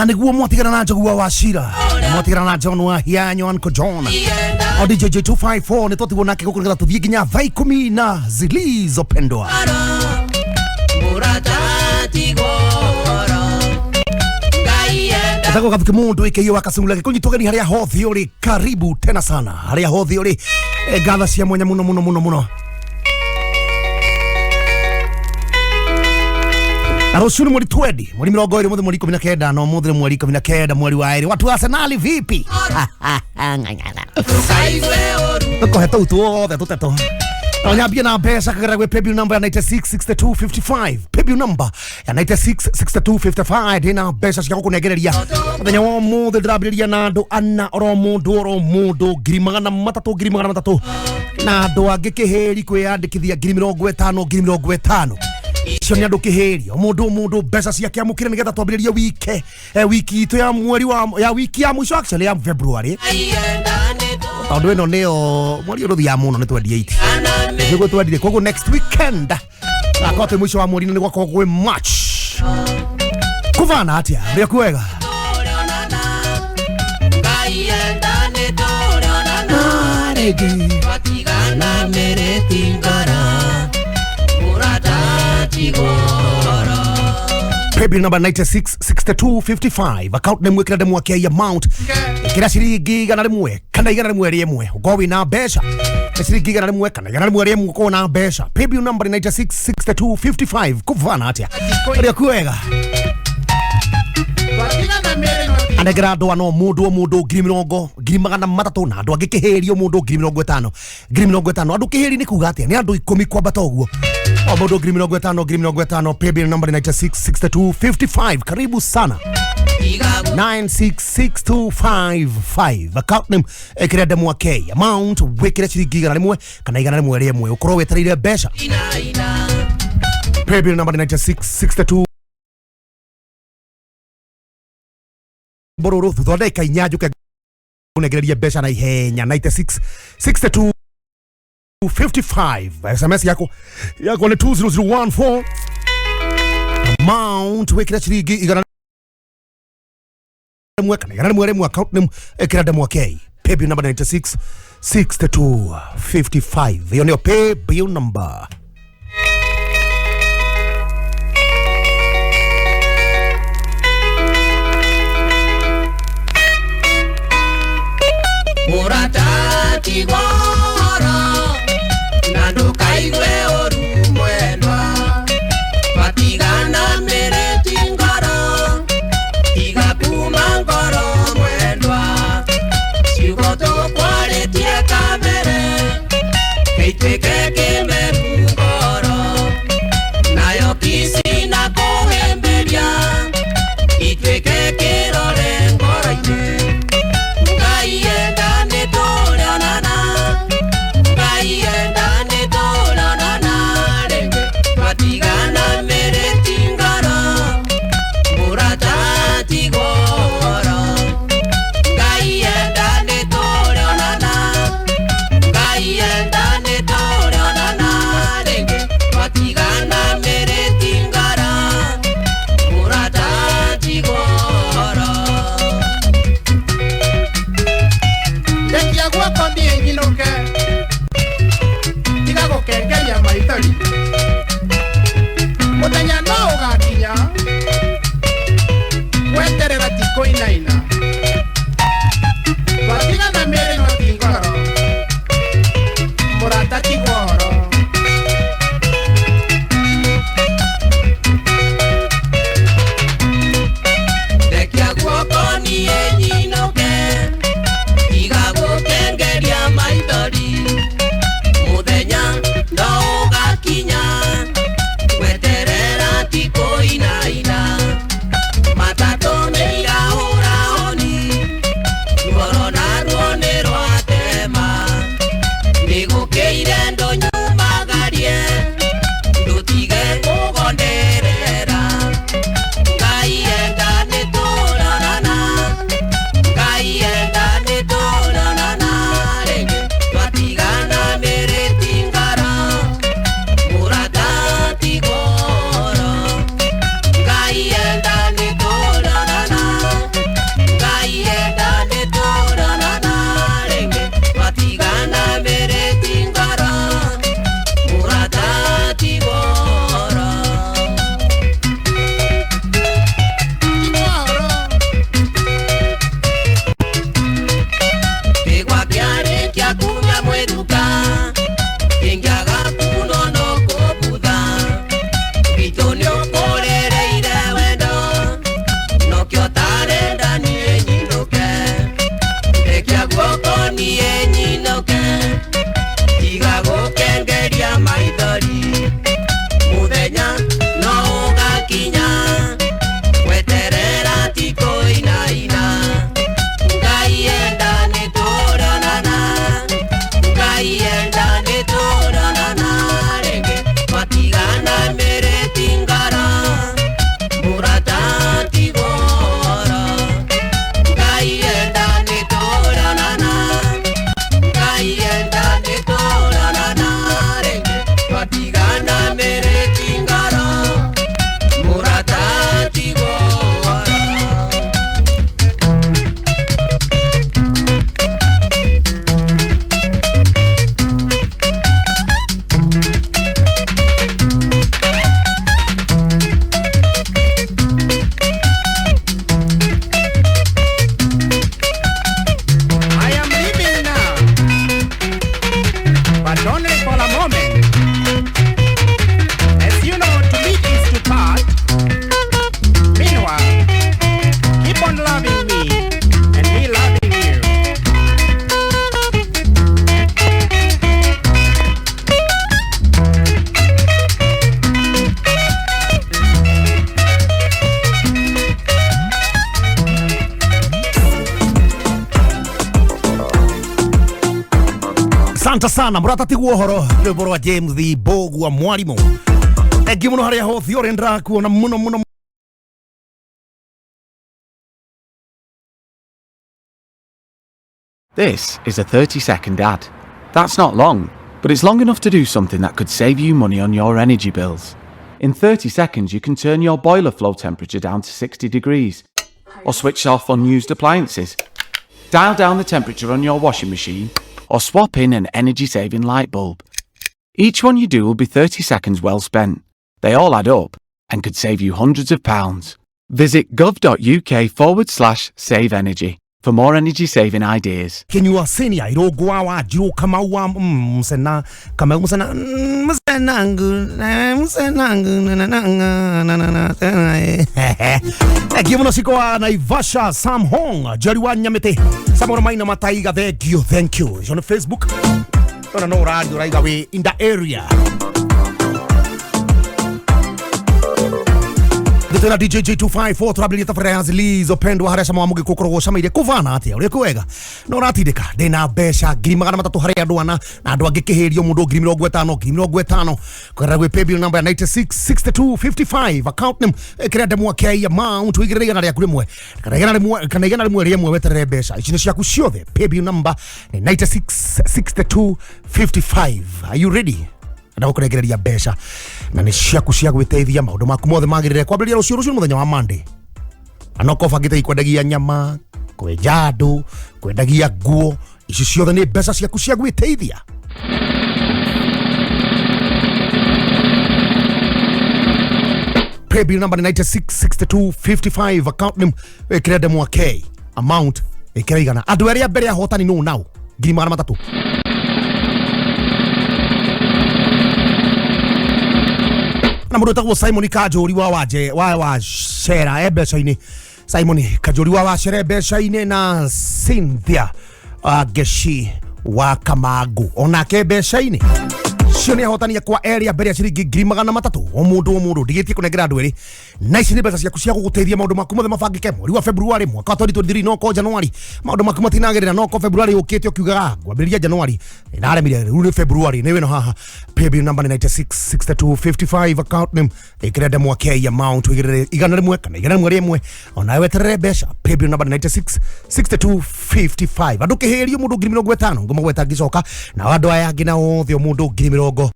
Na nĩguo mwatigana na Njogua wa Cira, mwatigana na John wa Hianyo, Uncle John o DJ J254, nĩ twatigwo nake gũkũ nĩgetha tũthiĩ nginya thaa 10 na Zilizopendwa. Etagwo Gathuki Mundu ä wa Kacungula gä geni harä a hothe å rä, karibu tena sana harä a hothe å rä. Ngatha cia mwanya muno muno muno muno. Na rũciũ nĩ mweri twendi, mweri 20, mũthĩ mweri 19, na ũmũthĩ nĩ mweri 19 mweri wa 2. Watu wa Arsenal vipi? Tũkũhe tũu tuothe tũtetũ. Na nyambie na mbeca kagera gwĩ paybill number ya 966255, paybill number ya 966255. Ndĩna mbeca cia gũkũnengereria mũthenya wa ũmũthĩ. Ndĩrambĩrĩria na andũ ana, oro mũndũ oro mũndũ 300,000, 300,000, na andũ angĩ kĩhĩri kwĩyandĩkithia 50,000, 50,000. Icio nĩ andũ kĩhĩri, o mũndũ o mũndũ mbeca ciake amũkĩre nĩgetha twambĩrĩrie wike wiki itũ ya mweri wa ya wiki ya mũico actually ya February, tondũ ĩno nĩyo mweri ũyũ ũthiaga mũno nĩ 28 nĩguo twendire. Koguo next weekend gakorwo twĩ mũico wa mweri na nĩ gwakorwo gwĩ March. Kũvana atĩa ũrĩa kwega? Paybill number 966255, account name wikira ndemwa kia amount ikira ciringi 100 kana 101, ukorwo wina mbeca. Nĩ ciringi 100 kana 101, ukorwo na mbeca. Paybill number 966255. Kuvana atia ũrĩa kwega? Anengera andũ ano mũndũ o mũndũ ngiri mĩrongo, 300,000, na andũ angĩ kĩhĩri o mũndũ 50,000, 50,000. Andũ kĩhĩri nĩ kuga atĩa? Nĩ andũ 10 kwambata ũguo, o mũndũ 50,000, 50,000. Paybill number 966255. Karibu sana. 966255, account name ĩkĩra ndemwa K, amount wĩkĩre ciringi 100 kana 101, ũkorwo wetereire mbeca. Paybill number 9662 bororo. Thutha wa ndagĩka 4 njũke ngũnengereria mbeca na ihenya. 96 62 55. SMS yako yako ni 20014, amount wĩkĩre ciringi 100 kana 101, account name ĩkĩra ndemwa K, paybill number 96 62 55. Ĩyo nĩyo paybill number. Mũrata tigoro na ndũkaigue ũru mwendwa, twatigana mĩrĩti ngoro, tiga kuma ngoro mwendwa, ciugo tũkwarĩtie kabere gĩituĩke kĩmeru ngoro, nayo kici na kũhĩmbĩria ituĩke kĩrore ngoro-inĩ. Ngai enda nĩ tũrĩonana. Asante sana murata tiguo horo rwimbo rwa James the Bogu wa mwarimu. Thank you muno haria hothe uri ndirakuona muno muno. This is a 30-second ad. That's not long, but it's long enough to do something that could save you money on your energy bills. In 30 seconds, you can turn your boiler flow temperature down to 60 degrees, or switch off unused appliances, dial down the temperature on your washing machine, or swap in an energy-saving light bulb. Each one you do will be 30 seconds well spent. They all add up and could save you hundreds of pounds. Visit gov.uk/save energy for more energy saving ideas. Kinyua senior Irũngũ wa Wanjiru Kamau wa Musena Kamau Musena Musena ngu Musena ngu na na na na na na. Thank you muno ciko wa Naivasha Sam Hong Jerry wa Nyamĩtĩ Samuel Maina Mataiga, thank you, thank you. On Facebook ona no ũraria ũraiga wĩ in the area. Tena DJ J254 turabilia tabarĩra ya zilizopendwa haria cama wa mũgĩkũ ũkoragwo ũcamĩire kũvana atĩa ũrĩa kwega no ũratindĩka ndĩna mbeca 300,000 harĩ andũ ana na andũ angĩ kĩhĩrio mũndũ 50,000 50,000 kũgerera gwĩ paybill number ya 966255 account name ĩkĩra ndemwa K amount wĩigĩrĩre igana rĩaku rĩmwe kana igana rĩmwe kana igana rĩmwe rĩmwe weterere mbeca ici nĩ ciaku ciothe. Paybill number nĩ 966255. Are you ready? Ndagũkũrengereria mbeca na nĩ ciaku cia gwĩteithia maũndũ maku mothe magĩrĩre kwambĩrĩria rũciũ. Rũciũ nĩ mũthenya wa Monday na no bangĩte ikwendagia nyama, kwenja andũ, kwendagia nguo, ici ciothe nĩ mbeca ciaku cia gwĩteithia. Paybill number nĩ 966255 account name ĩkĩra ndemwa K amount ĩkĩra igana. Andũ arĩa mbere ahotani nũ nao 300,000. Na mũndũ wĩtagwo Simon Kajũri wa Wanje wa Wacera e mbeca-inĩ. Simon Kajũri wa Wacera e mbeca-inĩ na Cynthia Ngeshi wa Kamangu onake mbeca-inĩ. Cio nĩ ahotania kwa area mbere ya ciringi 300,000 o mũndũ o mũndũ ndigĩtie kũnengera andũ erĩ na ici nĩ mbeca ciaku cia gũgũteithia maũndũ maku mothe mabangĩke mweri wa February mwaka wa 2023 no ko January maũndũ maku matinagĩrĩra no ko February ũkĩte ũkiugaga ngwambĩrĩria January ndaremire rĩu nĩ February nĩ wĩno haha. Paybill number nĩ 966255 account name ĩkĩra ndemwa K amount wĩigĩrĩre igana rĩmwe kana igana rĩmwe rĩmwe onawe weterere mbeca. Paybill number nĩ 966255. Andũ kĩhĩrio mũndũ 50,000 ngũmagweta ngĩcoka na andũ aya angĩ nao othe o mũndũ 50,000 300,000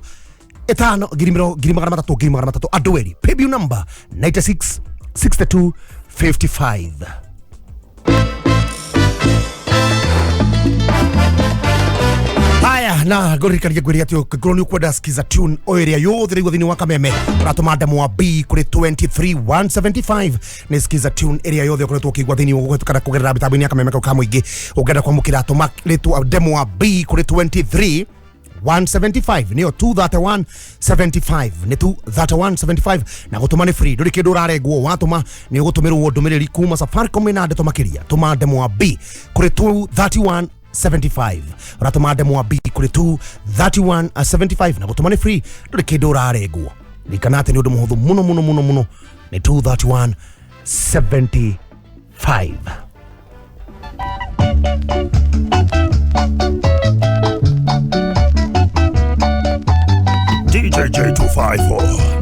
300,000 andũ erĩ. Paybill number 966255. Haya na ngũririkanie ngwĩre atĩ ũngĩkorwo nĩ ũkwenda skiza tune o ĩrĩa yothe rĩu thĩinĩ wa kameme ũratũma ndemwa B kũrĩ 23175 nĩ skiza tune ĩrĩa yothe ũkoretwo ũkĩigua thĩinĩ ũgũhetũkana kũgerera mĩtambo-inĩ ya kameme kau ka mũingĩ. Ũngĩenda kwamũkĩra tũma rĩtwa ndemwa B kũrĩ 23175 nĩyo 23175 nĩ 23175 na gũtũma nĩ free ndũrĩ kĩndũ ũrarengwo watũma nĩ ũgũtũmĩrwo ndũmĩrĩri kuma Safaricom ĩna ndeto makĩria. Tũma ndemwa B kũrĩ 23175 ũratũma ndemwa B kũrĩ 23175 na gũtũma nĩ free ndũrĩ kĩndũ ũrarengwo. Ririkana atĩ nĩ ũndũ mũhũthũ mũno mũno mũno mũno nĩ 23175. DJ J254.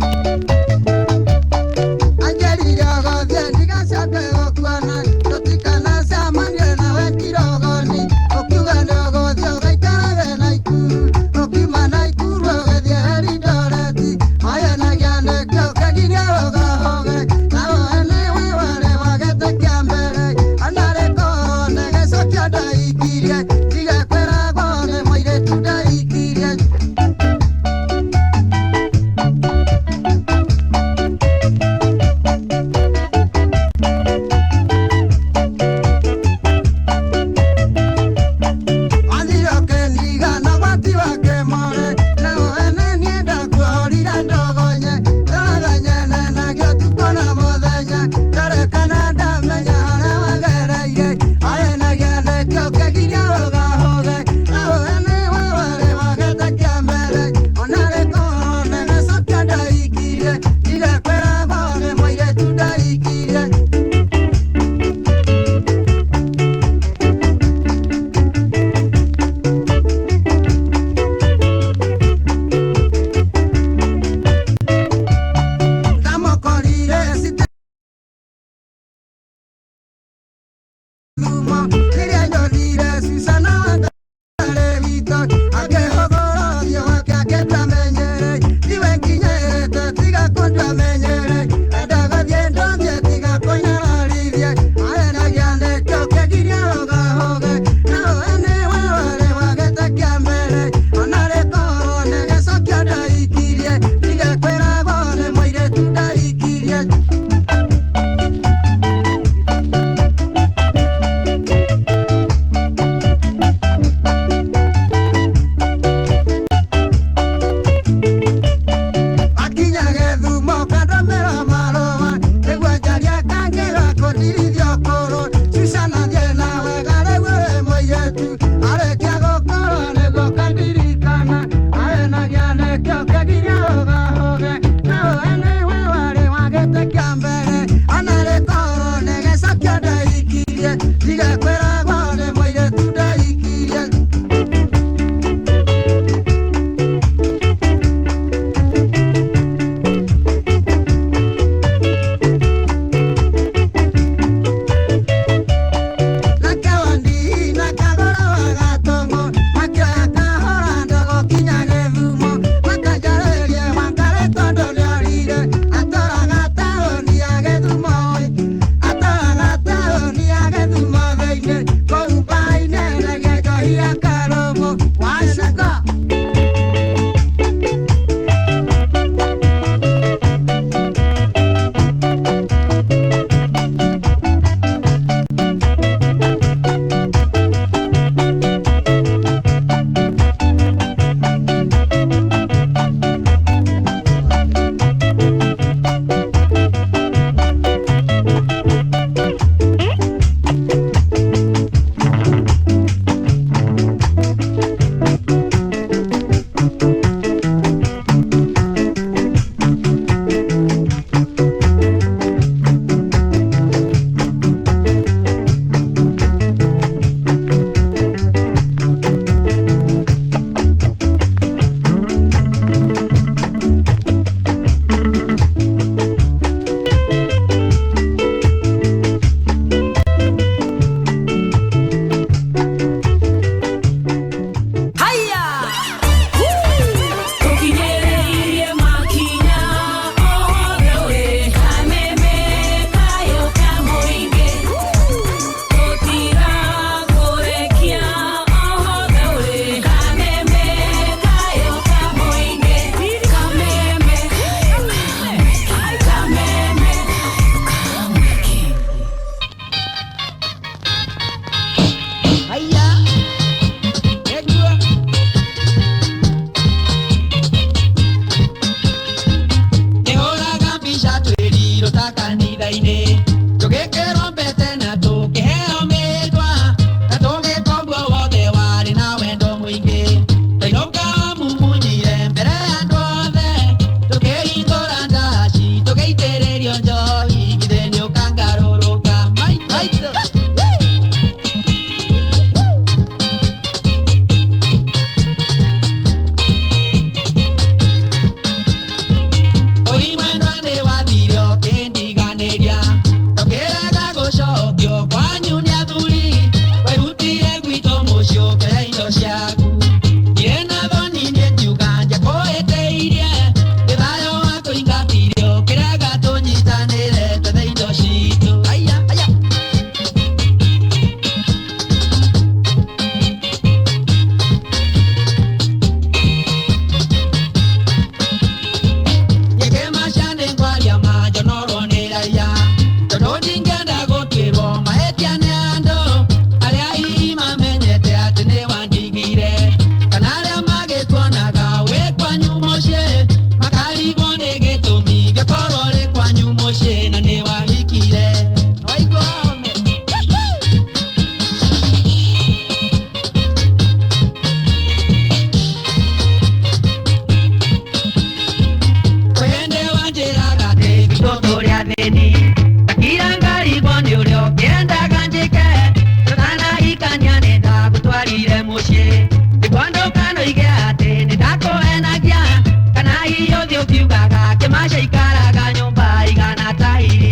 Macaikaraga nyũmba igana ta iri.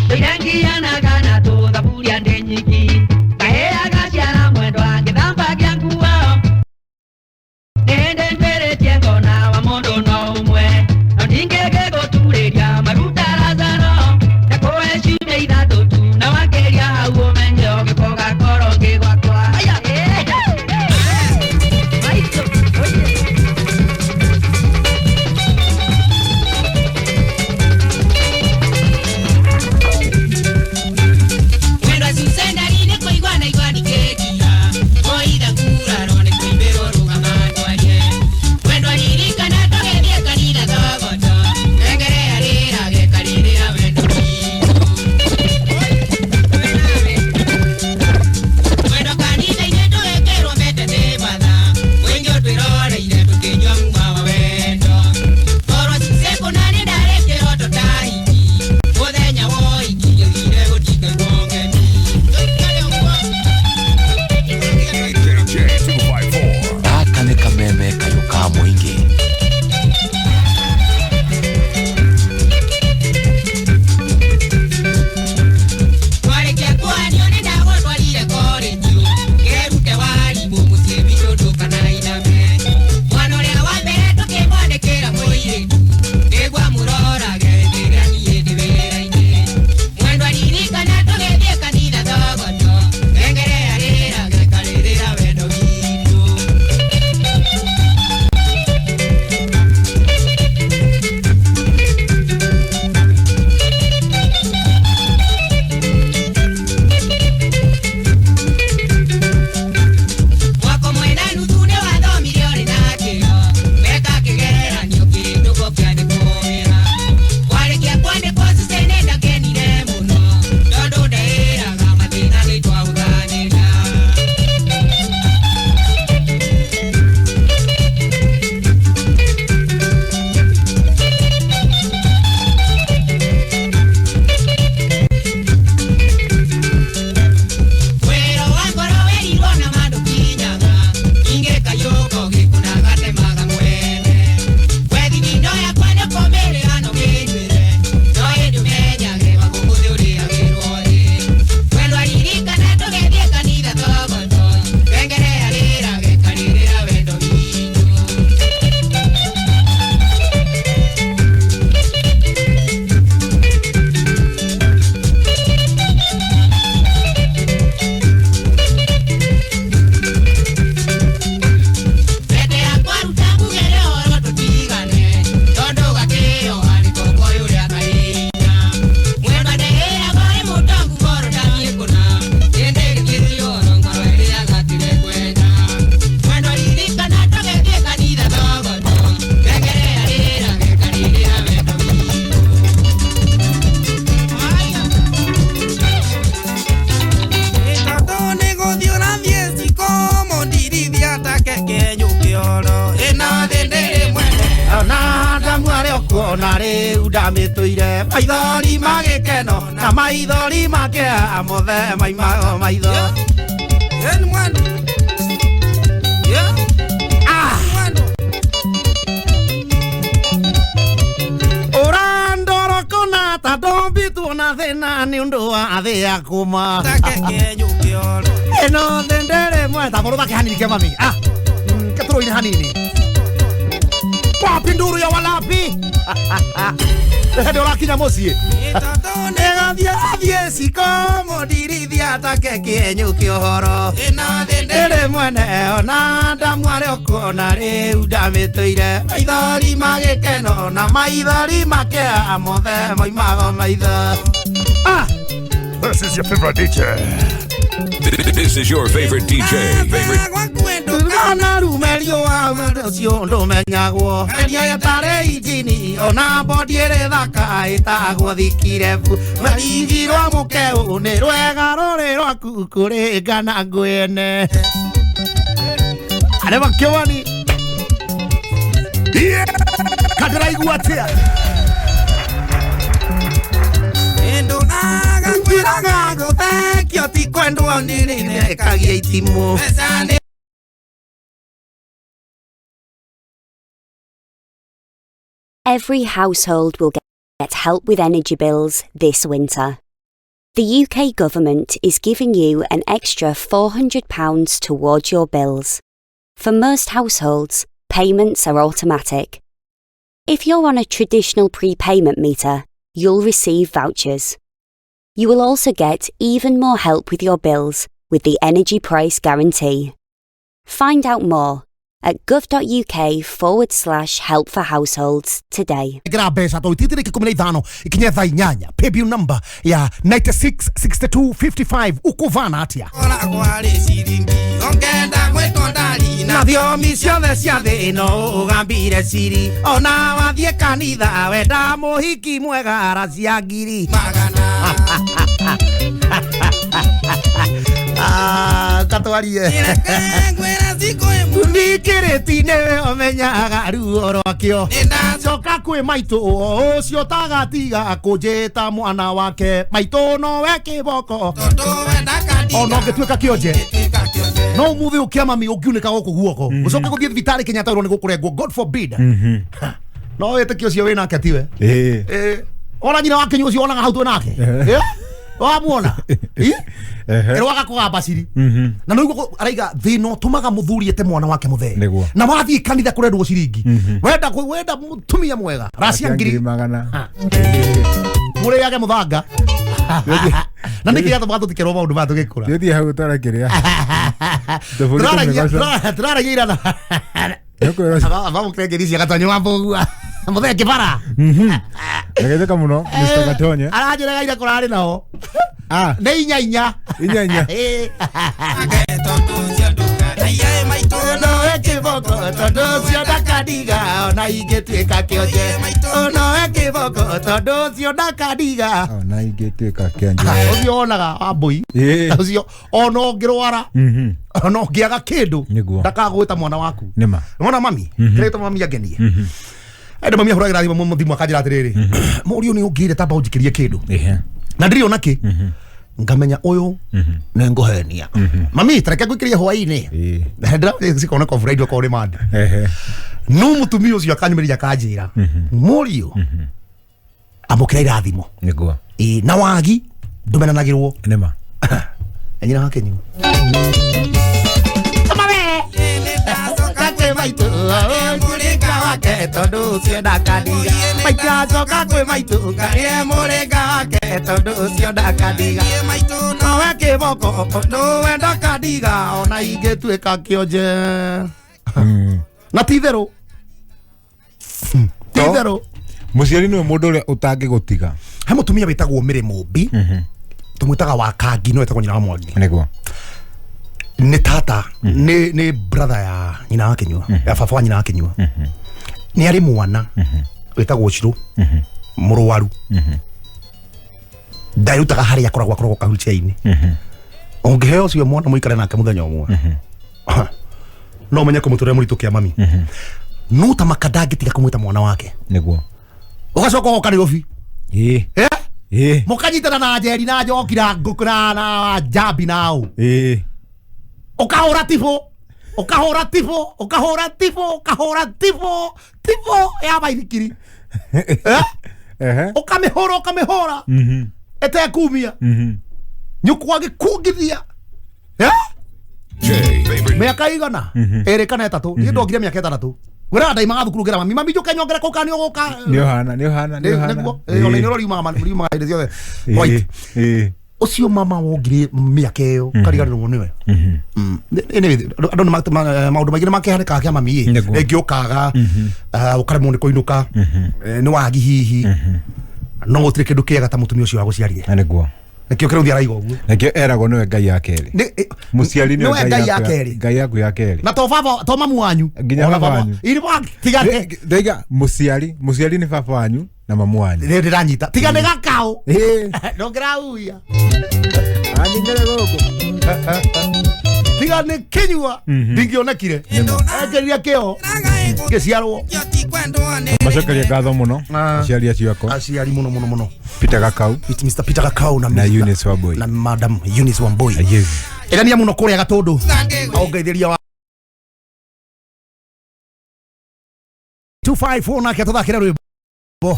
Ndoirangianaga na tũthaburia ndĩ nyiki. Ngaheaga ciana mwendwa ngĩthambagia nguo. Nĩndĩ ndwĩrĩtie ngona wa mũndũ no ũmwe. No ndingĩgĩgũturĩria maruta Lazaro. Ndakũhe ciumia ithatũ tu na wakĩria hau ũmenye ũgĩko gakorwo ngĩ gwakwa. Aya, maitũ, oye. Mwendwa cucendari nĩ kũigua na igua ndikĩngira oitha nguraro nĩ kũimbĩrwo rũgama ndwarie. Mwendwa ririkana tũgĩthiĩ kanitha Thogoto ngengere yarĩrage karĩrĩra wendo witũ. Mwendwa kanitha-inĩ tũgĩkĩrwo mete nĩ batha mũingĩ ũtwĩroreire tũkĩnyua muma wa wendo. Korwo cuce kũna nĩ ndarĩ kĩroto ta hiki mũthenya woiki ngĩugire gũtikaigwo ngemi. Tũikare ũguo. DJ 254. Gaka nĩ kameme kayũ ka mũingĩ. Twarĩkia kwanio nĩ ndagũtwarire korĩnju ngerute warimũ mũciĩ witũ ndũkanainame. Mwana ũrĩa wa mbere tũkĩmwandĩkĩra mũirĩtu nĩguo amũrorage hĩndĩ ĩrĩa niĩ ndĩ wĩra-inĩ. Mwendwa ririkana tũgĩthiĩ kanitha Thogoto ngengere yarĩrage karĩrĩra wendo witũ. Mwaka ũmwe na nuthu nĩ wathomire ũrĩ na kĩyo weka kĩgeranio kĩndũko kĩandĩkwo wĩra. Warĩkia kwandĩkwo cuce nĩ ndakenire mũno tondũ ndeĩraga mathĩna nĩtwahũthanĩra. Wĩra wa ngoro werirwo na mandũ kinyaga ingĩkayũko gĩkũna gatemaga mwene. Wethithindo yakwa nĩkũmĩrĩha no kĩnjuĩre no ĩndĩ ũmenyage wagũkũ ũrĩagĩrwo thĩ. Mwendwa ririkana tũgĩthiĩ kanitha Thogoto ngengere yarĩrage karĩrĩra wendo witũ. Mbete yakwa ruta mbugere ũhoro tũtigane tondũ gakĩoha nĩko koĩ ũrĩa karĩina. Mwendwa ndeĩraga ũrĩ mũtongu ngoro ndathiĩ kũna ĩndĩ gĩthiĩ ũhoro ngoro ĩrĩaga tiwe kwenda. Mwendwa ririkana tũgĩthiĩ kanitha Thogoto ngengere yarĩrage karĩrĩra wendo witũ. Tondũ nĩ gũthiĩ ũrathiĩ ciko mũndirithia ta keke nyũkĩoro ĩno thĩ ndĩrĩ mwene. Ona ndamu arĩ okuo na rĩu ndamĩtũire maithori ma gĩkeno na maithori ma kĩeha mothe maimago maitho. Ĩni mwendwa. Ah! Mwendwa. Ũrandoro kũna ta ndombitwo na thĩna nĩ ũndũ wa thĩ ya kũma. Ta keke nyũkĩoro. Ĩno thĩ ndĩrĩ mwe ta mũrũthake hanini ke mami. Ah, ketũrũine hanini. Wapi nduru ya walapi? Hĩndĩ ũrakinya mũciĩ. Tondũ nĩ Nĩgathiĩ athiĩ ciko mũndirithia ta keke nyũkĩoro. ĩno thĩ ndĩrĩ Ndĩrĩ mwene ona ndamu arĩ okuo na rĩu ndamĩtũire maithori ma gĩkeno na maithori ma kĩeha mothe moimago maitho. Ah! This is your favorite DJ. This is your favorite DJ. Favorite. Kana rume riũa ũcio ndũmenyagwo ria ĩtarĩ injini ona bodi ĩrĩ thaka ĩtagwo thikirebu rũringi rwa mũkeũ nĩ rwega rũrĩ rwaku kũrĩngana ngwene arĩ makĩwani kandĩraigua atĩa Ndũraga ngwĩraga gũthekio No ti kwendwo nĩrĩthekagia itimũ. Mbeca nĩ Every household will get help with energy bills this winter. The UK government is giving you an extra £400 towards your bills. For most households, payments are automatic. If you're on a traditional prepayment meter, you'll receive vouchers. You will also get even more help with your bills with the Energy Price Guarantee. Find out more at gov.uk/help for households today. Nengera mbeca to ititi rĩki 15 ikinye thaa 8 paybill number ya 966255 ukuvana atia Koragwo arĩ ciringi ũngenda gwĩtwo ndari na thiomi ciothe cia thĩ ĩno ũgambire ciri ona wathiĩ kanitha wenda mũhiki mwega aracia ngiri magana. Ah, katwarie Reke ngwĩre cikũ ĩmwe nikĩrĩti nĩwe ũmenyaga ruo rwakĩo nĩndacoka coka kwĩ maitũ o ũcio tagatiga kũnjĩta mwana wake maitũ nowe kĩboko tondũ wenda kandiga ona ũngĩtuĩka kĩonje Gĩtuĩka kĩonje. no umuthi ukia mami ungiunĩka gũkũ guoko ũcoke gũthiĩ thibitarĩ Kenyatta ũrwo nĩ gũkũrengwo god forbid no wĩtĩkio ũcio wĩ nake tiwe Ĩĩ. Ona nyina wa Kenya ũcio wonaga hau twĩ nake wamuona ĩrwaga kũgamba ciri na nĩguo araiga thĩna ũtũmaga mũthuri ete mwana wake mũthee Nĩguo. na wathiĩ kanitha kũrendwo ciringi wenda wenda mũtumia mwega racia ngiri magana. mũrĩage mũthanga na nĩkĩ gĩatũmaga tũtikerwo maũndũ maya tũgĩkũra Thiĩ hau ũtware kĩrĩa. Tũbũri tũmĩgoco. Tũraragia irana Nĩũkwĩrwo vamũkĩre cia Gatonye wa Mbũgua mũthee kĩbara Ndagĩtĩka mũno Mr. Gatonye. aranjĩraga ira kũrarĩ nao Ah, nĩ inya inya inya inya. Tondũ ũcio nduka aiyaĩ maitũ nowe kĩboko tondũ ũcio ndakandiga ona ingĩtuĩka kĩonje nowe kĩboko tondũ ũcio ndakandiga Ona ingĩtuĩka kĩonje. ũcio wonaga wa mbũi Ĩĩ. ũcio ona ũngĩrwara ona ũngĩaga kĩndũ Nĩguo. ndakagwĩta mwana waku Nĩma. nona mami kĩrĩa mami angenie ende mami ahũragĩra thimũ thimũ akanjĩra atĩrĩrĩ mũriũ nĩ ũngĩire tamba ũnjikĩrie kĩndũ Ĩhĩ. na ndirĩ ona kĩ ngamenya ũyũ nĩ ngũhenia mami tareke ngũikĩrie hwaĩ-inĩ Ĩĩ. ndĩracikoneka oburaindo okorwo nĩ mandi Ehe. no mũtumia ũcio akanyumĩria akanjĩra mũriũ amũkĩra irathimo Nĩguo. Ĩĩ, na wagi ndũmenanagĩrwo Nĩma. nyina wa Kenya nĩndacoka kwĩ maitũ mũrĩnga wake tondũ ũcio ndakandiga maitacoka kwĩ maitũ ngarĩe mũrĩnga wake tondũ ũcio ndakandiga Iye maitũ nowe kĩboko nowe ndakandiga ona ingĩtuĩka kĩonje na ti itherũ ti itherũ Mũciari nĩwe mũndũ ũrĩa ũtangĩgũtiga. he mũtumia wĩtagwo Mary Mũmbi tũmwĩtaga wa Kangi no etagwo nyina wa Mwangi Nĩguo. nĩ tata nĩ brother ya nyina wa Kinyua ya baba wa nyina wa Kinyua nĩ arĩ mwana wĩtagwo Shiro mũrwaru ndarutaga harĩa akoragwo kahuchia-inĩ ũngĩheo ũcio mwana mũikare nake mũthenya ũmwe no ũmenye kũmũtũrĩra mũritũ kĩa mami no ta maka ndangĩtiga kũmwĩta mwana wake Nĩguo. ũgacoka ũgoka Nairobi Ĩĩ. Eh? Ĩĩ. mũkanyitana na njeri na njoki na ngũkũ na njambi na ũ Ĩĩ. ukahura tibũ ukahura tibũ ukahura tibũ ukahura tibũ tibũ ya maithikiri Eh? Ehe. ũkamĩhũra ũkamĩhũra ĩtekumia nyũkwa gĩkungithia Eh? J. Favorite mĩaka igana ĩrĩ kana ĩtatũ niĩ ndongire mĩaka ĩtandatũ wĩraga ndaimaga thukuru ngĩra mami mami njũke nyongere kũu kana nĩ ũgũka Nĩ ũhana, nĩ ũhana, nĩ ũhana. nĩguo ona inoro riumaga riumaga hĩndĩ ciothe white Ĩĩ. ũcio mama wongire mĩaka ĩyo kariganĩrwo nĩwe Anyway, andũ nĩ maũndũ maingĩ nĩ makĩhanĩkaga kĩa mami ĩ Nĩguo. rĩngĩ ũkaga ũkaremwo nĩ kũinũka nĩ wagi hihi no gũtirĩ kĩndũ kĩega ta mũtumia ũcio wagũciarire Na nĩguo. nĩkĩo kĩrauthi araiga ũguo Nĩkĩo eragwo nĩwe Ngai ya kerĩ. Mũciari nĩwe Ngai ya kerĩ Ngai yaku ya kerĩ. na to baba to mamu wanyu Nginya Ona baba wanyu. Iri wa tiga nĩ Ndaiga mũciari, mũciari nĩ baba wanyu na mamu wanyu. ndĩranyita tiga nĩ gakaũ Ĩĩ. ndũngĩrahuia Ai. Andingere gũkũ. Tiga nĩ kĩnyua ndingĩonekire ekĩrire kĩo ngĩciarwo. Macokerie ngatho mũno Ah. aciari acio akwa Aciari mũno mũno mũno. Peter Gakau Mr. Peter Gakau na na Eunice Wambui. Na Madam Eunice Wambui. Yes. Ĩrania mũno kũrĩa Gatũndũ ongeithĩria wa 254 nake tũthakĩre rwĩmbo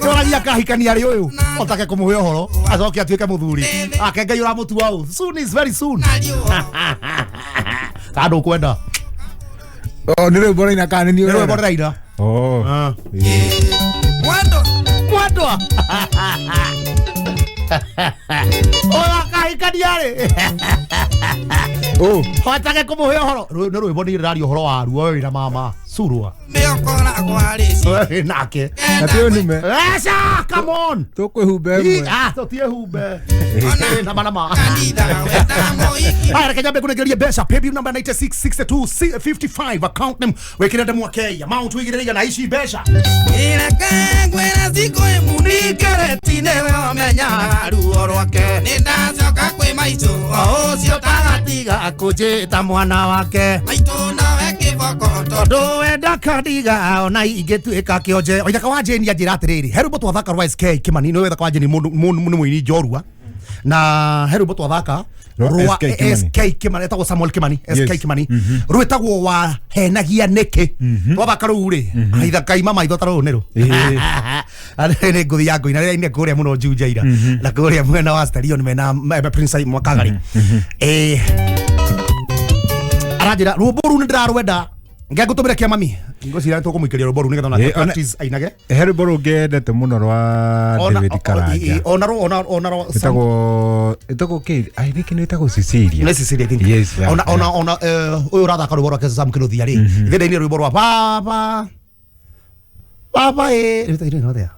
Kĩoragia akahikania rĩ ũyũ otake kũmũhe ũhoro acoke atuĩke mũthuri ake Ngai ũramũtua ũ soon is very soon kana ndũkwenda. Oh, nĩ rwĩmbo raina kana nĩ Nĩ rwĩmbo ndĩraina. Oh. Ah. Mwendwa. Mwendwa ũyũ akahikania rĩ Oh. hotage kũmũhe ũhoro. Nĩ rwĩmbo niĩ ndĩraria ũhoro waruo we wĩna mama surwa Mĩokoragwo arĩ we nake. Na ti ũnume. Eca, come on. Tũkwĩhumba ĩmwe. Ah, tũtiĩhumbe nama nama. Kanitha wenda mũhiki. Haya, reke nyambe kũnengereria mbeca paybill number 9662 55 account name wĩkĩre ndemwa K amount wĩigĩrĩre igana ici mbeca. Ireke ngwĩre cikũ ĩmunĩkĩrĩti nĩwe ũmenyaga ruo rwake. Nĩ ndacoka kwĩ maitũ o ũcio Tagatiga kũnjĩta mwana wake. Maitũ nowe kĩboko tondũ Tondũ wenda kandiga ona ingĩtuĩka kĩonje. Waithaka wa Jane anjĩra atĩrĩrĩ, he rwĩmbo twathaka rwa SK Kimani, nĩwe Waithaka wa Jane nĩ mũini njorua na he rwĩmbo twathaka Rwa rwa SK Kimani. SK Kimani etagwo Samuel Kimani SK Yes. Kimani rwĩtagwo wahenagia nĩkĩ twathaka rũu rĩ aithaka ima maitho ta rũũ nĩ rũ nĩ ngũthi ya ngũina rĩrĩa ine kũrĩa mũno Juja ira na kũrĩa mwena wa Stadion mena Prince Mwakagari aranjĩra rwĩmbo rũu nĩ ndĩrarwenda ngengũtũmĩre kĩa mami ngwĩciria tũkũmũikĩria rwĩmbo rũu nĩgetha onake practice ainage. He rwĩmbo rũngĩ endete mũno rwa David Karanja. Ona rwo ona ona rwo Ĩtagwo kĩ? I think nĩ ĩtagwo Cecilia. Nĩ Cecilia, I think. Yes, yeah, ona ona yeah. ona ũyũ ũrathaka rwĩmbo rwake Sam Kĩnuthia rĩ ithe ndainire rwĩmbo rwa baba baba ĩ rwĩtagwo atĩa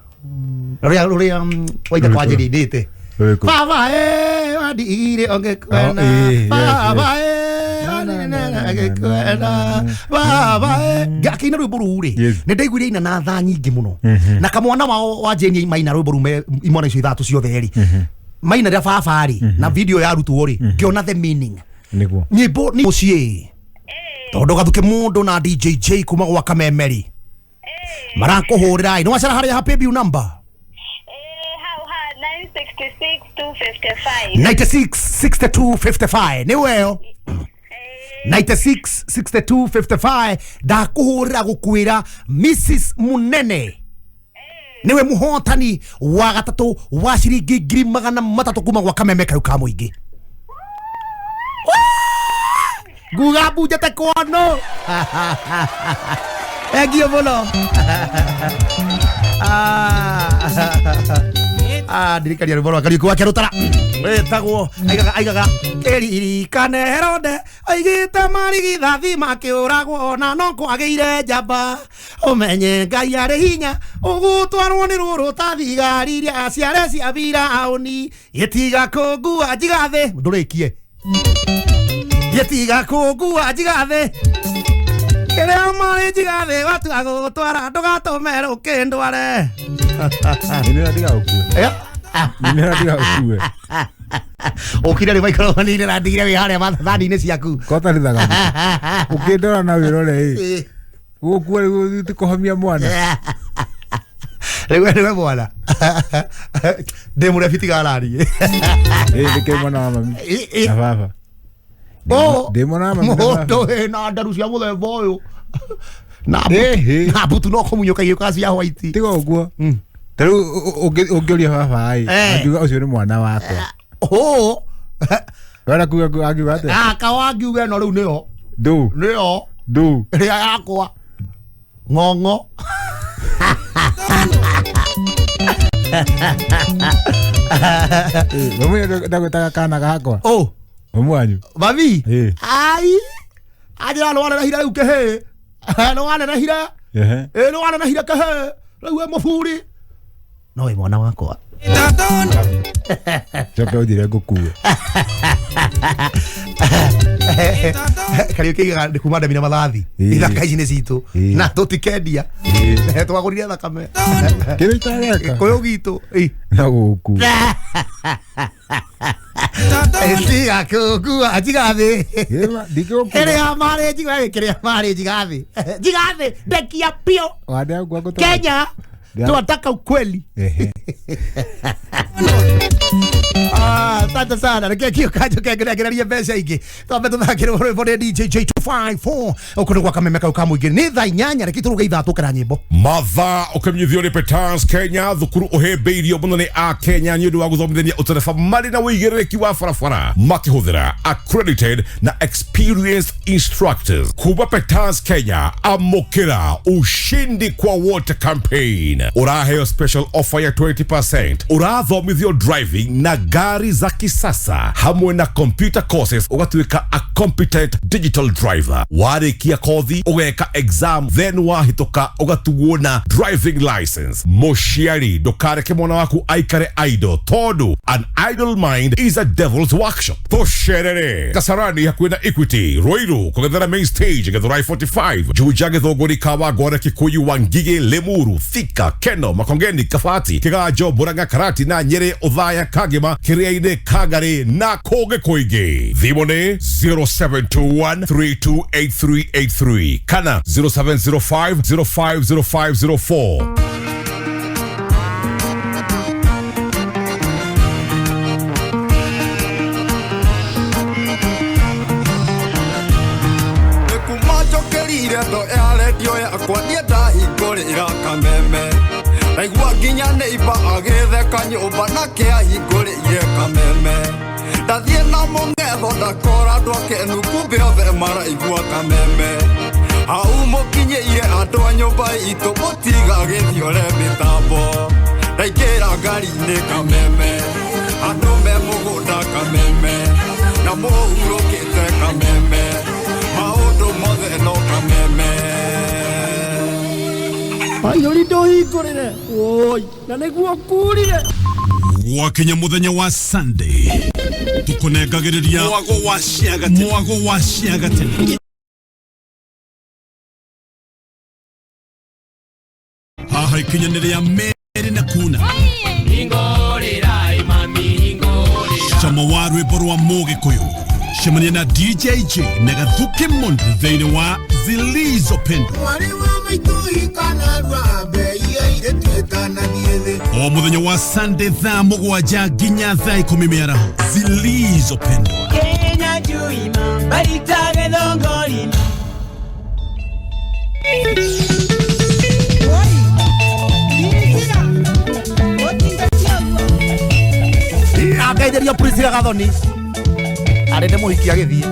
rũrĩa rũrĩa waitha kwa Rũrĩkũ? njĩrĩ Rũrĩkũ? baba ĩ wandigire ongĩkwenda Oh, yes, baba yes. ĩ wandigire baba ĩ akĩina rwĩmbo rũu rĩ Yes. nĩ ndaiguire ina na tha nyingĩ mũno na kamwana wao wa Jane maina rwĩmbo rũu imwana icio ithatũ ciothe rĩ maina rĩa baba rĩ na video yarutwo rĩ ngĩona the meaning Nĩguo. nyĩmbo nĩ mũciĩ tondũ gathuke mũndũ na DJJ kuma gwa kamemeri marakũhũrĩra nĩ wacara harĩa ha paybill number Hau ha 966 255. 96 62 55 nĩ weyo 96 62 55 ndakũhũrĩra gũkwĩra Mrs Munene nĩwe mũhotani wa gatatũ wa ciringi 300,000 kuma gwa kameme kau ka mũingĩ nguga mbunjete kwano thengio mũno. Ah, ndirikania rwĩmbo rwa Kariũki wa Kĩrũtara wĩtagwo aigaga aigaga kĩririkane Herode oigĩte marigithathi makĩũragwo na no kwagĩire njamba ũmenye Ngai arĩ hinya ũgũtwarwo nĩ rũrũ ta thigari iria ciare cia Firaũni gĩtiga kũngua njiga thĩ ndũrĩkie gĩtiga kũngua njiga thĩ kĩrĩa marĩ njiga thĩ watua gũtwara ndũgatũme rũkĩndware. Nĩ nĩratiga ũkue. Nĩ nĩratiga ũkue. Ũkire rĩ maikroboni-inĩ na ndigire wĩ harĩa mathani-inĩ ciaku. Kotarithaga. Ũkĩndora na wĩrore ĩ. Gũkua rĩu ti kũhomia mwana. Rĩu nĩwe mwana ndĩ mũrebi tiga arariĩ. Ĩ nĩkĩ mwana wa mami na baba. Oh, Ndĩ mwana wa mami na baba. mũndũ wĩna ndaru cia mũthemba ũyũ na Eh, eh. na mbutu no kũmunyũka igĩũka cia white. Tiga ũguo. Ta rĩu ũngĩũria baba ĩ, Eh. angiuga ũcio nĩ mwana wakwa. Oh. Wenda kuga angiuga atĩa? Ah, kawangiuga ĩno rĩu nĩyo Ndũ. nĩyo Ndũ. ĩrĩa yakwa ng'ong'o. Mami ndagwĩtaga kana gakwa. Oh. Mami wanyu. Mami. Eh. Ai. Anjĩra nĩwanenehire rĩu kĩhĩ. Nĩwanenehire. Ehe. Ĩ nĩwanenehire kĩhĩ. Rĩu wĩ mũburi. No wĩ mwana wakwa. Coke ũnjĩre ngũkue. Kariuki aigaga nĩ kuma ndemi na mathathi. Ithaka ici nĩ citũ na tũtikendia, twagũrire thakame. Kĩrĩa itareka. Gĩkũyũ gitũ. Na gũkũ. Tiga kũngua, tiga thĩ. Kĩrĩa marĩ njiga, kĩrĩa marĩ njiga thĩ, njiga thĩ, ndekia pio. Kenya tunataka ukweli. Asante sana. Reke kio kanjo kengereria mbeca ingĩ. Twambe tũthakĩre rwĩmbo nĩ DJ J254. Ũkũrĩ gwa kameme kau ka mũingĩ. Nĩ thaa 8 reke tũruge ithaa tũkĩra nyĩmbo. Mathaa ũkĩmenyithio nĩ Petans Kenya, thukuru ũhĩmbĩirio mũno nĩ a Kenya nĩ ũndũ wa gũthomithania ũtereba marĩ na ũigĩrĩrĩki wa barabara makĩhũthĩra accredited na experienced instructors kuma Petans Kenya. Amũkĩra ushindi kwa wote campaign, ũraheo special offer ya 20%, ũrathomithio driving na gari za kisasa hamwe na computer courses, ũgatuĩka a competent digital driver. Warĩkia kothi ũgeka exam, then wahĩtũka ũgatuo na driving license. Mũciari, ndũkareke mwana waku aikare idle, tondũ an idle mind is a devil's workshop. Tũcerere Kasarani hakuhĩ na Equity, Ruiru kũng'ethera main stage, Githurai 45, Juja, Gĩthũngũri, Kawangware, Kikuyu, Wangige, Limuru, Thika, Keno, Makongeni, Kabati, Kĩganjo, Murang'a, Karatina, Nyĩrĩ, Othaya, Kagema, Kĩrĩa-inĩ, Kangari na kũngĩ kũingĩ. Thimũ nĩ 0721328383 kana 0705050504. Nĩkumanjokerire ndo ya redio yakwa niĩ ndahingũrĩra kameme, ndaigua nginya neiba agĩtheka nyũmba nake ahingũrĩire kameme, ndathiĩ na mũng'etho ndakora andũ akenu kumbe othe maraigua kameme, hau mũkinyĩire andũ a nyũmba itũ mũtigagĩthiore mĩtambo, ndaingĩra ngari-inĩ kameme, andũ me mũgũnda kameme, na mũhurũkĩte kameme, maũndũ mothe no kameme. Aiyũri ndũhingũrĩre woi na nĩguo kurire. Gwakinya muthenya wa Sunday tukunengagĩrĩria mwago wa ciagatene haha ikinya nĩ rĩa merĩ na kuna cama wa rwĩmbo rwa Mũgĩkũyũ. Cemania na DJ J na Gathuki Mũndũ thĩinĩ wa Zilizopendwa o muthenya wa Sunday thaa 7 nginya thaa 10 mĩaraho. Zilizopendwa. Kenya juima baritage thongori. Ageithĩrio Priscilla Gathoni arĩ nĩ mũhiki agĩthiĩ.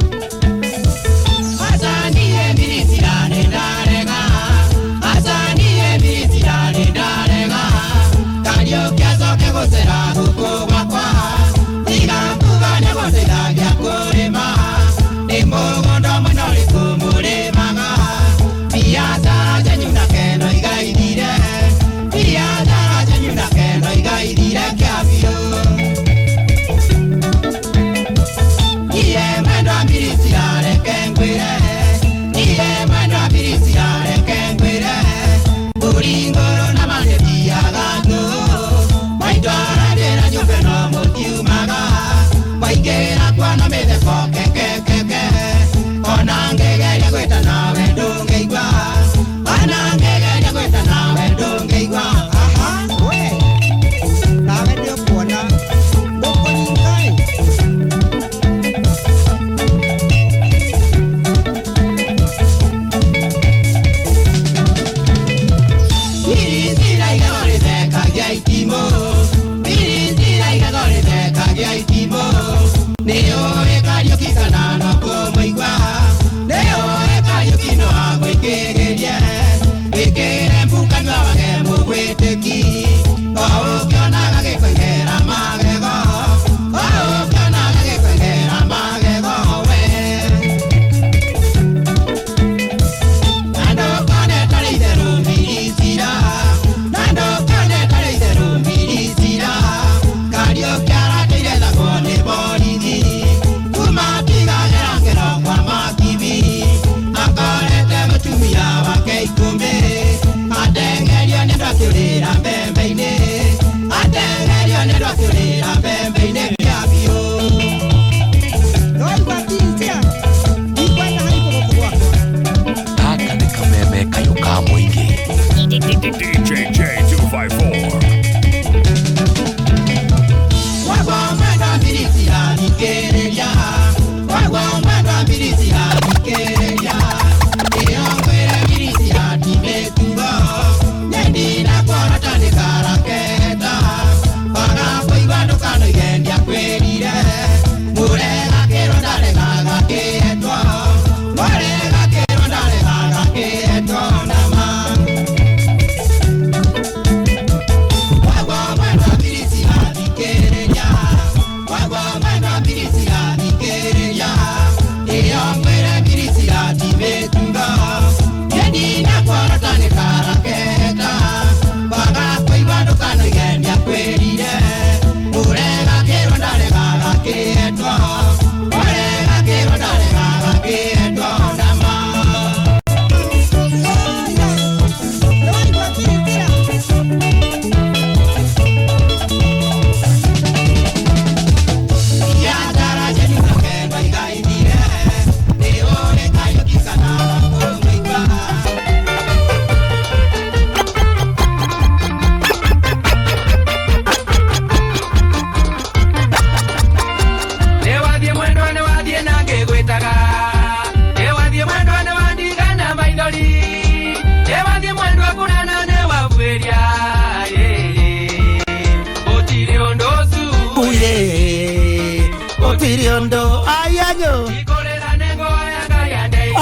Gũtirĩ ũndũ ayanyo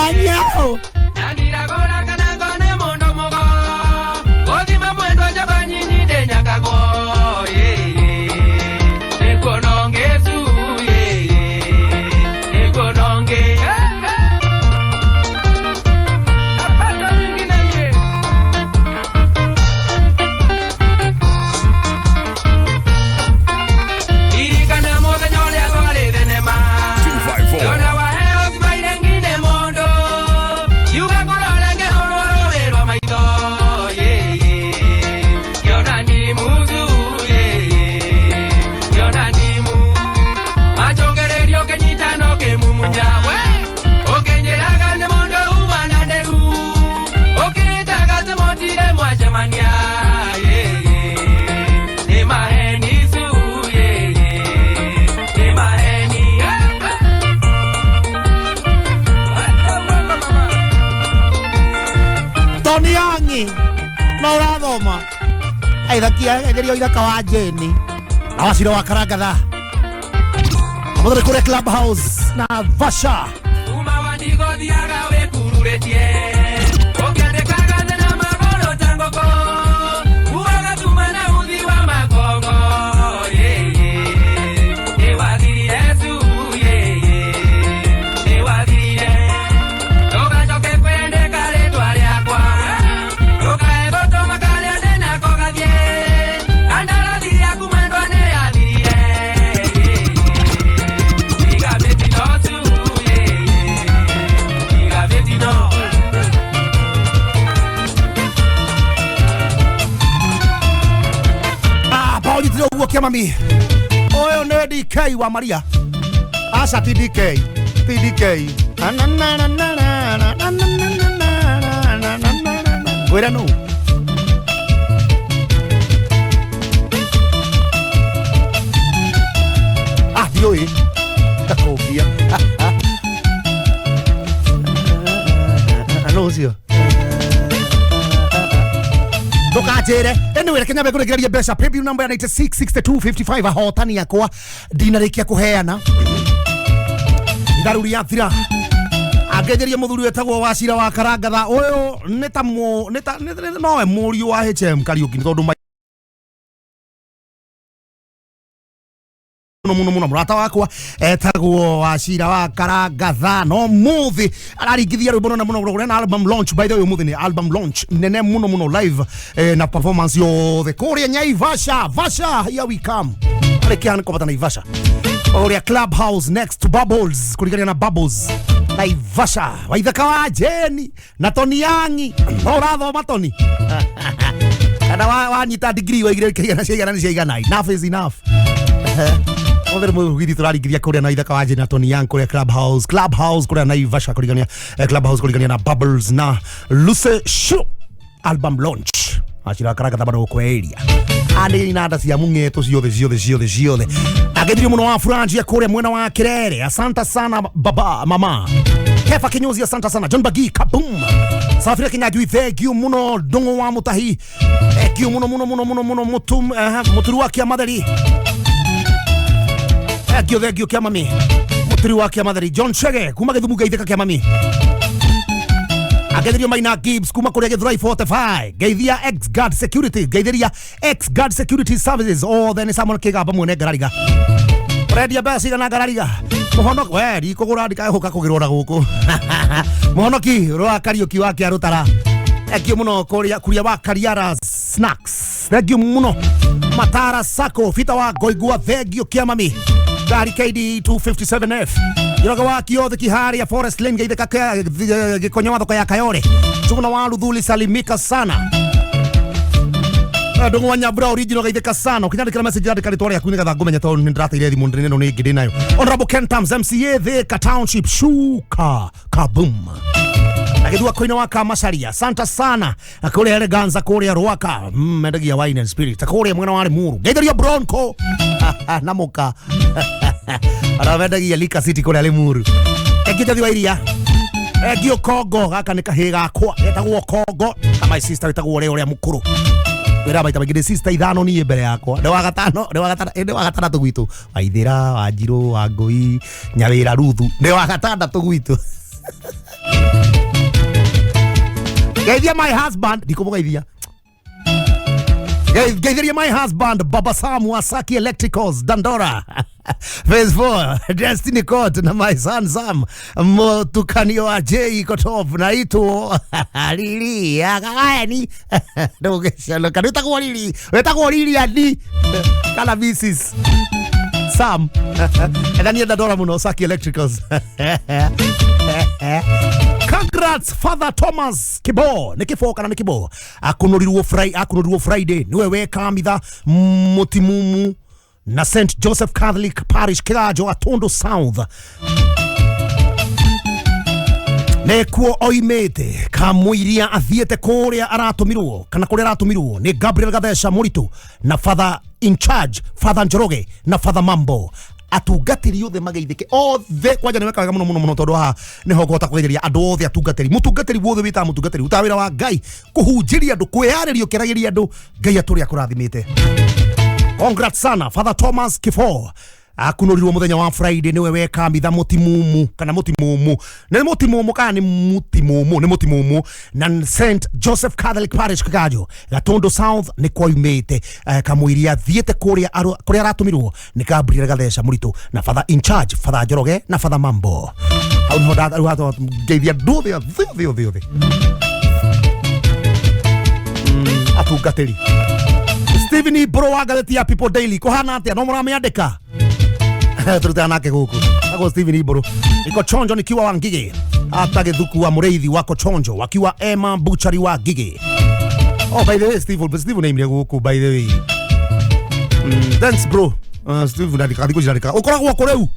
anyao Tony Yangi no ũrathoma aithakia etherio ithaka wa Jeni na wacira wa Karangatha mũthere kũrĩa Club House na Vasha ũguo kĩa mami ũyũ nĩ DK wa Maria aca ti DK ti DK ngwĩra nũ ah ndiũĩ ndakũngia nũ ũcio ndukanjire anyway reke nyambe ngũrekererie mbeca paybill number ya 966255 ahotani akwa ndinarĩkia kũheana itharu rĩathira angĩnjĩrie mũthuri wĩtagwo Wacira wa Karangatha ũyũ nĩ ta nĩ ta nowe mũriũ wa HM Kariũki nĩ tondũ muno muno muno murata wakwa etagwo Wacira wa Karangatha no muthi araringithia rwimbo rũnene muno rũrĩa na album launch. By the way muthi ni album launch nene muno muno live na performance yothe kũrĩa Naivasha. Vasha, here we come. Arekia nĩ kũbata Naivasha ũrĩa Club House next to Bubbles kũrigania na Bubbles Naivasha waithaka wa Jeni na Tony Yangi no ũrathoma Tony kana wanyita degree waigire kĩigana ciaigana nĩ ciaigana. Enough is enough. Other mũgiri tũraringithia kũrĩa na ithaka wa Jeni na Tony Yang kũrĩa Club House, Club House kũrĩa Naivasha kũrigania Club House kũrigania na Bubbles na Luce Show album launch. Acira Karangatha bado gũkũ area andĩ inanda cia mũng'eto ciothe ciothe ciothe ciothe agethirio mũno wa Frangia kũrĩa mwena wa Kirere. Asante sana baba mama Kefa Kinyozi, asante sana John Bagi kaboom Safira Kinyajui, thank you muno Ndung'u wa Mutahi, thank you muno muno muno muno muno mutum muturu wa Kiamatheri, thank you Kiamami muturu wa Kiamatheri John Chege kuma Githumu geithĩka Kiamami agethirio Maina Gibbs kuma kuria Githurai 45 geithia X Guard Security geithiria X Guard Security Services othe nĩ Samuel Kigamba mwene ngarariga ũrendia mbeca cigana ngarariga mũhonoki we ndikũgũra ndikaĩhũka kũgĩrwo na gũkũ mũhonoki rwa Kariũki wa Kĩarũtara thank you muno kuria kuria wa Kariara Snacks thank you muno Matara Sako Fita wa Ngoigua thank you Kiamami ngari KD 257F Njoroge wa Kiothe Kiharia Forest Lane geithĩka Gĩkonyo wa thoko ya Kayore Njuguna wa Luthuli salimika sana Ndung'u wa Nyambura original geithĩka sana ũkĩnyandĩkĩra message yandĩka rĩtwa rĩaku nĩgetha ngũmenye tondũ nĩndĩrateire thimũ ĩno nĩ ĩngĩ ndĩ nayo. Honorable Ken Tams MCA Thika Township Shuka Kabum agithua koina wa Kamacaria asante sana kuria Eleganza kuria Rwaka mendagia wine and spirit kuria mwena wa Limuru geithirio Bronco na muka aramendagia Lika City kuria Limuru ekitethi wa iria Egio Kongo gaka nĩ kahĩ gakwa getagwo Kongo na my sister wĩtagwo ũrĩa ũrĩa mũkũrũ Wĩra maita maingĩ ndĩ sister ithano niĩ mbere yakwa. Nĩ wa gatano, nĩ wa gatano, nĩ wa gatandatũ gwitũ. Waithĩra, Wanjirũ, Wangũi, Nyawĩra, Ruthu. Nĩ wa gatandatũ gwitũ. Geithia my husband, ndikũmũgeithia. Geithĩria my husband Baba Sam wa Saki Electricals Dandora Phase 4 Destiny Court na my son Sam Mutukanio wa J Kotov na itwo Lili agagaeni ndũgĩconoka wĩtagwo Lili wĩtagwo Lili ani kana Mrs Sam ethanie Dandora mũno Saki Electricals. Congrats Father Thomas Kibo nĩ kĩboo kana nĩ kĩboo akunũrirwo Friday akunũrirwo Friday niwe wekamitha mutimumu na St Joseph Catholic Parish Kĩganjo Atondo South nekuo oimĩte kamũiria athiĩte kũrĩa aratũmirwo kana kũrĩa aratũmirwo nĩ Gabriel Gatheca Mũritũ na Father in charge Father Njoroge na Father Mambo atungatĩri othe mageithĩke othe kwanja nĩ weka wega mũno mũno mũno tondũ haha nĩho ngũhota kũgeithĩria andũ othe atungatĩri mũtungatĩri wothe wĩtaga mũtungatĩri utaga wĩra wa Ngai kũhunjĩria andũ kwĩyarĩria ũkĩaragĩria andũ Ngai atũrĩa akũrathimĩte. Congrats sana Father Thomas Kifo akunũrirwo mũthenya wa Friday niwe wekamitha mũtimumu kana mũtimumu nĩ mũtimumu kana nĩ mũtimumu nĩ mũtimumu na St Joseph Catholic Parish Kĩganjo Gatondo South nĩ kwaumĩte kamũiria thiĩte kũrĩa kũrĩa aratũmirwo nĩ Gabriel Gatheca Mũritũ na Father in charge Father Njoroge na Father Mambo hau niho ngeithia andũ othe othe othe othe othe atungatĩri. Stephen Ibro wa ngathĩti ya People Daily kũhana atĩa no mũramĩandĩka turutana nake gũkũ agwo Stephen Ibro niko chonjo nikiwa wa Ngigĩ ata gĩthuku wa mũrĩithi wako chonjo wakiwa Emma Butchery wa Ngigĩ. Oh, by the way, Steve naimire gũkũ by the way. Thanks bro. Steve ndandika thikũ ici ndandika ũkoragwo kũ rĩu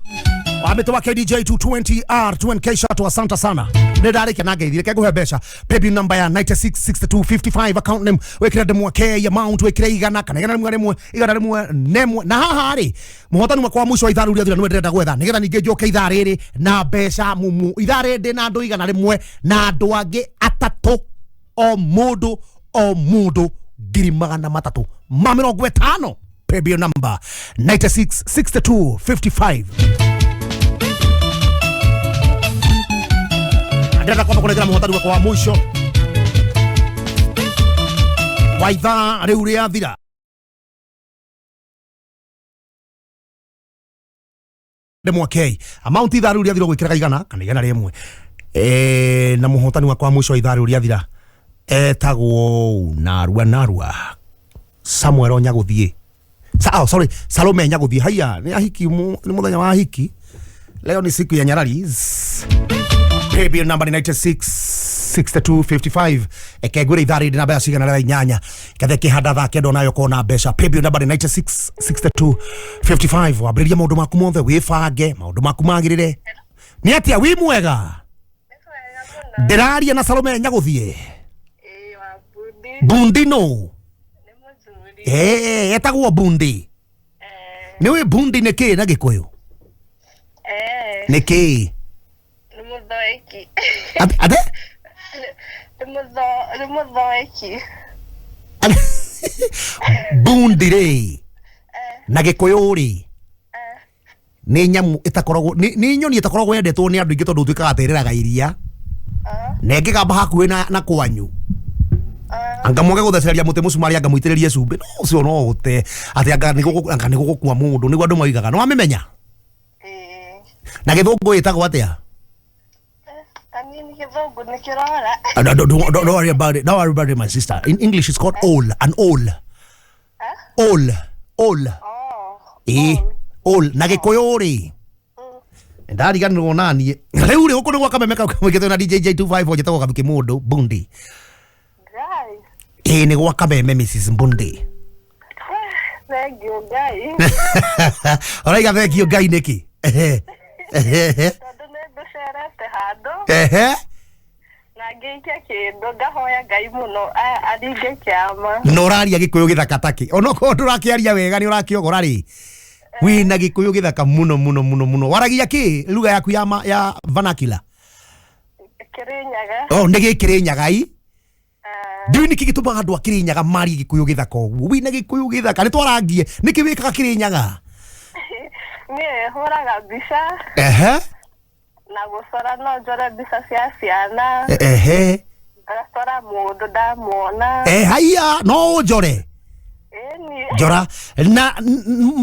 wamĩtũ wa KDJ 220R 2NK Shato asante sana nĩ ndarĩkia na ngeithire reke ngũhe mbeca paybill number ya 966255 account name wĩkĩre ndemwa K amount wĩkĩre igana kana igana rĩmwe rĩmwe igana rĩmwe nemwe na haha rĩ mũhotani wakwa wa mũico wa ithaa rĩu rĩathira nĩwe ndĩrenda gwetha nĩgetha ningĩ njoke ithaa rĩrĩ na mbeca mumu ithaa rĩrĩ ndĩ na andũ igana rĩmwe na andũ angĩ atatũ o mũndũ o mũndũ ngiri magana matatũ ma mĩrongo ĩtano paybill number 966255 ndĩrenda kwamba kũnengera mũhotani wakwa wa mũico wa ithaa rĩu rĩathira ndemwa K amount ithaa rĩu rĩathira gwĩkĩraga igana kana igana rĩmwe na mũhotani wakwa wa mũico wa ithaa rĩu rĩathira etagwo Narua Narua Samuel Onyagũthiĩ oh, sorry Salome Nyagũthiĩ haiya nĩ ahiki nĩ mũthenya wa ahiki leo ni siku ya nyararis paybill number 966255 ekengwĩra ithaa rĩrĩ na mbeca cigana rĩa inyanya kethe kĩhanda thaa kenda onayo kona mbeca paybill number 966255 wambĩrĩria maũndũ maku mothe wĩbange maũndũ maku magĩrĩre nĩ atĩa wĩ mwega ndĩraria na Salome Nyagũthiĩ bundi no etagwo bundi nĩ wĩ bundi nĩ kĩ na gĩkũyũ nĩ kĩ Nĩ mũthoeki. Ate Nĩ mũthoeki. Bundi rĩ na gĩkũyũ rĩ nĩ nyamũ ĩtakoragwo nĩ nyoni ĩtakoragwo yendetwo nĩ andũ aingĩ tondũ ũtuĩkaga atĩ ĩrĩraga iria na ĩngĩgamba hakuhĩ na kwanyu anga mwage gũthecereria mũtĩ mũcumarĩ anga mũitĩrĩrie cumbĩ no ũcio no ũte atĩ anga nĩ gũgũkua mũndũ nĩguo andũ moigaga nĩ wamĩmenya na gĩthũngũ ĩtagwo atĩa? Kanini gĩthũngũ nĩ kĩrora. Don't worry about it. Don't worry about it, my sister. In English, it's called owl. An owl. Owl. Owl. Owl. Na gĩkũyũ rĩ ndariganĩrwo naniĩ rĩu rĩ gũkũ nĩ gwa kameme kau kamũikĩtwo na DJ J254 njĩtagwo Gathuki Mũndũ Bundi ĩĩ nĩ gwa kameme Mrs Bundi Thengiũ Ngai. Ũraiga thengio Ngai nĩkĩ? Tondũ nĩ ngũcerete handũ na ngĩikia kĩndũ ngahoya Ngai mũno aringe kĩama. Na ũraria gĩkũyũ gĩthaka takĩ onokorwo ndũrakĩaria wega nĩ ũrakĩogora rĩ wĩna gĩkũyũ gĩthaka mũno mũno mũno mũno waragia kĩ lugha yaku ya vernacular? Kĩrĩnyaga. Oh nĩ gĩkĩrĩnyaga i Ndiũĩ nĩkĩ gĩtũmaga andũ a Kĩrĩnyaga marie Gĩkũyũ gĩthaka ũguo. Wĩna Gĩkũyũ gĩthaka nĩ twarangie. Nĩkĩ wĩkaga Kĩrĩnyaga? Niĩ hũraga mbica. Ehe. Na gũcora no njore mbica cia ciana. Ehe. Ngacora mũndũ ndamuona. Haiya no ũnjore. Njora na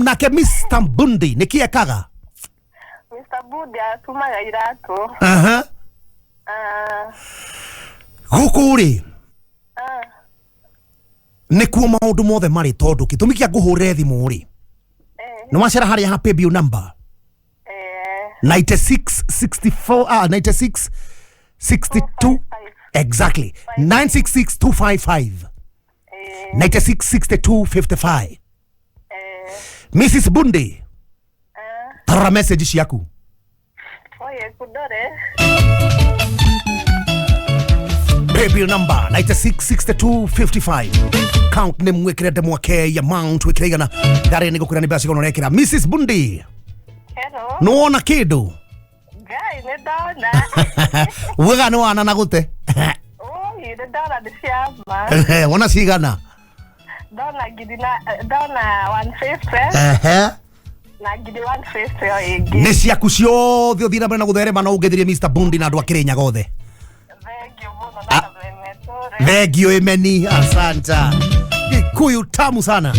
nake Mr. Bundi nĩkĩ ekaga? Mr. Bundi atumaga iratũ. Aha. Gũkũ rĩ nĩkuo maũndũ mothe marĩ tondũ gĩtũmi kĩa ngũhũrĩre thimũ rĩ nĩ wacera harĩa ha paybill number 9664 96 62 exactly 966255 966255. Mrs. Bundi, tarora message ciaku. Oye kudore. Paybill number 966255. Count name wikire ndemwake amount wikire igana ndare ni gukura ni mbeca cigana urekira. Mrs. Bundi. Hello. Nuona kindu? Ngai ni ndona. Wega ni wana na gute. Oi ni ndona ni ciama. Wona cigana? Ndona ngiri na ndona 150. Ehe. Na ngiri 150 yo ingi. Ni ciaku ciothe uthire mbere na gutherema no ungethirie Mr. Bundi na andu a Kĩrĩnyaga othe. Thank you imeni, asante. Gikuyu tamu sana.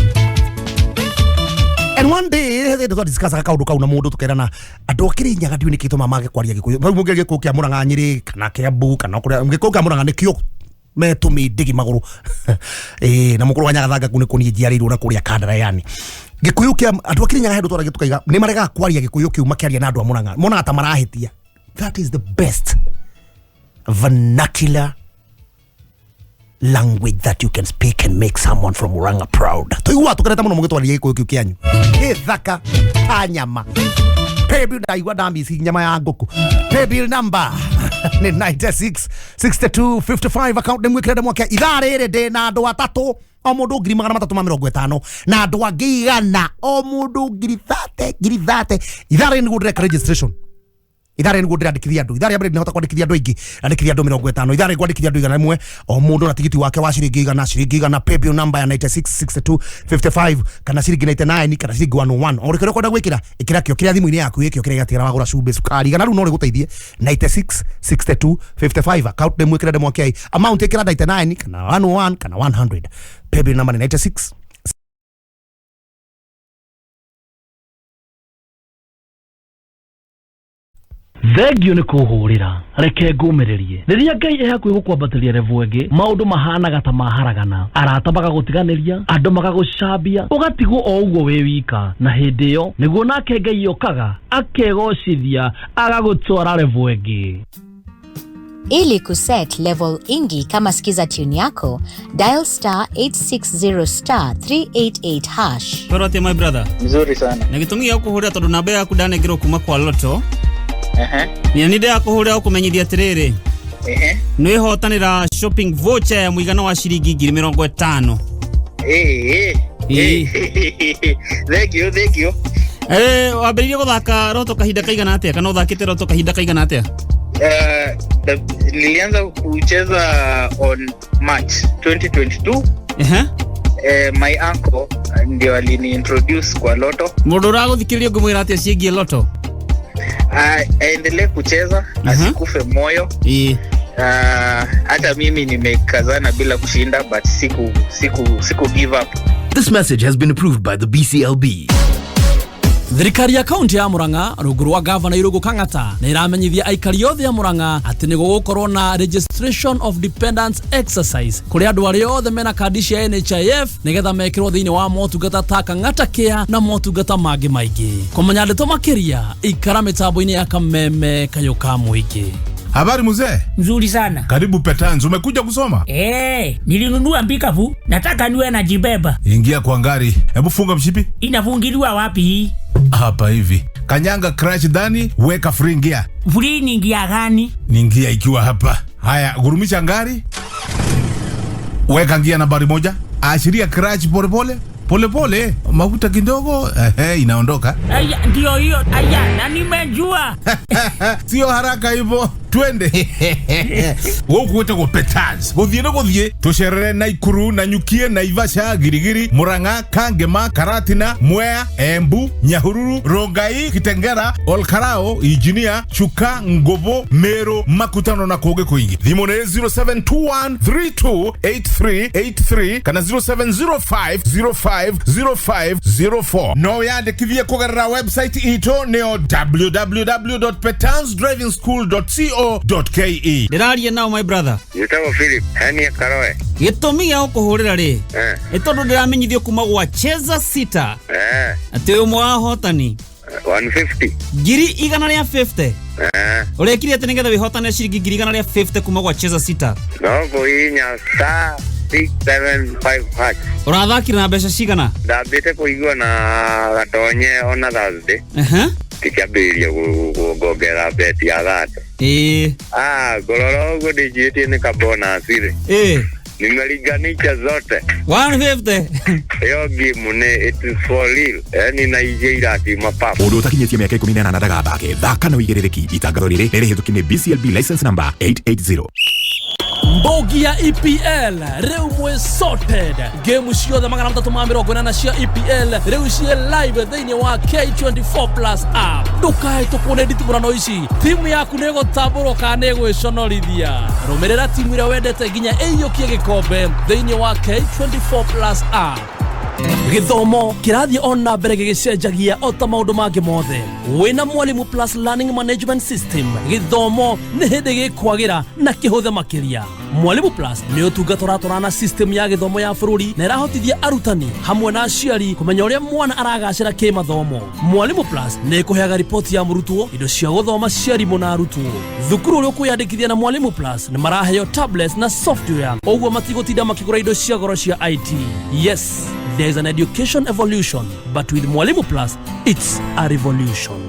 And one day they do discuss kaundu kau na mundu tukerana andu a Kĩrĩnyaga ndiũ nĩkĩ gĩtũmaga mage kwaria Gĩkũyũ. Rĩu mũngĩ Gĩkũyũ kĩa Mũrang'a Nyĩrĩ kana Kĩambu kana kũrĩa Gĩkũyũ kĩa Mũrang'a nĩkĩo metũmĩndĩgi magũrũ. Na mũkũrũ wa Nyagathanga kũ nĩkuo niĩ njiarĩirwo na kũrĩa Kandara yani. Gĩkũyũ kĩa andũ a Kĩrĩnyaga he andũ twaragia tukaiga nĩ maregaga kwaria Gĩkũyũ kĩu makĩaria na andũ a Mũrang'a. Monaga ta marahĩtia. That is the best vernacular language that you can speak and make someone from Murang'a proud. Tuigua tukereta muno mugitwaririe Gĩkũyũ kĩu kĩanyu. Gĩthaka ta nyama. Paybill ndaigua ndamici nyama ya ngũkũ. Paybill number ni 96 62 55. Account nĩ mwĩkĩre ndemwake. Ithaa rĩrĩ ndĩ na andũ atatũ o mũndũ 350 na andũ angĩ igana o mũndũ 30,000. Ithaa rĩrĩ nĩguo ndĩreka registration. Ithaa rĩrĩ nĩguo ndĩrandĩkithia andũ. Ithaa rĩa mbere ndinahota kwandĩkithia andũ aingĩ, ndandĩkithia andũ 50. Ithaa rĩrĩ ngwandĩkithia andũ 100 o mũndũ na tigiti wake wa ciringi igana, ciringi igana. Paybill number ya 966255 kana ciringi 99 kana ciringi 101. O rĩkĩrĩa ũkwenda gwĩkĩra ĩkĩra kĩo kĩrĩa thimũ-inĩ yaku ĩkĩo kĩrĩa gĩatigara wagũra cumbĩ cukari igana rĩu no rĩgũteithie. 966255 account name mwĩkĩre ndemwake amount ĩkĩra 99 kana 101 kana 100. Paybill number ni 96. Thengio nĩ kũhũrĩra reke ngũmĩrĩrie rĩrĩa Ngai e hakuhĩ gũkwambatĩria level ĩngĩ maũndũ mahanaga ta maharagana arata magagũtiganĩria andũ magagũcambia ũgatigwo o ũguo wĩ wika na hĩndĩ ĩyo nĩguo nake Ngai okaga akegocithia agagũtwara level ĩngĩ. Ili kuset level ingi kama skiza tune yako, dial star 860 star 388 hash. Kwĩrwo atĩa my brother? Mzuri sana. Na gĩtũmi gĩa gũkũhũrĩra tondũ namba yaku ndanengerwo kuma kwa Lotto. Ehe. Nĩ nĩ ndĩrakũhũrĩra ũkũmenyithia atĩrĩrĩ. Ehe. Nĩ wĩhotanĩra shopping voucher ya mũigana wa ciringi 50,000. Eh. Thank you, thank you. Wambĩrĩirie gũthaka Lotto kahinda kaigana atĩa kana ũthakĩte Lotto kahinda kaigana atĩa? Nilianza kucheza on March 2022. Ehe. My uncle ndio aliniintroduce kwa Lotto. Mũndũ ũragũthikĩrĩria ũngĩmwĩra atĩa ciĩgiĩ Lotto? Aendelee kucheza, asikufe moyo. Hata mimi nimekazana bila kushinda but siku give up. This message has been approved by the BCLB. Thirikari ya kaunti ya Murang'a rungu rwa gavana Irungu Kang'ata nĩ ĩramenyithia aikari othe a Murang'a atĩ nĩ gũgũkorwo na registration of dependents exercise kũrĩ andũ arĩa othe mena kandi cia NHIF nĩgetha mekĩrwo thĩinĩ wa motungata ta Kang'ata Care na motungata mangĩ maingĩ. Kũmenya ndeto makĩria ikara mĩtambo-inĩ ya Kameme Kayũ ka Mũingĩ. Habari mzee? Nzuri sana. Karibu Petanz, umekuja kusoma? Nilinunua pickup, nataka niwe najibeba. Ingia kwa ngari. Hebu funga mshipi. Inafungiliwa wapi? Hapa hivi. Kanyanga crash ndani, weka free gear. Free ni ngia gani? Ni ngia ikiwa hapa. Haya, gurumisha ngari. Weka ngia nambari 1. Ashiria crash pole pole. Pole pole, mafuta kidogo, inaondoka. Aya, ndio hiyo. Aya, na nimejua. Sio haraka hivyo. Twende. Gũkũ gwĩtagwo Petans. Gũthiĩ nĩ gũthiĩ tũcerere Naikuru, Nanyukie, Naivasha, Girigiri, Murang'a, Kangema, Karatina, Mwea, Embu, Nyahururu, Rongai, Kitengera, Olkarao, Injinia, Chuka, Ngobo, Meru, Makutano na kũngĩ kũingĩ. Thimũ nĩ 0721328383 kana 0705050504. No wĩyandĩkithie kũgerera website itũ nĩyo www.petansdrivingschool.co.ke. Ndĩraria nao my brother. Njĩtagwo Philip Henia Karoe. Gĩtũmi gĩa gũkũhũrĩra rĩ, Eh. nĩ tondũ ndĩramenyithio kuma gwa Cheza Sita Eh, atĩ ũmwe wa ahotani 150. 150,000. Eh, Ũrekire atĩ nĩgetha wĩhotane ciringi 150,000 kuma gwa Cheza Sita? No kũhihinya star 675 hash. Ũrathakire na mbeca cigana? Ndambĩte kũigua na gatonye ona Thursday. Aha. Ngĩkĩambĩrĩria kuongerera beti ya thate. Ĩĩ. Ah, ngorora ũguo ndĩnjĩtie nĩ kabonus rĩ. Ĩĩ. Nimelinganisha zote. 150. Ĩyo game nĩ it is for real. Yaani naijia irakiuma pap. Mũndũ ũtakinyĩtie mĩaka 18 ndagathake. Thaka na ũigĩrĩrĩki. Itangatho rĩrĩ nĩ rĩhĩtũkie nĩ BCLB license number 880. Mbogi ya EPL rĩu mwĩ sorted. Game ciothe 380 cia EPL rĩu ciĩ live thĩinĩ wa K24 Plus app. Ndũkahĩtũkwo nĩ nditimũrano ici. Timu yaku nĩ ĩgũtambũrwo kana nĩ ĩgwĩconorithia. Rũmĩrĩra timu ĩrĩa wendete nginya ĩiyũkie gĩkombe thĩinĩ wa K24 Plus app. Gĩthomo kĩrathiĩ o na mbere gĩgĩcenjagia o ta maũndũ mangĩ mothe. Wĩna Mwalimu Plus Learning Management System, gĩthomo nĩ hĩndĩ gĩkwagĩra na kĩhũthe makĩria. Mwalimu Plus nĩ ũtungata ũratwarana na system ya gĩthomo ya bũrũri na ĩrahotithia arutani hamwe na aciari kũmenya ũrĩa mwana aragacĩra kĩmathomo. Mwalimu Plus nĩ ĩkũheaga riboti ya mũrutwo, indo cia gũthoma cia arimũ na arutwo. Thukuru ũrĩa ũkwĩyandĩkithia na Mwalimu Plus nĩ maraheo tablets na software, ũguo matigũtinda makĩgũra indo cia goro cia IT. Yes, there is an education evolution, but with Mwalimu Plus, it's a revolution.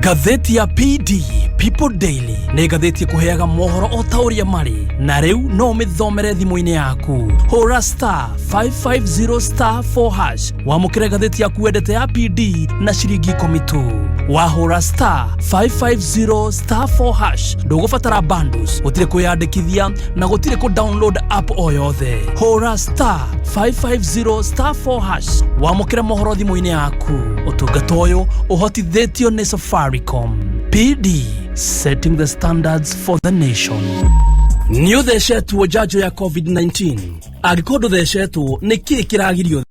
Ngathĩti ya PD People Daily nĩ ngathĩti ĩkũheaga mohoro o ta ũrĩa marĩ, na rĩu no ũmĩthomere thimũ-inĩ yaku. Hũra star 550 star 4 hash wamũkĩre ngathĩti yaku wendete ya PD na ciringi 10 tu. Wahũra star 550 star 4 hash ndũgũbatara bundles, gũtirĩ kwĩyandĩkithia na gũtirĩ kũ download app o yothe. Hũra star 550 star 4 hash wamũkĩre mohoro thimũ-inĩ yaku. Ũtungata ũyũ ũhotithĩtio nĩ Safaricom. PD, setting the standards for the nation. Nĩ ũthecetwo njanjo ya COVID-19? Angĩkorwo ndũthecetwo, nĩ kĩĩ kĩragirio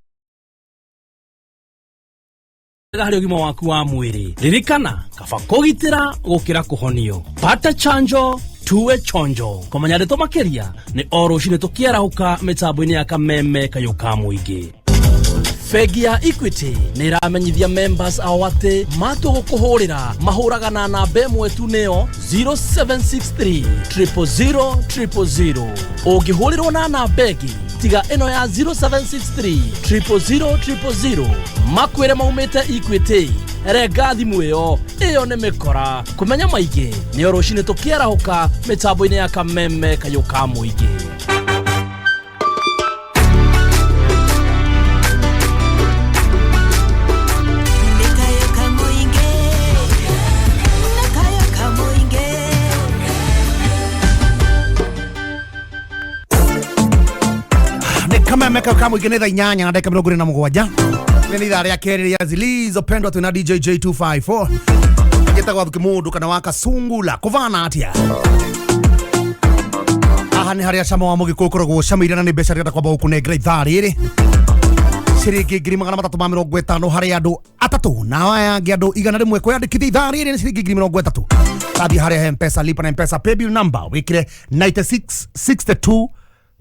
harĩ ũgima waku wa mwĩrĩ? Ririkana, kaba kũgitĩra gũkĩra kũhonio. Pata chanjo tuwe chonjo. Kũmenya ndeto makĩria nĩ o rũcinĩ tũkĩarahũka mĩtambo-inĩ ya kameme kayũ ka mũingĩ. Bengi ya Equity nĩ ĩramenyithia members ao atĩ matua gũkũhũrĩra mahũraga na namba ĩmwe tu, nĩyo 0763 000 000. Ũngĩhũrĩrwo na namba ĩngĩ tiga ĩno ya 0763 000 000 makwĩre maumĩte Equity, renga thimũ ĩyo, ĩyo nĩ mĩkora. Kũmenya maingĩ nĩ o rũcinĩ tũkĩarahũka mĩtambo-inĩ ya kameme kayũ ka mũingĩ. Nĩ kameme kau ka mũingĩ. Nĩ thaa 8:47. Nĩ ithaa rĩa kerĩ rĩa Zilizopendwa. Twĩna DJ J254, njĩtagwo Athuki Mũndũ kana wa Kasungula. Kũvana atĩa? Haha nĩ harĩa cama wa mũgĩkũyũ ũkoragwo ũcamĩire, na nĩ mbeca rĩrenda kwamba gũkũnengera ithaa rĩrĩ, ciringi 350,000 harĩ andũ atatũ, na aya angĩ andũ 100. Kwĩyandĩkithia ithaa rĩrĩ nĩ ciringi 30,000. Tathiĩ harĩa Mpesa, lipa na Mpesa, paybill number wĩkĩre 9662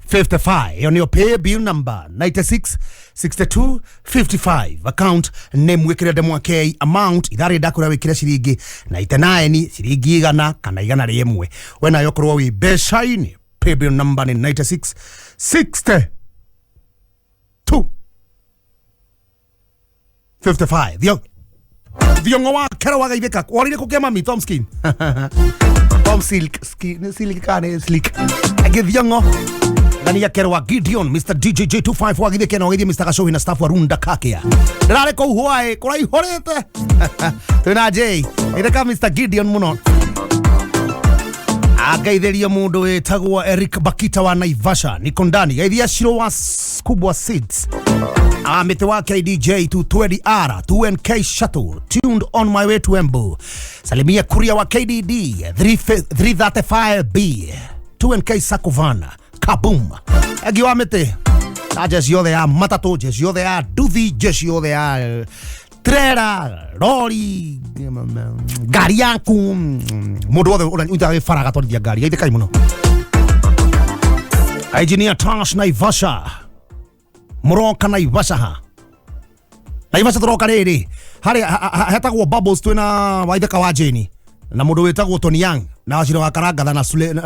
55. Ĩyo nĩyo paybill number, 96 62 55. Account name wĩkĩre ndemwa K. Amount ithaa rĩrĩ ndakwĩra wĩkĩre ciringi 99, ciringi 100 kana 101. We nayo korwo wĩ mbeca-inĩ. Paybill number nĩ 96 62 55. Thio thiongo wa kero wa gaithĩka warire kũkĩa mami Tom Skin, Tom Silk Skin, Silk kane Slick agĩthiongo ndani ya kero wa Gideon. Mr DJ J25 wagithĩ kena wagithĩ Mr Gacohi na staff wa Runda Kakia ndĩrarĩ kũu hwaĩ kũraihũrĩte. Twĩna J ĩreka Mr Gideon mũno. Angeithĩria mũndũ wĩtagwo Eric Bakita wa Naivasha niko ndani. Geithia Shiro wa Kubwa Seeds, mĩtĩ wa KDJ 220R 2NK Shuttle tuned on my way to Embu. Salimia Kuria wa KDD 335B 2NK Sakovana Kabum. Egi wa mĩtĩ na jeci yothe ya matatũ, jeci yothe ya nduthi, jeci yothe ya trera, rori, ngari yaku, mũndũ wothe ũrĩa bara agatwarithia ngari geithĩkai mũno. Engineer Tash Naivasha, mũroka Naivasha ha Naivasha tũroka rĩrĩ harĩa hetagwo Bubbles, twĩna Waithaka wa Jane na mũndũ wĩtagwo Tony Young na Wachiro wa Karangatha na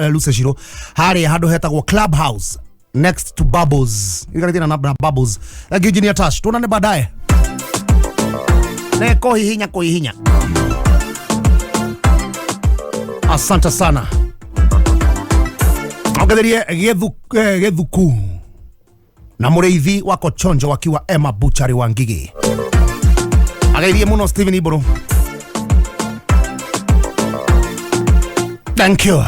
Luce Shiro harĩa handũ hetagwo Clubhouse next to Bubbles. Iriganĩtie na Bubbles. Thank you Engineer Tash, tuonane baadaye. Ne kohihinya kohihinya. Asante sana. Ongetherie Gethuku na mũrĩithi wa Kochonjo wakiwa Emma Butchery wa Ngigĩ. Ageithie mũno Stephen Iburu. Thank you.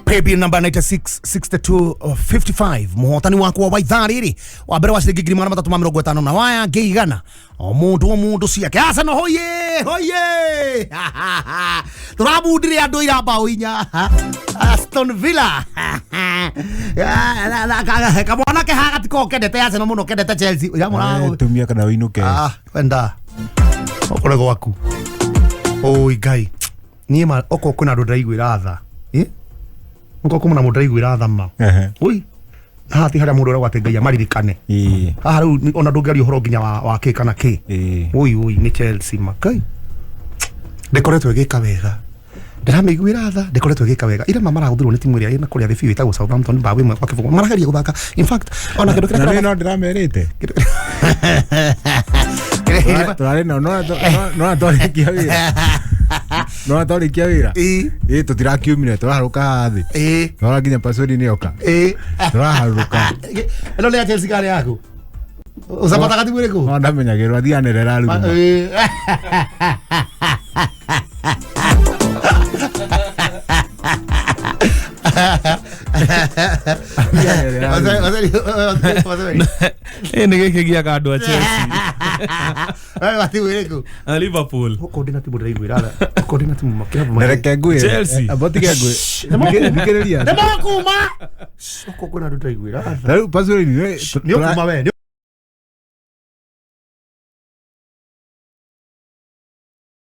Paybill number 966255 muhotani wakwa wa ithaa rĩrĩ wa mbere wa ciringi 350 na waya ngĩ igana o mũndũ ciake. Arsenal hoye hoye, tũrabundire andũ ira mbaũ inya. Aston Villa kamwana ke haha gatiko kendete Arsenal mũno, kendete Chelsea. Tumia kana ũinũke. Wenda ũkore gwaku. Oi Ngai, niĩ ma okorwo kwĩna andũ ndĩraiguĩra tha, okorwo kwĩna mũndũ ndĩraiguĩra tha ma, oi haha ti harĩa mũndũ ũrauga atĩ Ngai amaririkane. Haha rĩu ona ndũngĩaria ũhoro nginya wa kĩ kana kĩ. Oi oi nĩ Chelsea ma Ngai ndĩkoretwo ĩgĩka wega, ndĩramĩiguĩra tha, ndĩkoretwo ĩgĩka wega. Ira maragũthirwo nĩ timu ĩrĩa ĩna kũrĩa thĩ biũ ĩtagwo Southampton mbaũ ĩmwe kwa kĩbũgũ. Marageria gũthaka, in fact ona kĩndũ kĩrĩa na no ndĩramerĩte tũrarĩ nao no twarĩkia wĩra, no twarĩkia wĩra ĩ tũtirakiumire, tũraharũka haha thĩ, tũrora nginya password nĩ yoka, tũraharũka. Ĩno nĩ ya Chelsea kana yaku? Ũcapataga timu ĩrĩkũ? No ndamenyagĩrwo athianĩrĩra raruma. Nĩ gĩkĩ gĩaga andũ a Chelsea. Liverpool. Reke ngwĩre. Chelsea. Amba ũtige ngwĩre. Thikĩrĩria. Nĩmokuma. Okorwo kwĩna andũ ndĩraiguĩra tha. Rĩu password nĩ Nĩũkuma we.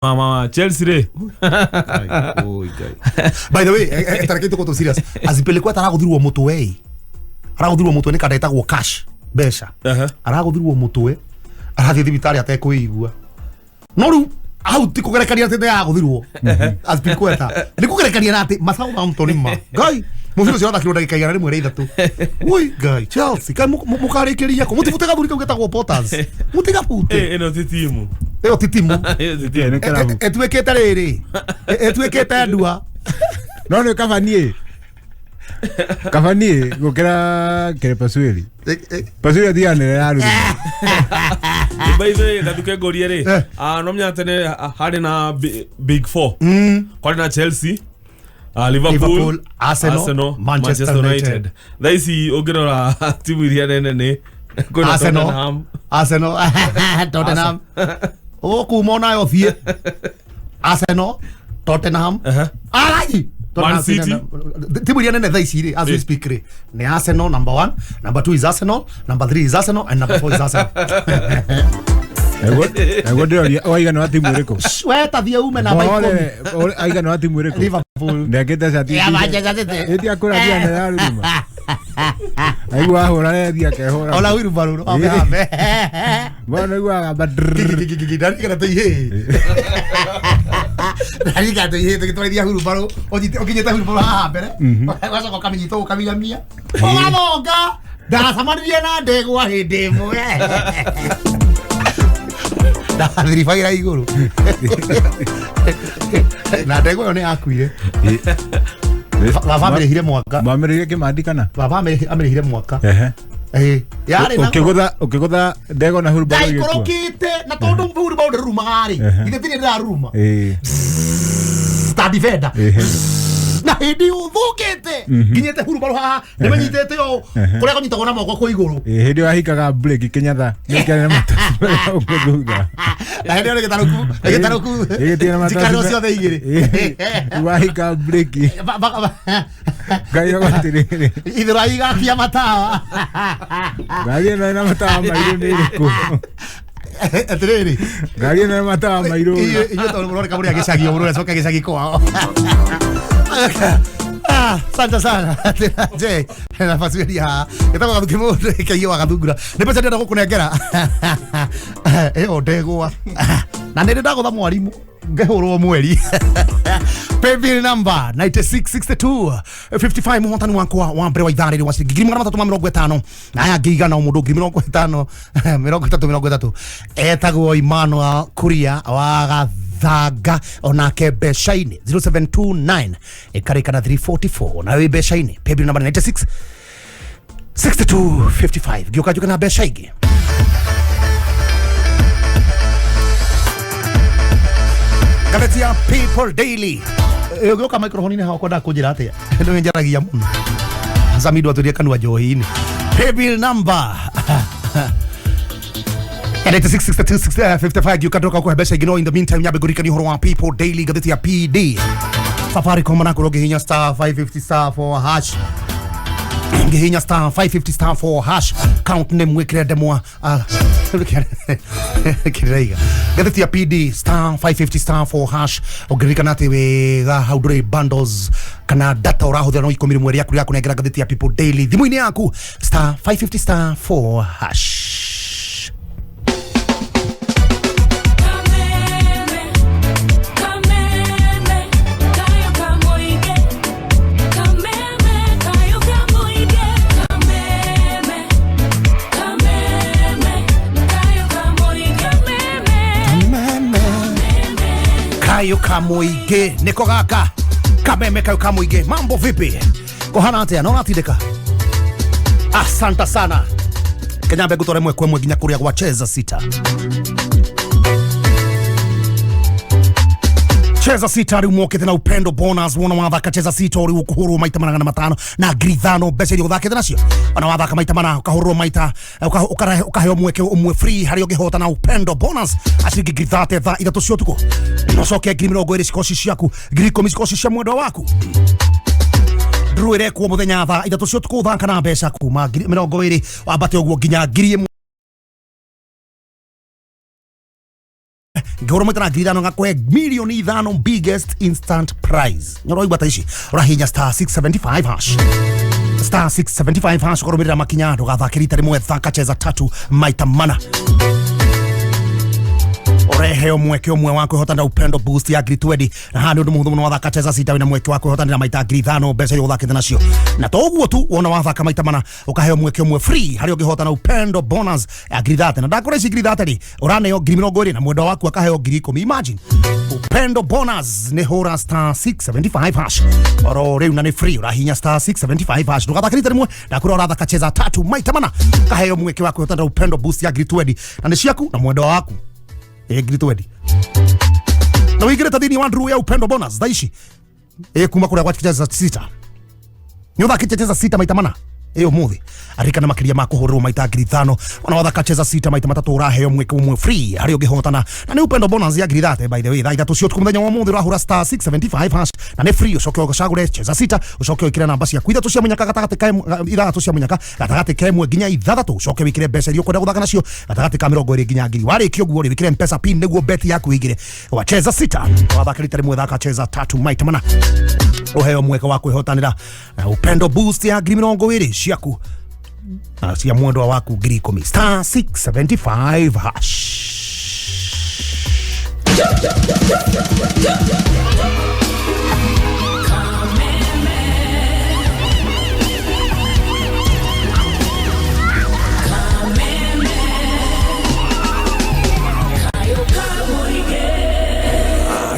Mama Chelsea rĩ. By the way, tareke tuko serious. Azipelekwa taragũthirwo mũtwe. Aragũthirwo mũtwe nĩ kanda ĩtagwo cash mbeca. Aragũthirwo mũtwe arathiĩ thibitarĩ atekwĩigua. No rĩu hau ti kũgerekania atĩ nĩyagũthirwo. Azpilicueta nĩ kũgerekania na atĩ Southampton ma Ngai mũbira ũcio wathakirwo ndagĩka 103. Ui Ngai Chelsea kai mũkarĩkĩria kũ mũtibute gathuri kau getagwo Potters. Mũtigabute. Ĩno ti timu. Ĩyo ti timu. Ĩtuĩkĩte rĩrĩ, ĩtuĩkĩte ndua. No nĩ kaba niĩ, kaba niĩ gũkĩra kĩrĩ Pasueli. Pasueli athianĩrĩra yarũma. By the way, gathuke ngũrie rĩ, no menya tene harĩ na Big Four. Kwarĩ na Chelsea, Liverpool, Arsenal, Manchester United. Thaa ici ũngĩrora timu iria nene nĩ kwĩna Tottenham. Arsenal, Tottenham. Ũkuma onayo thiĩ. Arsenal, Tottenham. Arai. Man City. Timu iria nene thaa ici rĩ, as we speak rĩ, nĩ Arsenal number 1, number 2 is Arsenal, number 3 is Arsenal and number 4 is Arsenal. Naguo ndĩroria waigana wa timu ĩrĩkũ? We ta thiĩ ume namba 10. Aigana wa timu ĩrĩkũ? Liverpool. Ndekĩte cati. Ya Manchester City. Ĩti akũra thianĩrĩra yarũma. Aigua ahũra rethi akehũra. Ona wheelbarrow ambe ambe. Mbona aigua agamba ndarikana tå ihä ndarikana tå ihä tå gä twarithia wheelbarrow ũkinyĩte wheelbarrow haha mbere ũgacoka ũkamĩnyita ũkamĩiramia ũgathonga ndacemanirie na ndegwa hĩndĩ ĩmwe ndathiribagĩra igũrũ na ndegwa ĩyo nĩ yakuire. Baba amĩrĩhire mwaka. Mamĩrĩhire kĩmandi kana? Baba amĩrĩhire mwaka. Yarĩ na ũkĩgũtha ndegwa na wheelbarrow igĩkua. Ndaikũrũkĩte na tondũ wheelbarrow ndĩrurumaga rĩ, ithe tirĩ ndĩraruruma. Ta defender. Ehe. Na hĩndĩ ũthũkĩte nginyĩte hurubarũ haha nĩmenyitĩte ũũ kũrĩa kũnyitagwo na moko kwĩ igũrũ. Ĩ, hĩndĩ wahingaga breki Kenyatta nĩkĩarĩ na mataci ũguo thutha. Na hĩndĩ ĩyo nĩ gĩtarũku, nĩ gĩtarũku. Ĩ, gĩtirĩ na mataci Njikarĩro ciothe igĩrĩ. Ĩ, wahinga breki ngaigagwo atĩrĩrĩ ithũra igakia matawa. Ngari ĩno ĩna matawa mairũ nĩ ĩrĩkũ? Atĩrĩrĩ, ngari ĩno ĩna matawa mairũ. Inyuĩ tondũ mũroneka mũrĩ a gĩcagi, o mũndũ acoka gĩcagi kwao. Ah, santa sana. Je, nafasi ya ĩtagwo Gathuki mũndũ ĩkĩiywo wa Gathungura. Nĩ mbeca ndĩrenda gũkũnengera. Ĩyo ndegwa. Na nĩ ndĩ ndagũtha mwarimũ ngĩhũrwo mweri. Paybill number 9662 55 muhotani wakwa wa mbere wa ithaa rĩrĩ wa ciringi 350 na aya angĩ igana o mũndũ 50,000 30 30 etagwo Emmanuel Kuria wa Gathanga onake mbeca-inĩ 0729 ĩkarĩka na 344 nayo ĩ mbeca-inĩ. Paybill number 96 62 55 ngĩũka njuke na mbeca ingĩ. Ngathĩti ya People Daily. Ũgĩũka microphone-inĩ haha ũkwendaga kũnjĩra atĩa? Nĩ njaragia mũno. Samido atũrie kanua njohi-inĩ. Paybill number 9662 ngĩũka ndoka kũhe mbeca ingĩ, no in the meantime nyambe ngũririkanie ũhoro wa People Daily, ngathĩti ya PD. Safaricom na ngĩhihinya star 550 star 4 hash, ngĩhihinya star 550 star 4 hash, count name wĩkĩre ndemwa kĩraiga. Ngathĩti ya PD star 550 star 4 hash, ũngĩririkana atĩ wĩga hau ndũrĩ bundles kana data ũrahũthĩra no ikũmi rĩmwe rĩaku rĩa kũnengera ngathĩti ya People Daily thimũ-inĩ yaku star 550 star 4 hash. Kayo kamuige niko gaka kameme kayo kamuige. Mambo vipi, kuhana atia? No ratindika. Asante sana. Kenya ngũtware mwe kwa mwe nginya kũrĩa gwa Cheza Sita. Cheza Sita rĩu mokĩte na upendo bonus. Wona wathaka Cheza Sita rĩu ũkũhũrwo maita 500 na 5,000 mbeca iria ũthakĩte nacio. Ona wathaka maita mana ũkahũrwo maita ũkaheo mweke ũmwe free harĩa ũngĩhota na upendo bonus aciringi 30,000 thaa 3 cia ũtukũ. Nocoke 20,000 cikoci ciaku, 10,000 cikoci cia mwendwa waku. Nduru ĩrekwo mũthenya thaa 3 cia ũtukũ, thaka na mbeca kuma 20 wambate ũguo nginya 1,000. Ngĩhũrwo maita na 5,000 ngakũhe 5,000,000 biggest instant prize. Nyoro ta ici ũrahihinya star 675 hash, star 675 hash ũkarũmĩrĩra makinya, ndũgathake rita rĩmwe, thaka cheza tatu maita mana ũreheo mweke ũmwe wa kwĩhotanĩra upendo boost ya 20,000. Na haha nĩ ũndũ mũhũthũ mũno, wathaka Cheza Sita wĩna mweke wa kwĩhotanĩra maita 5,000 mbeca iria ũthakĩte nacio. Na to ũguo tu, wona wathaka maita mana ũkaheo mweke ũmwe free harĩa ũngĩhotana upendo bonus ya 30,000. Na ndakũra ici 30,000 rĩ, ũraneo 20,000 na mwendwa waku akaheo 10,000. Imagine upendo bonus nĩ hũra star 675 hash oro rĩu na nĩ free, ũrahihinya star 675 hash, ndũgathake rita rĩmwe, ndakũra ũrathaka Cheza tatu maita mana ũkaheo mweke wa kwĩhotanĩra upendo boost ya 20,000 na nĩ ciaku na mwendwa waku. 20,000 na wĩingĩrĩte thĩinĩ wa nduru ya upendo bonus thaa ici kuma kũrĩa gwa Cheza Sita. Nĩ ũthakĩte Cheza Sita maita mana ũmũthĩ, arikana makĩria ma kũhũrĩrwo maita 5,000. Ona wathaka Cheza Sita maita matatũ ũraheo mweke ũmwe free harĩa ũngĩhotana na nĩ upendo bonus ya 30,000. By the way, thaa 3 cia ũtukũ mũthenya wa ũmũthĩ ũrahũra star 675 hash na nĩ free, ũcoke ũcagũre Cheza Sita, ũcoke wĩkĩre namba ciaku 3 cia mũnyaka gatagatĩ ka 6 cia mũnyaka gatagatĩ ka 1 nginya 6, ũcoke wĩkĩre mbeca iria ũkwenda gũthaka nacio gatagatĩ ka 20 nginya 1,000. Warĩkia ũguo rĩ, wĩkĩre Mpesa pin nĩguo bet yaku ĩingĩre wa Cheza Sita. Wathaka rita rĩmwe, thaka Cheza tatu maita mana ũheo mweke wa kwĩhotanĩra na upendo boost ya 20,000 ciaku na cia mwendwa waku 10,000 star 675 hash.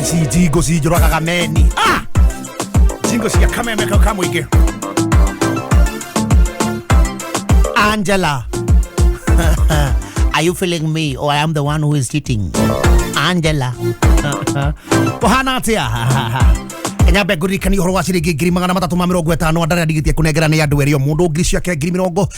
Ici njingo cinjũragaga meni. Jingo cia kameme kau kamũingĩ. Angela. Are you feeling me or I am the one who is cheating? Angela. Kũhana atĩa? Nyambe ngũririkanie ũhoro wa ciringi 350,000 andũ arĩa ndigĩtie kũnengera nĩ andũ erĩ o mũndũ ngiri ciake ngiri mĩrongo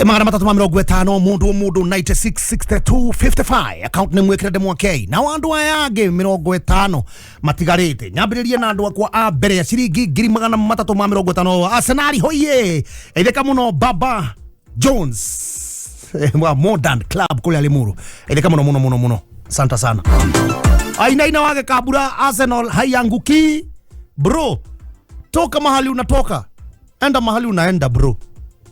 350 mũndũ o mũndũ 966255 account nĩ mwĩkĩre ndemwakei nao andũ aya angĩ 50 matigarĩte. Nyambĩrĩrie na andũ akwa a mbere ya ciringi 350 Arsenal hoye itheka mũno Baba Jones wa Modern Club kũrĩa Limuru, itheka mũno mũno mũno mũno, asante sana. Ainaina wage kabura Arsenal haianguki bro, toka mahali unatoka enda mahali unaenda bro.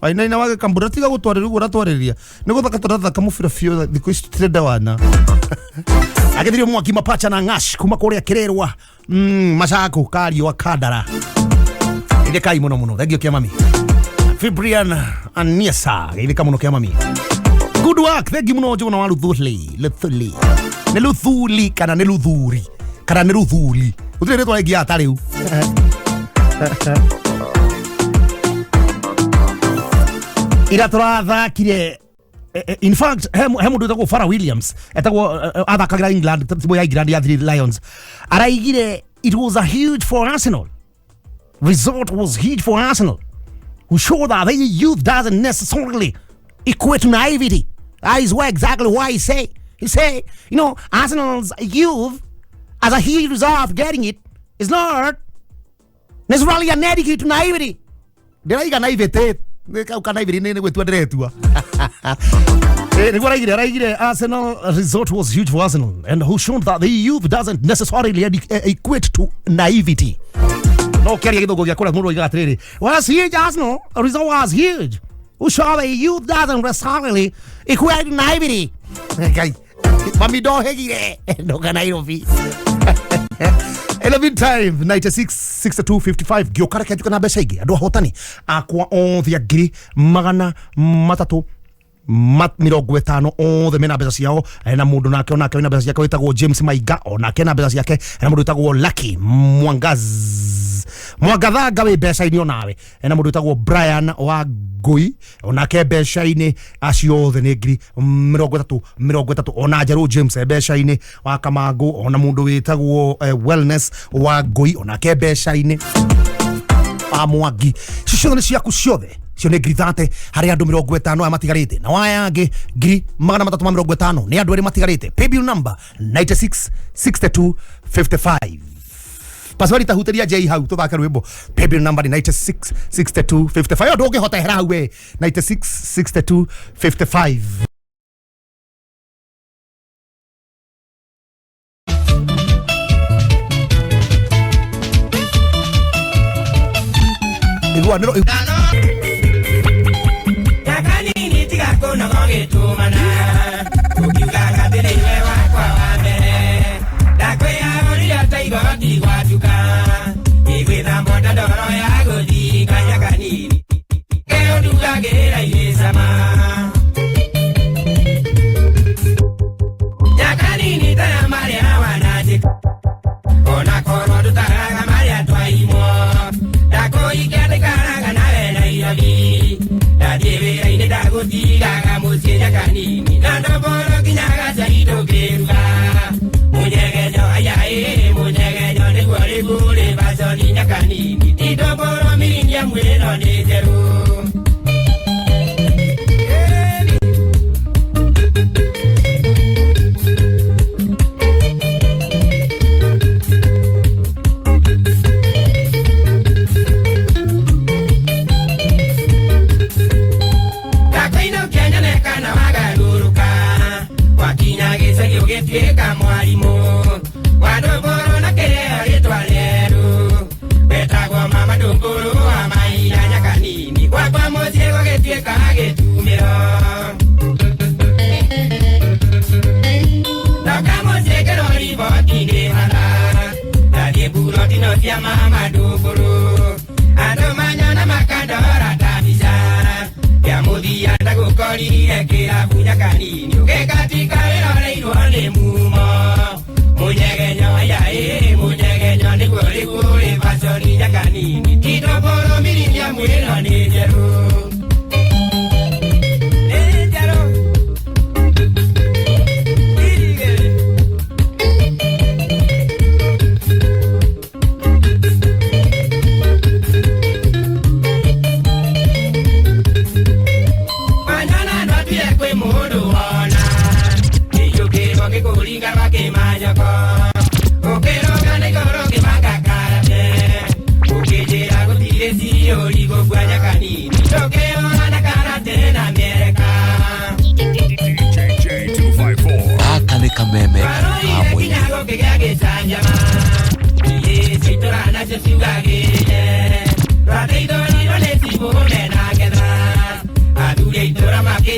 Ainaina wage kambura tiga gutwarĩria ũguo ũratwarĩria nĩ gũthaka tũrathaka mũbira biũ thikũ ici tũtirenda wana. Agĩthirio mwaki mapacha na ngash kuma kũrĩa Kĩrĩrwa Machako Kario Kandara ithĩkai mũno mũno, thengio kĩa mami Fibrian Aniesa ithĩka mũno kĩa mami. Good work, thank you mũno Njũgũna wa Luthuli. Luthuli nĩ Luthuli kana nĩ Luthuri kana nĩ Luthuli, gũtirĩ rĩtwa rĩngĩ ata rĩu. Ira tũrathakire in fact he mũndũ wĩtagwo Farah Williams etagwo athakagĩra England timu ya England ya Three Lions araigire it was a huge for Arsenal, result was huge for Arsenal who showed that the youth doesn't necessarily equate to naivety. That is what exactly why he say. He say, you know, Arsenal's youth as a huge result of getting it is not necessarily an etiquette to naivety. Ndĩraiga naivety kau naivety nĩ gwĩtua ndĩretua. Nĩguo araigire Arsenal result was huge for Arsenal and who showed that the youth doesn't necessarily equate to naivety. No kĩaria gĩthũngũ gĩa kũrĩa mũndũ oigaga atĩrĩrĩ, was huge Arsenal result was huge who showed the youth doesn't necessarily equate to naivety. Ngai mami ndohegire ndoka Nairobi. 11 time 96 62 55 ngĩũka reke njuke na mbeca ingĩ andũ ahotani akwa othe a 350 othe mena mbeca ciao na mũndũ nake onake wĩna mbeca ciake wĩtagwo James Maiga onake na mbeca ciake na mũndũ wĩtagwo Lucky Mwangathanga wĩ mbeca-inĩ onawe na mũndũ wĩtagwo Brian wa Ngui onake mbeca-inĩ acio othe nĩ 30 30 ona Njerũ James mbeca-inĩ wa Kamangũ ona mũndũ wĩtagwo Wellness wa Ngui onake mbeca-inĩ wa Mwangi. Icio ciothe nĩ ciaku ciothe cio nĩ 30 harĩ andũ 50 aya matigarĩte na waya angĩ 350 nĩ andũ erĩ matigarĩte. Paybill number 96 62 55. Password tahutĩria J hau tũthake rwĩmbo. Paybill number ni 96 62 55. Ndũngĩhota hera hau we 96 62 55. Igua nĩro Nyakanini tiga kũnoga ũgĩtũmana ũkiugaga atĩ nĩiwe wakwa wa mbere ndakwĩyagũrire ta igoti gwatuka ĩgwĩthambwo ta ndoro ya gũthika nyakanini kĩũndugagĩra irĩ cama nyakanini taya marĩa wananjĩka ona korwo ndũtaraga marĩa twaimwo ndakũhikia ndĩkaraga nawe Nairobi ndathiĩ wĩra-inĩ ndagũtigaga mũciĩ nyakanini na ndomboro nginya gacai ndũngĩruga mũnyegenyo aya ĩ mũnyegenyo nĩguo rĩgũrĩ baconi nyakanini ti ndomboro mirindia mwĩno nĩ njerũ. Ũgĩtuĩka mwarimũ wa ndũmbũrũ na kĩrĩa rĩtwa rĩerũ wetagwo mama ndũmbũrũ wa maina nyakanini gwakwa mũciĩ gũgĩtuĩka gĩtumĩro ndoka mũciĩ kĩro riboti-inĩ hana ndathiĩ mburoti-no cia mama ndũmbũrũ andũ manyona makandora ta mbica ya mũthia ndagũkorire kĩrabu nyakanini ũgĩkatika wĩroreirwo nĩ mumo mũnyegenyo aya ĩ mũnyegenyo nĩguo rĩgũrĩ baconi nyakanini ti ndomboro miriria mwĩno nĩ njerũ nĩ njerũ. nyoko Ũkĩroga na igũrũ ngĩbanga karate Ũkĩnjĩra gũtirĩ ciũri gũkua kanini Tũkĩhũra na karate na mĩereka DJ J254. Gaka nĩ kameme ka mũingĩ. Kinya gũkĩgĩa gĩcanjama Ici itũra nacio ciugagĩte Twateithũrirwo nĩ cibũ mena ngetha Athuri a itũra makĩ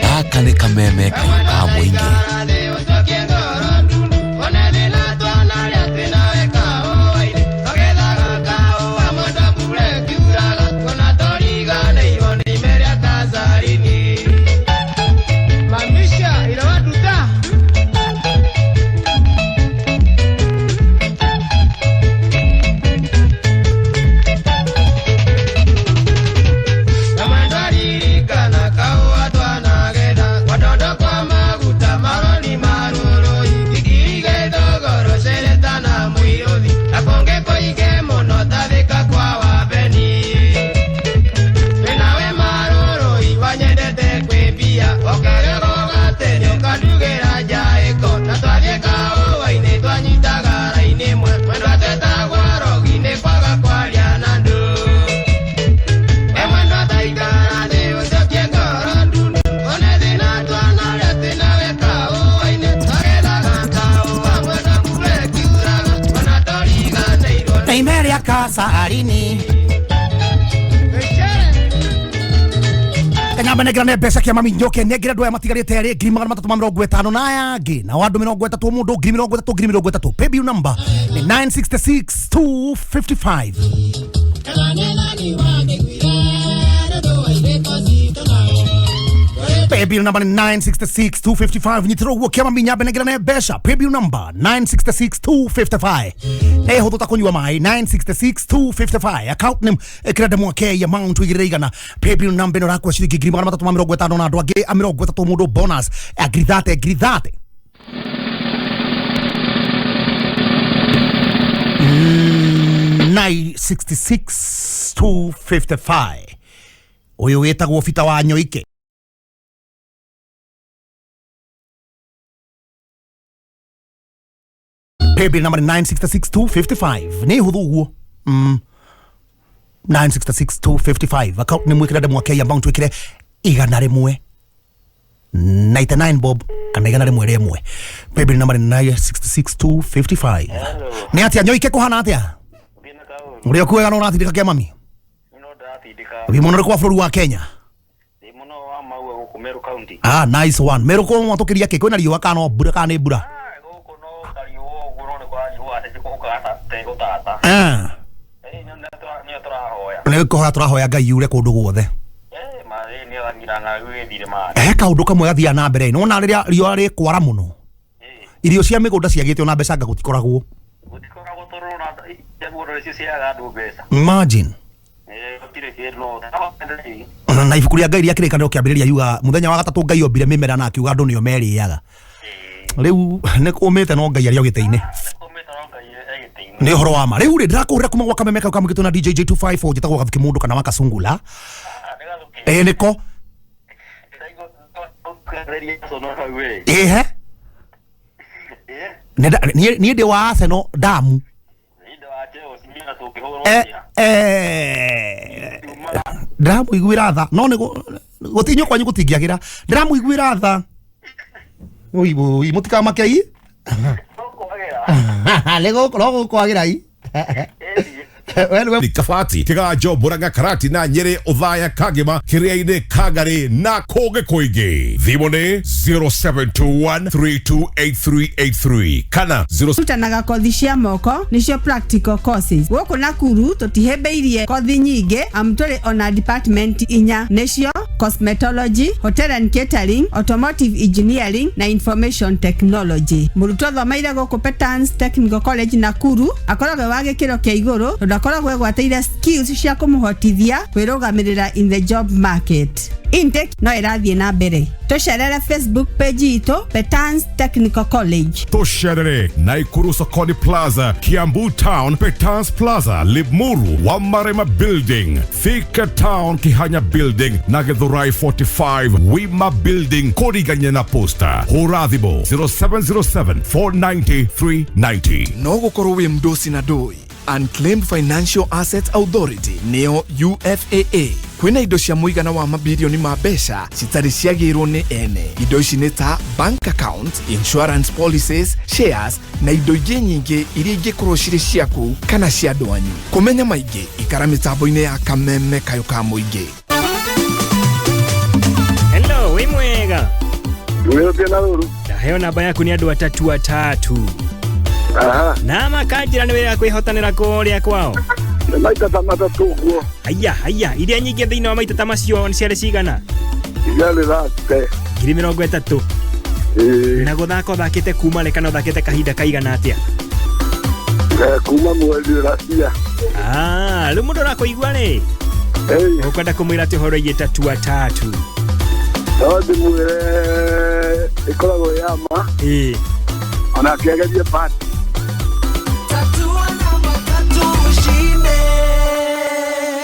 Gaka nĩ kameme ka mũingĩ. Mamisha inawaduta Casa arini kanyamba nengerane mbeca kia mami njoke nengere andũ aya matigarĩte erĩ 350 na aya angĩ nao andũ 30 mũndũ 30,000 30,000 paybill number nĩ 966255. Paybill number 966255 nyitĩrwo guo kĩa mami nyambe nengerane mbeca paybill number 966255 nĩ hũthũ ta kũnyua maĩ 966255 account name ĩkĩra ndemwa K amount wĩigĩrĩre igana paybill number ĩno ĩrakua ciringi 350 na andũ angĩ a 30 mũndũ bonus ngiri 30 ngiri 30 966255 ũyũ wĩtagwo Bita wa Nyoike. Paybill number 966255 nĩ hũthũ ũguo 966255 account nĩ mwĩkĩre ndemwa K amount wĩkĩre igana rĩmwe 99 bob kana igana rĩmwe rĩmwe paybill number 966255 nĩ atĩa Nyoike kũhana atĩa ũrĩa kuega no ũratindĩka kĩa mami wĩ mũno kwa bũrũri wa Kenya. Ah, nice one. Meru ko mwatũkĩria kĩ kwĩna riũa kana no mbura kana nĩ mbura? Ah. Nĩ kũhoya tũrahoya Ngai yure kũndũ guothe. He kaũndũ kamwe gathiaga na mbere nĩwona rĩrĩa riũa rĩkwara mũno irio cia mĩgũnda ciagĩte ona mbeca anga gũtikoragwo. Imagine. Na ibuku rĩa Ngai rĩa kĩrĩkanĩro kĩambĩrĩria yuga mũthenya wa gatatũ Ngai ombire mĩmera na akiuga andũ nĩo merĩaga. Rĩu nĩ kũmĩte no Ngai arĩ o gĩtĩ-inĩ. Nĩ ũhoro wa ma. Rĩu rĩ ndĩrakũhũrĩra kuma gwa kameme kau kamũgĩtwo na DJ J254 njĩtagwo Gathuki mũndũ kana wa Kasungula. Ĩĩ nĩko. Ĩhe. Niĩ ndĩ wa Arsenal damu. Ndĩramũiguĩra tha no nĩ gũtinywo kwanyu gũtingĩagĩra ndĩramũiguĩra tha. Oi oi mũtikamake i. Nĩ gũkũ no gũkwagĩra i. Kabati Kiganjo Murang'a Karatina Nyeri Othaya Kagema Kiriaini Kangari na kũngĩ kũingĩ. Thimũ nĩ 0721328383 kana 0 Rutanaga kothi cia moko nicio practical courses gũkũ Nakuru tũtihĩmbĩirie kothi nyingĩ amu tũrĩ ona department inya nĩcio cosmetology, hotel and catering, automotive engineering na information technology. Mũrutwo athomeire gũkũ Petans Technical College Nakuru akoragwo wa gĩkĩro kĩa igũrũ tondũ akoragwo egwatĩire skills cia kũmũhotithia kwĩrũgamĩrĩra in the job market. Intake no ĩrathiĩ na mbere. Tũcerere Facebook page itũ Petans Technical College. Tũcerere Naikuru Sokoni Plaza, Kiambu Town, Petans Plaza, Limuru, Wamarema Building, Thika Town, Kihanya Building na Githurai 45 Wima Building, kũrigania na Posta. Hũra thimũ 0707 490 390. No gũkorwo wĩ mdosi na ndũĩ Unclaimed Financial Assets Authority nĩyo UFAA kwĩna indo cia mũigana wa mabirioni ma mbeca citarĩ ciagĩrwo nĩ ene. Indo ici nĩ ta bank account, insurance policies, shares na indo ingĩ nyingĩ iria ingĩkorwo cirĩ ciaku kana cia andũ anyu. Kũmenya maingĩ ikara mĩtambo-inĩ ya Kameme Kayũ ka Mũingĩ. Hello, wĩ mwega? Ndaheo namba yaku nĩ andũ atatu atatu. Aha. Na makanjĩra nĩ wĩra kwĩhotanĩra kũrĩa kwao. Nĩ maita ta matatũ ũguo. Haya, haya, iria nyingĩ thĩinĩ wa maita ta macio nĩ ciarĩ cigana? Igana thate. 30,000. Na gũthaka ũthakĩte kuma rĩ kana ũthakĩte kahinda kaigana atĩa? Kuma mweri ũracia. Ah, rĩu mũndũ ũrakũigua rĩ? Ũkwenda kũmwĩra atĩ ũhoro wĩgiĩ tatua tatu. No ndĩmwĩre ĩkoragwo ya ma. Ĩĩ. Ona akĩgeria bahati.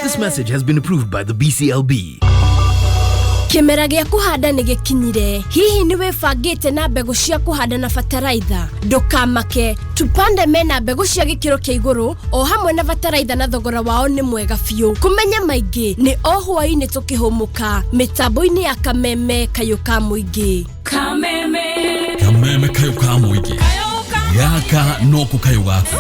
This message has been approved by the BCLB. Kĩmera gĩa kũhanda nĩ gĩkinyire. Hihi nĩ wĩbangĩte na mbegũ cia kũhanda na bataraitha? Ndũkamake, tupande mena mbegũ cia gĩkĩro kĩa igũrũ o hamwe na bataraitha na thogora wao nĩ mwega biũ. Kũmenya maingĩ nĩ o hwaĩ-inĩ tũkĩhũmũka mĩtambo-inĩ ya Kameme Kayũ ka Mũingĩ. Kameme Kameme Kayũ ka Mũingĩ gaka noko kayũ gaku.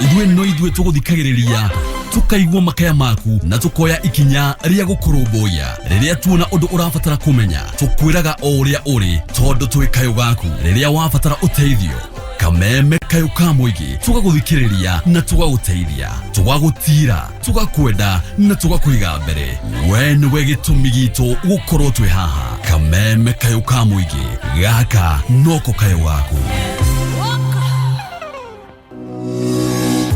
Ithuĩ no ithuĩ tũgũthikagĩrĩria tukaigua makaya maku na tukoya ikinya rĩa gũkũrũmbũiya. Rĩrĩa tuona ũndũ ũrabatara kũmenya tũkwĩraga o ũrĩa ũrĩ tondũ twĩ kayũ gaku. Rĩrĩa wabatara ũteithio Kameme Kayũ ka Mũingĩ tũgagũthikĩrĩria na tũgagũteithia, tũgagũtira, tũgakwenda na tũgakũiga mbere. We nĩwe gĩtũmi gitũ gũkorwo twĩ haha. Kameme Kayũ ka Mũingĩ gaka noko kayũ gaku.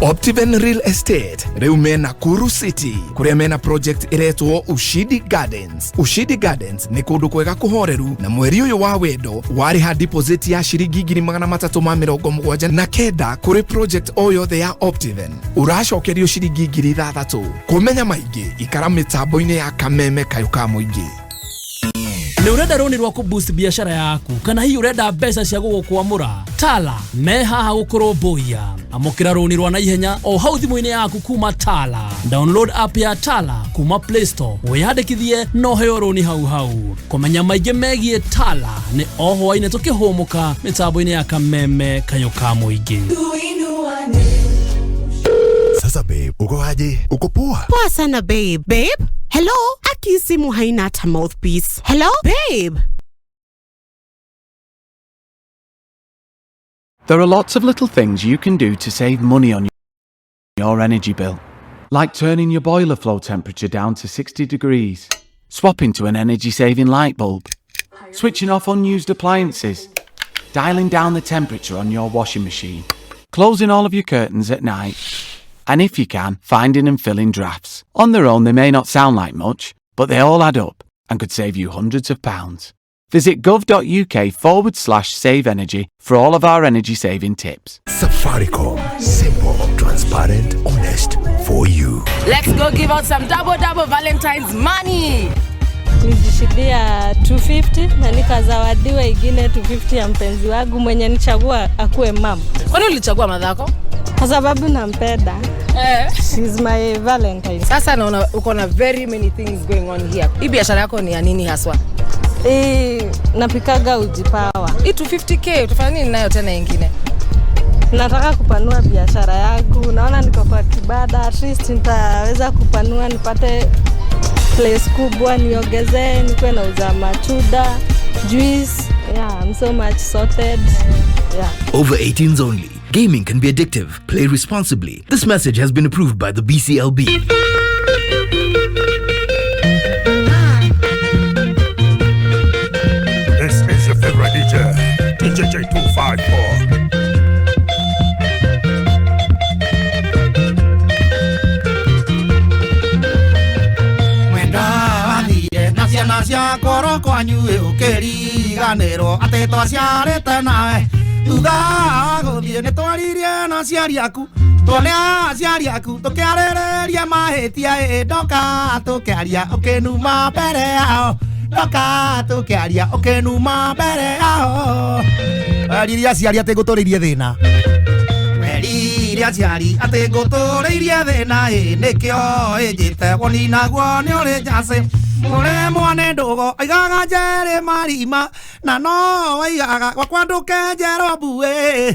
Optiven Real Estate rĩu mena Nakuru City kũrĩa mena project ĩretwo Ushindi Gardens. Ushindi Gardens nĩ kũndũ kwega kũhoreru na mweri ũyũ wa wendo warĩha deposit ya ciringi 379 kũrĩ project o yothe ya Optiven ũracokerio ciringi 6,000. Kũmenya maingĩ ikara mĩtambo-inĩ ya Kameme Kayũ ka Mũingĩ. Nĩ ũrenda rũni rwa kũboost biacara yaku kana hihi ũrenda mbeca cia gũgũkwamũra? Tala me haha gũkũrũmbũiya. Amũkĩra rũni rwa naihenya o hau thimũ-inĩ yaku kuma Tala. Download app ya Tala kuma Play Store wĩyandĩkithie na ũheo rũni hau hau. Kũmenya maingĩ megiĩ Tala nĩ o hwaĩ-inĩ tũkĩhũmũka mĩtambo-inĩ ya Kameme Kayũ ka Mũingĩ. Sasa babe, uko aje? Uko poa? Poa sana babe. Babe? Hello? Aki simu haina hata mouthpiece. Hello? Babe? There are lots of little things you can do to save money on your energy bill. Like turning your boiler flow temperature down to 60 degrees, swapping to an energy-saving light bulb, switching off unused appliances, dialing down the temperature on your washing machine, closing all of your curtains at night, and if you can, finding and filling drafts. On their own, they may not sound like much, but they all add up and could save you hundreds of pounds. Visit gov.uk/save energy for all of our energy saving tips. Safaricom, simple, transparent, honest for you. Let's go give out some double double Valentine's money. Nilijishindia 250 na nikazawadiwa ingine 250 ya mpenzi wangu mwenye nichagua akuwe mama. Kwani ulichagua madhako? Kwa sababu nampenda. She's my Valentine. Sasa naona uko na very many things going on here. Hii biashara yako ni ya nini haswa? Napikaga uji power. Hii 250k utafanya nini nayo tena ingine? Nataka kupanua biashara yangu. Naona niko kwa kibada, at least nitaweza kupanua nipate place kubwa niongezee, nikuwe nauza matunda, juice. Yeah, I'm so much sorted. Yeah. Over 18s only. Gaming can be addictive. Play responsibly. This message has been approved by the BCLB. This is your favorite DJ, DJ J254. Mwenda wathire na ciana cia koro kwanyu ũkĩriganĩrwo atĩ twaciarĩte nawe thutha wa gũthiĩ nĩ twaririe na aciari aku tuone aciari aku tũkĩarĩrĩria mahĩtia ĩ ndoka tũkĩaria ũkĩnuma mbere yao ndoka tũkĩaria ũkĩnuma mbere yao weririe aciari atĩ ngũtũrĩirie thĩna weririe aciari atĩ ngũtũrĩirie thĩna ĩ nĩkĩo ĩnjĩte woni naguo nĩ ũrĩ njacĩ mũre mwane ndũgo aigaga njerĩ marima na no waigaga gwakwa ndũkenjerwo mbuĩ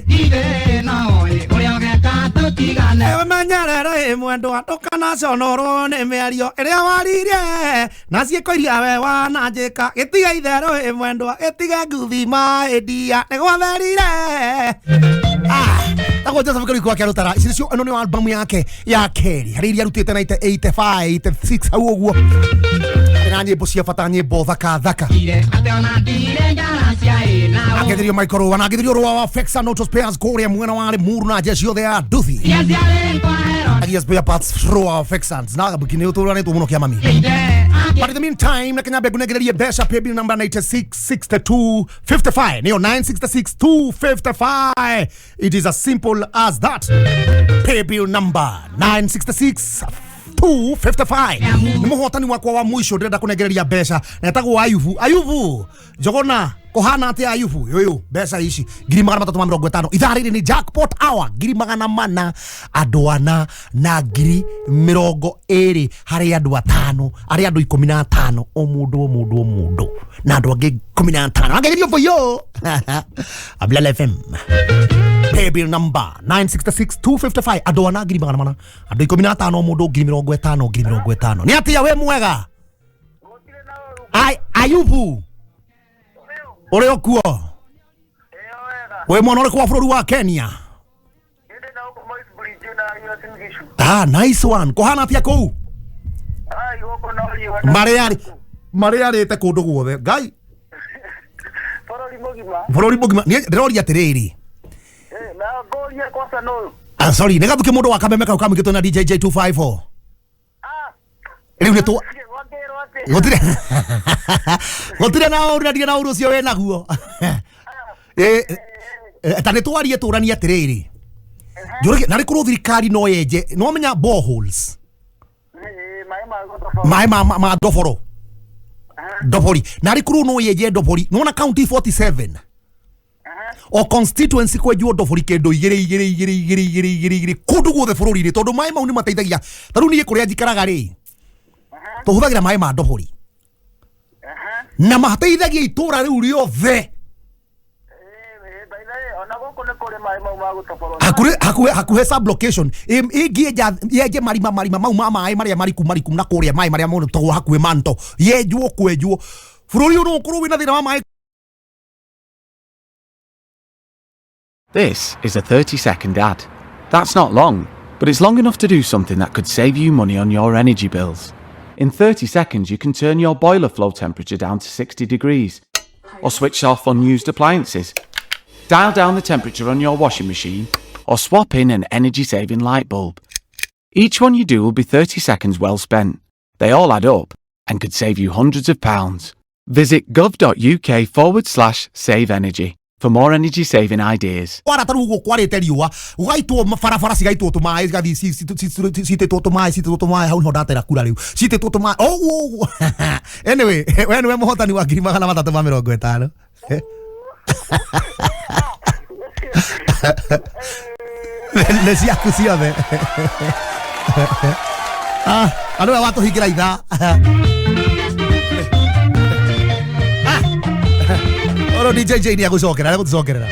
menyerere mwendwa ndũkanaconorwo nĩ mĩario ĩrĩa waririe na ciĩko iria we wananjĩka gĩtige itherũ mwendwa gĩtige nguthi maĩndia nĩ gwatherire. Tagwo Joseph Kariuki wa Kĩarũtara ici nĩcio ĩno nĩyo albamu yake ya kerĩ harĩ iria arutĩte 1985 86 hau ũguo na nyĩmbo cia bata nyĩmbo thaka thaka agĩthirio Michael Rũa na agĩthirio Rũa wa Fexa Auto Spares kũrĩa mwena wa Limuru na jeshi yothe ya Nduthi agia spare parts Rũa wa Fexans na gabuki nĩ ũtũranĩtwo mũno kĩa mami. But in the meantime na Kenya mbegu negererie mbeca paybill number 966255 nĩyo 966255. It is as simple as that. Paybill number 966255. Nĩ mũhotani wakwa wa mũico ndĩrenda kũnengereria mbeca na etagwo Ayubu. Ayubu njogona kũhana atĩa Ayubu yoyo mbeca ici 350 ithaa rĩrĩ nĩ jackpot hour 400 andũ ana na 20 harĩ andũ atano harĩ andũ 15 o mũndũ o mũndũ o mũndũ na andũ angĩ 15 angerio for you. Ablala FM paybill number 966255 andũ ana 400 andũ 15 o mũndũ 50 50 nĩ atĩa we mwega Ayubu ũrĩ okuo we mwana ũrĩkũ wa bũrũri wa Kenya? Ah, nice one. Kũhana atĩa kũu? Marĩarĩte kũndũ guothe Ngai bũrũri mũgima ndĩroria atĩrĩrĩ. Ah, sorry nĩ gathuke mũndũ wa kameme kau kamũkĩtwo na DJ J254 rĩu nĩ tũ gũtirĩ gũtirĩ na ũru na ndirĩ na ũru ũcio wĩ naguo. Ta nĩ twarie tũranie atĩrĩrĩ njũrĩke narĩ kũrwo thirikari no yenje no menya boreholes maĩ ma ndoboro ndobori narĩ kũrwo no yenje ndobori nĩwona county 47 o constituency kwenjwo ndobori kĩndũ igĩrĩ igĩrĩ igĩrĩ igĩrĩ igĩrĩ igĩrĩ igĩrĩ kũndũ guothe bũrũri-inĩ tondũ maĩ mau nĩ mateithagia ta rĩu niĩ kũrĩa njikaraga rĩ tũhũthagĩra maĩ ma ndobori na mateithagia itũra rĩu rĩothe hakuhĩ sub location ĩngĩenja yenje marima marima mau ma maĩ marĩa mariku mariku na kũrĩa maĩ marĩa monetagwo hakuhĩ manto yenjwo kwenjwo bũrũri ũyũ no ũkorwo wĩna thĩna wa maĩ. This is a 30-second ad. That's not long, but it's long enough to do something that could save you money on your energy bills. In 30 seconds, you can turn your boiler flow temperature down to 60 degrees, or switch off unused appliances, dial down the temperature on your washing machine, or swap in an energy-saving light bulb. Each one you do will be 30 seconds well spent. They all add up and could save you hundreds of pounds. Visit gov.uk/save energy for more energy saving ideas. Kwara taru guo kwarite riua gugaitwo barabara cigaitwo tumaĩ cigathiĩ citĩtwo tũmaĩ citĩtwo tũmaĩ hau niho ndatera kura rĩu citĩtwo tũmaĩ ũguo ũguo. Anyway, we nĩwe mũhotani wa 350. Nĩ ciaku ciothe. Ah, andũ aya watũhingĩra ithaa. Oro DJ J ni agũcokerera agũtũcokerera.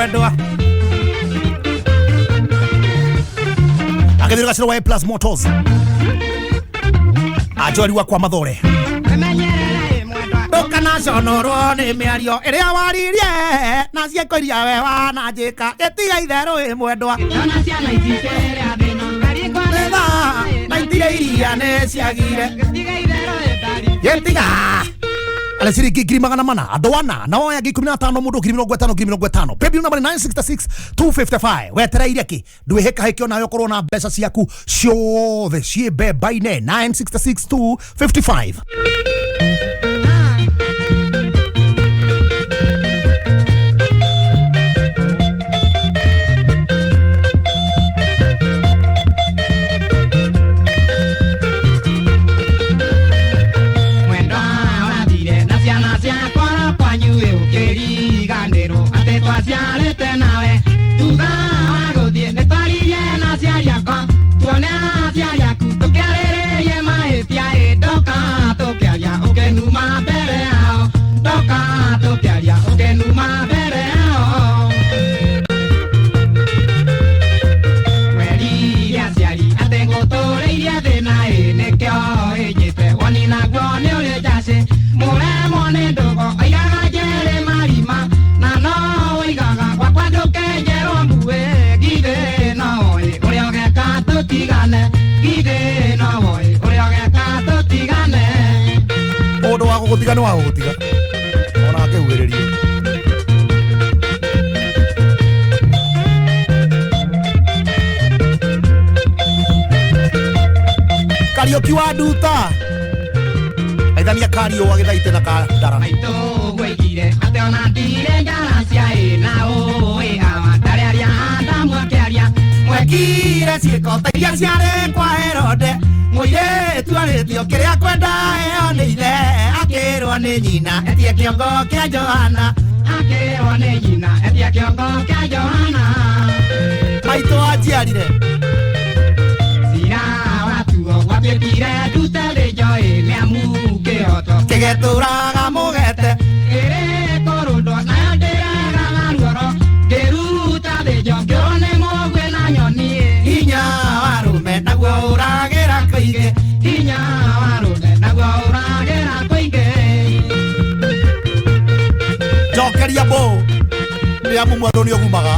Mwendwa agethira gaciro wa A Plus Motors ajoriwa kwa mathore ndukanaconorwo nĩ mĩario ĩrĩa waririe na ciĩko iria we wananjĩka gĩtiga itherũ ĩ mwendwa na itire iria nĩ ciagire gĩtiga ale ciringi 400,000 andũ ana na oya 15 mũndũ 50,000 50,000 paybill number 966 255 wetereire kĩ ndwĩhĩkahĩke onawe ũkorwo na mbeca ciaku ciothe ciĩ mbemba-inĩ 966 255. Gutiga nĩ wa gũgũtiga ona akĩugĩrĩrie Kariũki wa Nduta aithania Kariũ agĩthaite na Kandara maitũ gwĩkire atĩ ona ndire ndara cia ĩ na ũĩ awa ndarĩaria Adamu akĩaria mwekire ciĩko ta iria ciarĩ kwa Herode mũirĩtu arĩtio kĩrĩa kwenda ĩyo nĩ ithe akĩrwo nĩ nyina etie kĩongo kĩa Johana akĩrwo nĩ nyina etie kĩongo kĩa Johana maitũ anjiarire cira watuo gwatuĩkire ndute thĩnjo ĩ nĩamu kĩhoto kĩgetũraga mũgete ĩrĩ kũrũndwo nayo ndĩregaga ruoro ngĩruta thĩnjo ngĩũrwo nĩ mũguĩ na nyoni hinya wa rũme naguo ũragĩra kũingĩ hinya wa rũme naguo ũragĩra kũingĩ njokeria mbũ nĩ amu mwerũ nĩ ũgumaga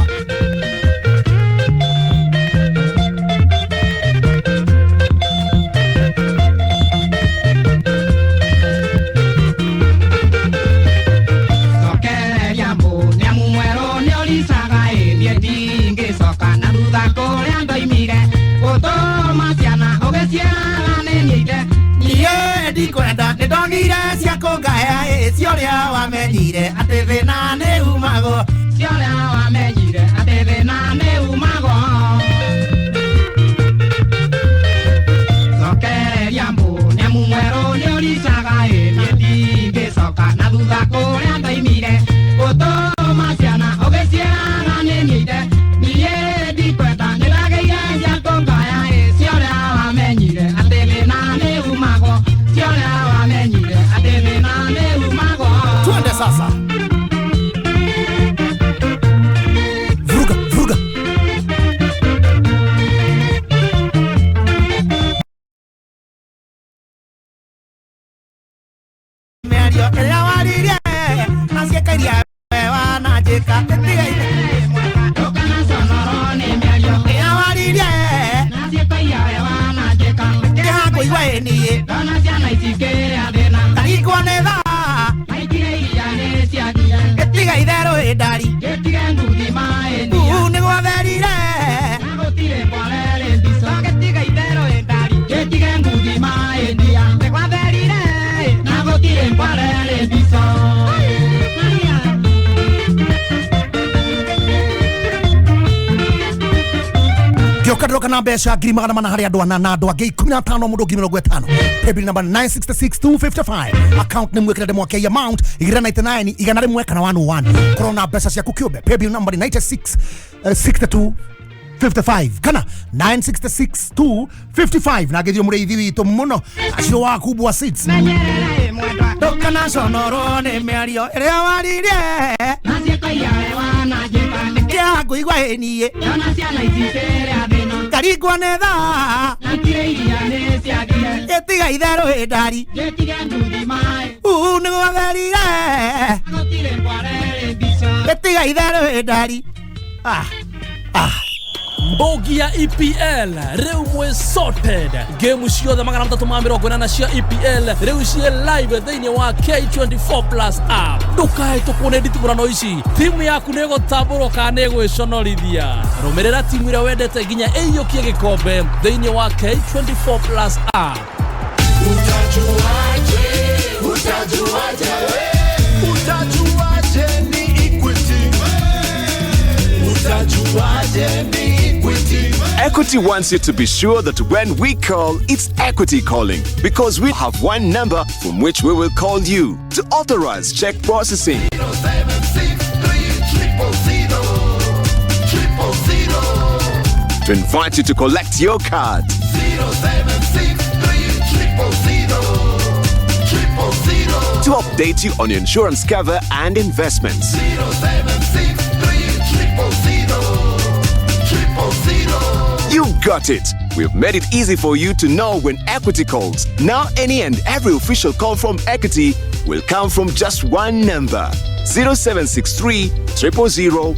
Cokeria mbũ nĩ amu mwerũ nĩ ũricaga ĩ niĩ ndingĩcoka na thutha kũrĩa ndoimire gũtũma ciana ũgĩciaraga nĩ niĩ ithe niĩ ndikwenda nĩ ndonire cia kũngaya ĩ ciorĩa wamenyire atĩ thĩna nĩ umagwo ciorĩa wamenyire atĩ thĩna nĩ umagwo Cokeria mbũ nĩ amu mwerũ nĩ ũricaga ĩ niĩ ndingĩcoka na thutha kũrĩa ndoimire gũtũma ciana ũgĩciaraga nĩ niĩ ithe niĩ ndikwenda nĩ ndagĩire cia kũngaya ĩ ciorĩa wamenyire atĩ thĩna nĩ umagwo ciorĩa wamenyire atĩ thĩna nĩ umagwo Twende sasa. Vuruga, vuruga. Mĩario ĩrĩa waririe na ciĩko iria we wananjĩka ĩtiga ithe Ndũkanaconorwo nĩ mĩario ĩrĩa waririe na ciĩko iria we wananjĩka kĩha kũigua ĩ niĩ ndona ciana ici kĩrĩa thĩna ndarigwo nĩ thaa maikire iria nĩ ciagire gĩtiga itherũ ĩ ndari gĩtige nguthi maĩ ndia nĩ gwatherire na gũtirĩ kwarerĩ mbico gĩtige itherũ ĩ ndari gĩtige nguthi maĩ ndia nĩ gwatherire na gũtirĩ kwarerĩ mbico ngĩũka ndĩroka na mbeca 400,000 harĩ andũ ana na andũ angĩ 15 mũndũ 50,000 paybill number 966 255 account nĩ mwĩkĩre ndemwake amount 199 101 kana 101 korwo na mbeca ciaku kĩũmbe paybill number 96 62 55 kana 966 255 na ngĩthiĩ mũrĩithi witũ mũno acio wa kubwa seeds menyerera ĩ mwendwa ndũkanaconorwo nĩ mĩario ĩrĩa waririe na ciĩko iria we wananjĩka Ngũigua hĩniĩ Ngarigwo nĩ thaa Ĩtiga itherũ ĩndari Nĩ gwatherire Ĩtiga itherũ ĩndari. Mbogi ya EPL rĩu mwĩ sorted. Game ciothe 380 cia EPL rĩu ciĩ live thĩinĩ wa K24 Plus app. Ndũkahĩtũkwo nĩ nditimũrano ici. Timu yaku nĩ ĩgũtambũrwo kana nĩ ĩgwĩconorithia. Rũmĩrĩra timu ĩrĩa wendete nginya ĩiyũkie gĩkombe thĩinĩ wa K24 Plus app. Utajuaje, utajuaje, utajuaje ni Equity. Utajuaje ni Equity. Equity wants you to be sure that when we call, it's Equity calling, because we have one number from which we will call you to authorize check processing. 0763 000 000. To invite you to collect your card. 0763 000 000. To update you on your insurance cover and investments. 0763 000 000. You got it. We've made it easy for you to know when Equity calls. Now any and every official call from Equity will come from just one number. 0763 000 000.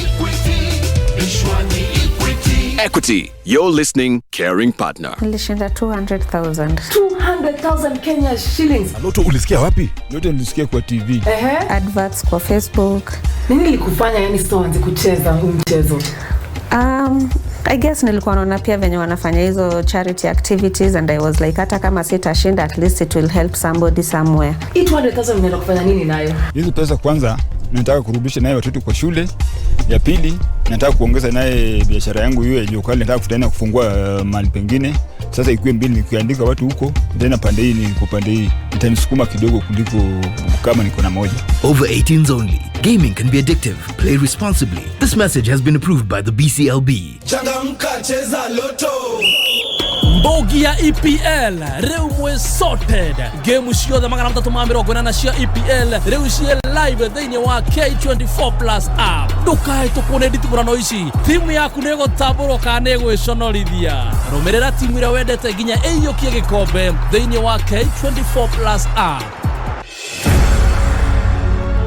Equity, Ishwani Equity. Equity, your listening, caring partner. Nilishinda 200,000. 200,000 Kenya shillings. Loto ulisikia wapi? Loto nilisikia kwa TV. Ehe. Adverts kwa Facebook. Nini ilikufanya yani sasa uanze kucheza huu mchezo? I guess nilikuwa naona pia venye wanafanya hizo charity activities and I was like hata kama sitashinda at least it will help somebody somewhere. Hii 200,000 unaenda kufanya nini nayo? Hizi pesa kwanza nataka kurudisha naye watoto kwa shule. Ya pili nataka kuongeza naye biashara yangu hiyo ya jua kali, nataka kutana kufungua mahali pengine. Sasa ikuwe mbili, nikiandika watu huko tena pande hii niko pande hii, itanisukuma kidogo kuliko kama niko na moja. Over 18s only. Gaming can be addictive. Play responsibly. This message has been approved by the BCLB. Changamka, cheza Loto. Mbogi ya EPL rĩu mwĩ sorted. Game ciothe 380 cia EPL rĩu ciĩ live thĩinĩ wa K24 Plus app. Ndũkahĩtũkwo nĩ nditimũrano ici. Timu yaku nĩ ĩgũtambũrwo kana nĩ ĩgwĩconorithia. Rũmĩrĩra timu ĩrĩa wendete nginya ĩiyũkie gĩkombe thĩinĩ wa K24 Plus app.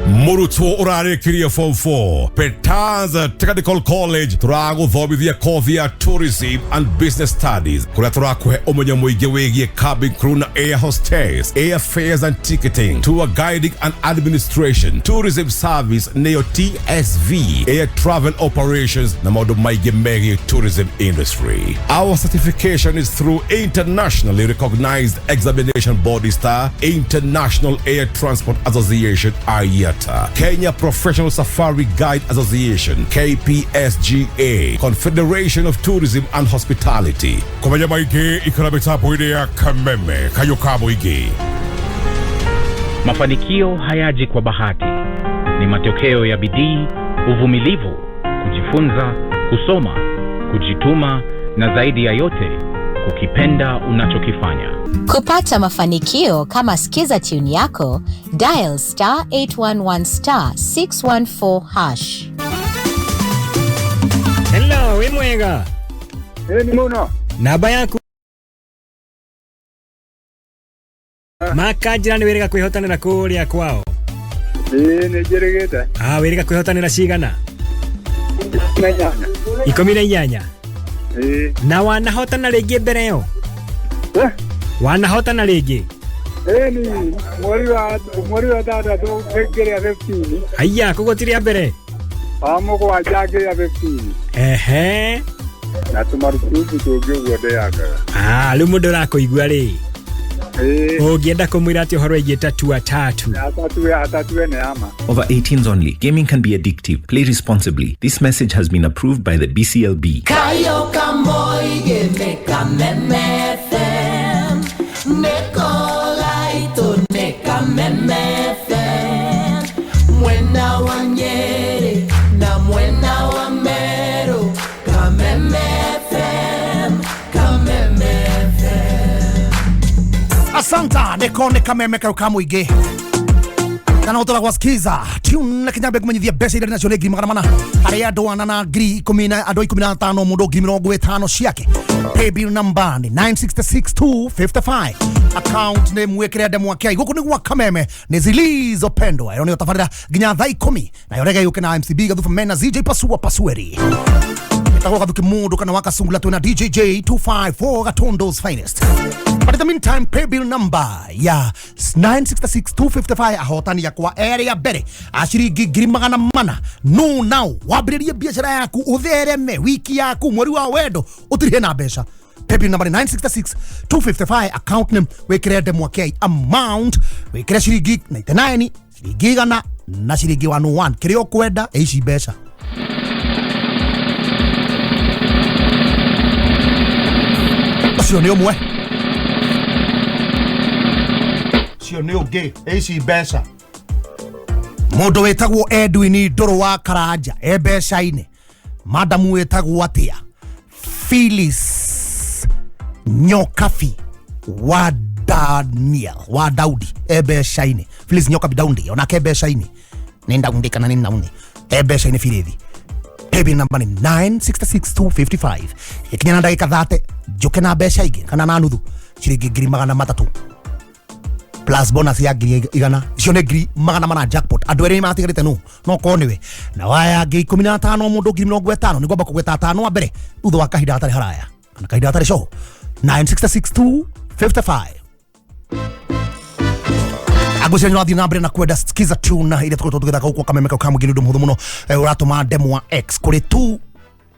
Mũrutwo ũrarĩkirie form 4 Petaz Technical College tũragũthomithia kothi ya Tourism and Business Studies kũrĩa tũrakũhe ũmenyo mũingĩ wĩgiĩ cabin crew na air hostess, air fares and ticketing, tour guiding and administration, tourism service nĩyo TSV, air travel operations na maũndũ maingĩ megiĩ tourism industry. Our certification is through internationally recognized examination body star International Air Transport Association IATA, Kenya Professional Safari Guide Association KPSGA, Confederation of Tourism and Hospitality. Kũmenya maingĩ ikara mĩtambo-inĩ ya Kameme kayũ ka mũingĩ. Mafanikio hayaji kwa bahati, ni matokeo ya bidii, uvumilivu, kujifunza, kusoma, kujituma na zaidi ya yote kukipenda unachokifanya. Kupata mafanikio kama Skiza tune yako, dial star 811 star 614 hash. Hello, wĩ mwega? Ĩ ni mũno. Namba yaku Makanjĩra nĩ wĩrĩga kwĩhotanĩra kũrĩa kwao? Ĩ nĩ njĩrĩgĩte. Ah, wĩrĩga kwĩhotanĩra cigana? 18. 18. Ĩ. Na wanahotana rĩngĩ mbere ĩyo? Wanahotana rĩngĩ? Ĩ ni mweri wa tandatũ ngĩrĩa 15. Haiya, koguo ti rĩa mbere? Wa mũgwanja ngĩrĩa 15. Ehe. Na tũmaruburubu tũngĩ ũguo ndĩangaga. Ah, rĩu mũndũ ũrakũigua rĩ, ũngĩenda kũmwĩra atĩ ũhoro wĩgiĩ tatua tatu? Atatue nĩ ama. Over 18s only. Gaming can be addictive. Play responsibly. This message has been approved by the BCLB. Kayo kamoige neka meme FM Neko laito neka meme FM Mwena wa Nyeri na mwena wa Meru Kameme FM, Kameme FM. Asanta nĩko nĩ kameme kau ka mũingĩ. Kana utora gwa skiza tune na kinyambe kumenyithia mbeca iria nacio nĩ ngiri magana mana harĩ andũ ana na ngiri ikũmi na andũ 15 mũndũ ngiri mĩrongo ĩtano ciake. Paybill number ni 966255, account name mwĩkĩre ndemwa kĩai. Gũkũ nĩ gwa Kameme nĩ zilizopendwa ĩyo nĩyo tabarĩra nginya thaa 10 nayo rege yũke na MCB Gathuba Mena ZJ Pasua Pasueri etagwo Gathuki mundu kana wakasungula twina DJJ 254 Gatundo's finest. But in the meantime, paybill number ya 966255 ahotani yakwa ere ya mbere a ciringi ngiri magana mana. No now wambĩrĩrie biacara yaku uthereme wiki yaku mweri wa wendo ũtirihe na mbeca. Paybill number 966255, account name wĩkĩre ndemwa kĩai, amount wĩkĩre ciringi 99, ciringi igana na ciringi 101 kĩrĩa ũkwenda ici mbeca. Ũcio nĩ ũmwe, ũcio nĩ ũngĩ, ici mbeca. Mũndũ wĩtagwo Edwin Ndũrũ wa Karanja e mbeca-inĩ. Madamu wĩtagwo atĩa? Phyllis Nyokabi wa Daniel wa Daudi e mbeca-inĩ. Phyllis Nyokabi Daudi onake e mbeca-inĩ. Nĩ Daudi kana nĩ Nauni e mbeca-inĩ Philithi. Paybill number ni 966255. Ikinya na ndagĩka 30 njoke na mbeca ingĩ kana na nuthu ciringi ngiri magana matatu plus bonus ya ngiri igana, icio nĩ ngiri magana mana jackpot. Andũ erĩ matigarĩte no korwo nĩwe na waya ngiri 15 mũndũ ngiri 50 nĩ ngwamba kũgweta atano a mbere thutha wa kahinda gatarĩ haraya kana kahinda gatarĩ coho. 966255. Agũciria nĩ ũrathiĩ na mbere na kwenda skiza tune iria tũkoretwo tũgĩthaka gũkũ Kameme kau ka mũingĩ nĩ ũndũ mũhũthũ mũno. Ũratũma ndemwa X kũrĩ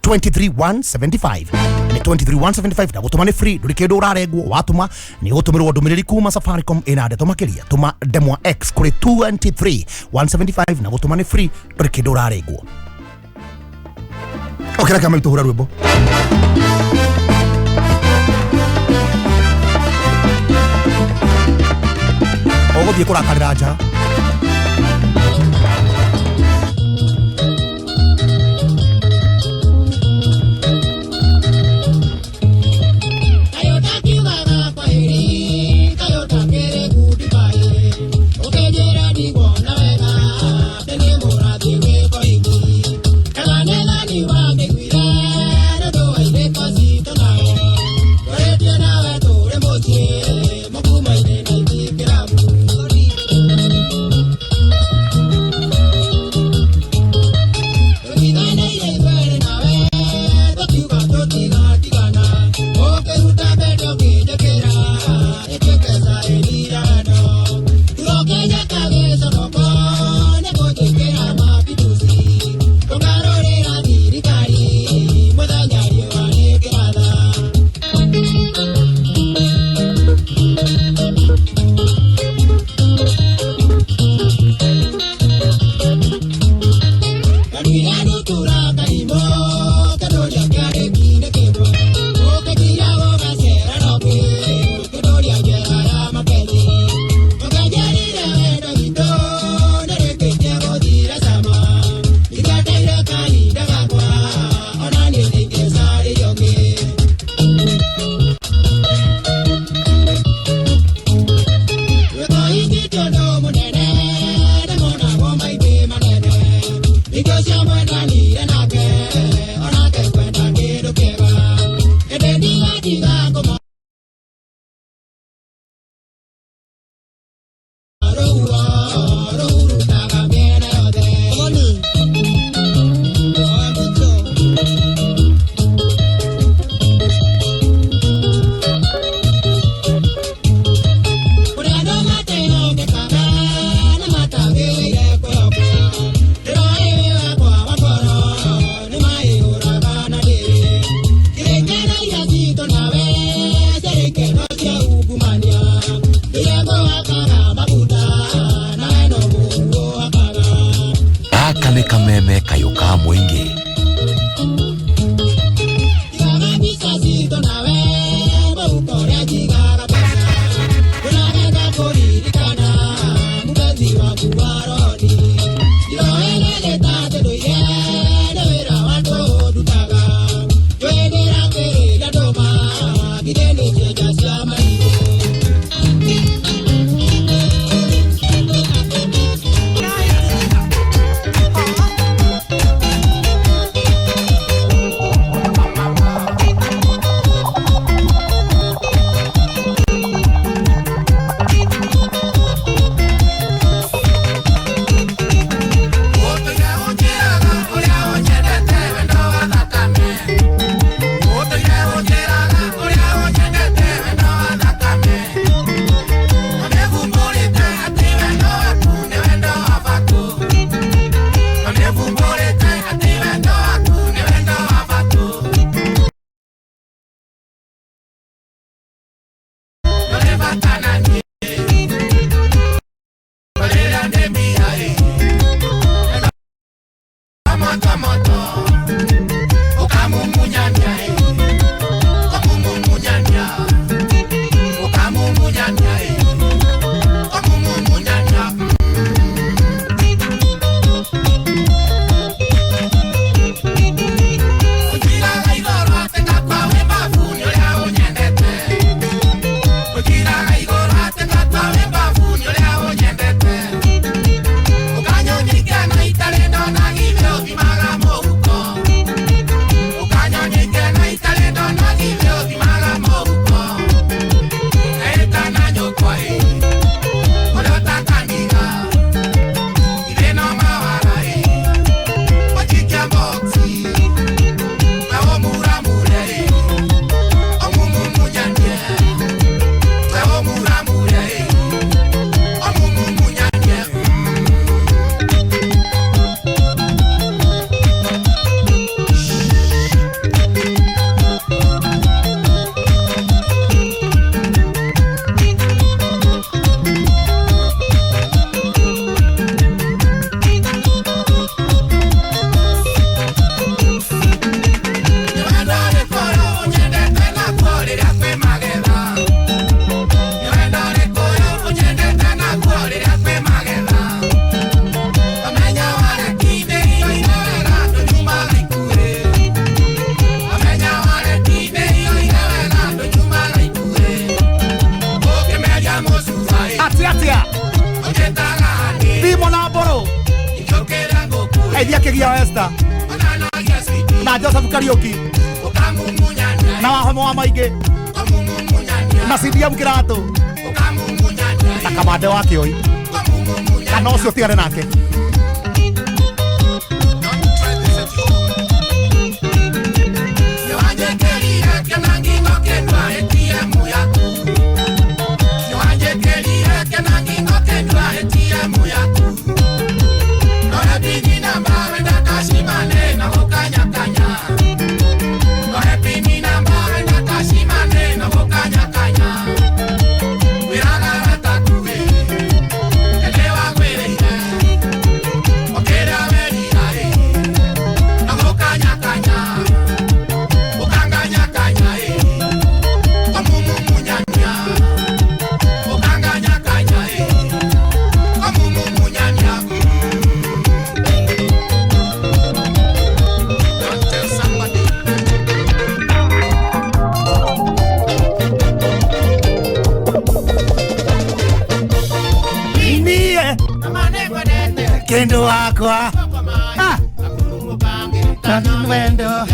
23175 nĩ 23175 na gũtũma nĩ free, ndũrĩ kĩndũ ũrarengwo. Watũma nĩ ũgũtũmĩrwo ndũmĩrĩri kuma Safaricom ĩna ndeto makĩria. Tũma ndemwa X kũrĩ 23175 na gũtũma nĩ free, ndũrĩ kĩndũ ũrarengwo. Okay, reke maitũ hũra rwĩmbo. Ũgũthiĩ kũrakarĩra nja. Thank you. wa Esther na Joseph Kariuki na Wahomo wa Maingĩ na CDM Kĩratũ na Kamande wa Kĩoi kana ũcio tigane nake. Kendo wakwa wendo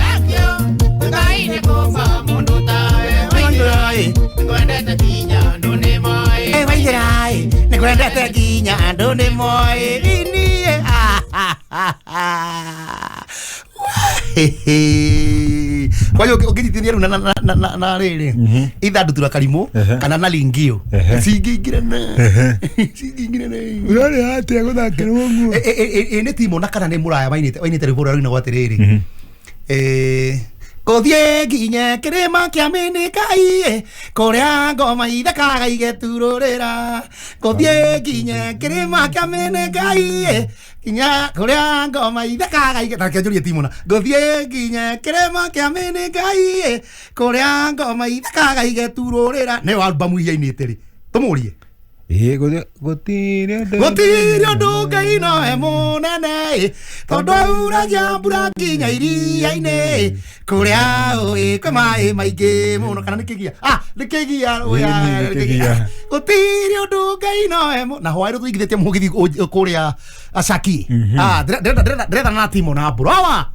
nikwendete nginya andũ nĩ moĩ niĩ. Kwa hiyo ũngĩnyitithania rĩu na rĩrĩ itha ndutura karimũ kana na lingio cingĩingĩrana Ũrarĩ atĩa gũthakĩrwo ũguo? Ĩ nĩ timu na kana nĩ mũraya wainĩte rwĩmbo rũrĩa rũinagwo atĩrĩrĩ, gũthiĩ nginye kĩrĩma kĩa Mĩnĩkai kũrĩa ngoma ithekaga igeturũrĩra, gũthiĩ nginye kĩrĩma kĩa Mĩnĩkai nginya kũrĩa ngoma ithekaga reke njũrie timu na gũthiĩ nginye kĩrĩma kĩa Mĩnĩkai kũrĩa ngoma ithekaga igeturũrĩra. Nĩyo albamu iria ainĩte rĩ, tũmũrie. Ĩĩ gũtirĩ gũtirĩ ũndũ Ngai no e mũnene tondũ auragia mbura nginya iria-inĩ kũrĩa ũĩ kwĩ maĩ maingĩ mũno. Kana nĩ kĩgia? Nĩ kĩgia. Gũtirĩ ũndũ Ngai no e na hwaĩ tũigithĩtie mũgithi kũrĩa Shaki. Ndĩretha na timu na mbũrũ awa.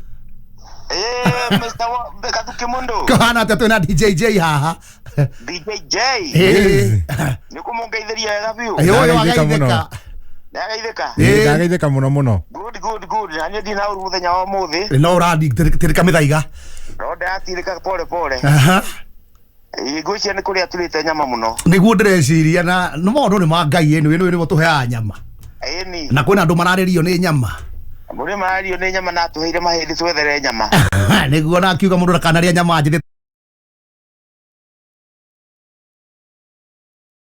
Mr. Kathuki Mundu. Kũhana atĩa? Twĩna DJ J haha. DJ J. Nĩ kũmũngeithĩria wega biũ. Ũyũ wagaithĩka. Ndagaithĩka. Ndagaithĩka mũno mũno. Good good good. Na niĩ ndina ũru mũthenya wa ũmũthĩ. No ũratirĩka mĩthaiga. No ndĩratirĩka pole pole. Ngwĩciria nĩ kũrĩa tũrĩte nyama mũno. Nĩguo ndĩreciria na nĩ maũndũ nĩ ma Ngai ĩno ĩno nĩguo tũheaga nyama. Ĩni. Na kwĩna andũ mararĩrio nĩ nyama. Mũrĩ mararĩrio nĩ nyama na atũheire mahĩndĩ twethere nyama. Nĩguo na akiuga mũndũ ndakanarĩa nyama njĩthĩ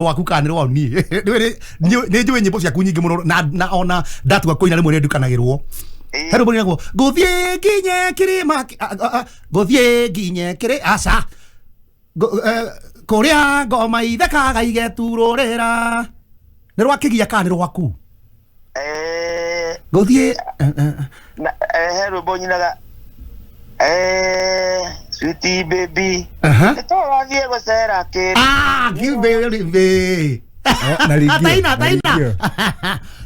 waku kana nĩ niĩ nĩ njũĩ nyĩmbo ciaku nyingĩ mũno na ona ndatua kũina rĩmwe nĩ ndukanagĩrwo. He rwĩmbo rũinagwo gũthiĩ nginye kĩrĩma gũthiĩ nginye kĩrĩ aca kũrĩa ngoma ithekaga igeturũrĩra. Nĩ rwa kĩgia kana nĩ rwaku? Gũthiĩ he rwĩmbo nyinaga sweetie baby nĩtũrathiĩ gũcera kĩrĩ. Baby taina taina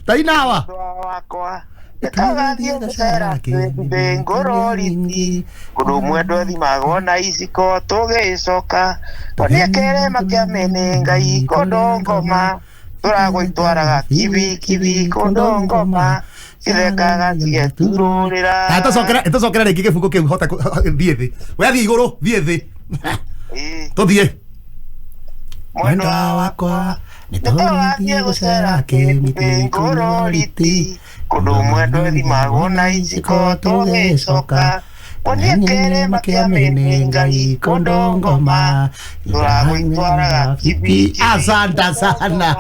taina wa wakwa nĩtũrathiĩ gũcera kĩrĩ ngũroriti kũndũ mwendwa thimagwo na iciko tũgĩcoka onia kĩrĩma kĩa Mĩnĩngai kũndũ ngoma tũragũitwaraga kibi kibi kũndũ ngoma ithekaga cigeturũrĩra. Tũcokere rĩngĩ gĩbungo kĩu hote thiĩ thĩ. We thiĩ igũrũ, thiĩ thĩ. Tũthiĩ. Mwendwa wakwa nĩtũrathiĩ gũcera kĩmĩtĩ ngũroriti kũndũ mwendwa thimagwo na iciko tũgĩcoka onia kĩrĩma kĩa Mĩnĩngai kũndũ ngoma tũragũitwaraga kibi. Asante sana.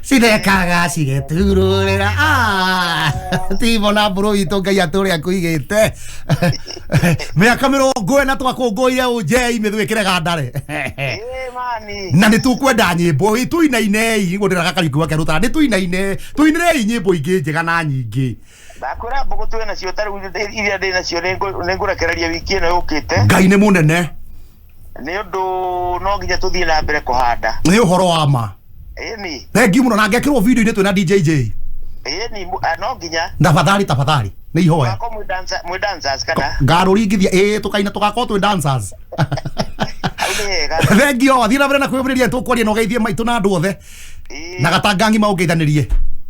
Cithekaga cigeturũrĩra. Timo na mbũrũ witũ Ngai atũrĩ akũigĩte mĩaka 40 twakũngũire ũnjei mĩthwĩkĩre gandare na nĩ tũkwenda nyĩmbo tũinainei nĩguo ndĩraga Kariuki gwake rũtara nĩ tũinaine tũinĩrei nyĩmbo ingĩ njega na nyingĩ. Ndakwĩra mbũgũ twĩ nacio ta rĩu iria ndĩ nacio nĩ ngũrekereria wiki ĩno yũkĩte. Ngai nĩ mũnene nĩ ũndũ no nginya tũthiĩ na mbere kũhanda. Nĩ ũhoro wa ma. Ĩni. Thengiũ mũno na ngekĩrwo video-inĩ twĩna DJ J. Ĩni no nginya. Tafadhali tafadhali. Nĩ ihoya. Wako mwĩ dancer, mwĩ dancers kana? Ngarũringithia ĩĩ tũkaina tũgakorwo twĩ dancers. Hau nĩ hega. Thank you awa thiĩ na mbere na kwĩyũmĩrĩria tũkwaria na ũgeithie maitũ na andũ othe na gatanga ng'ima ũngeithanĩrie.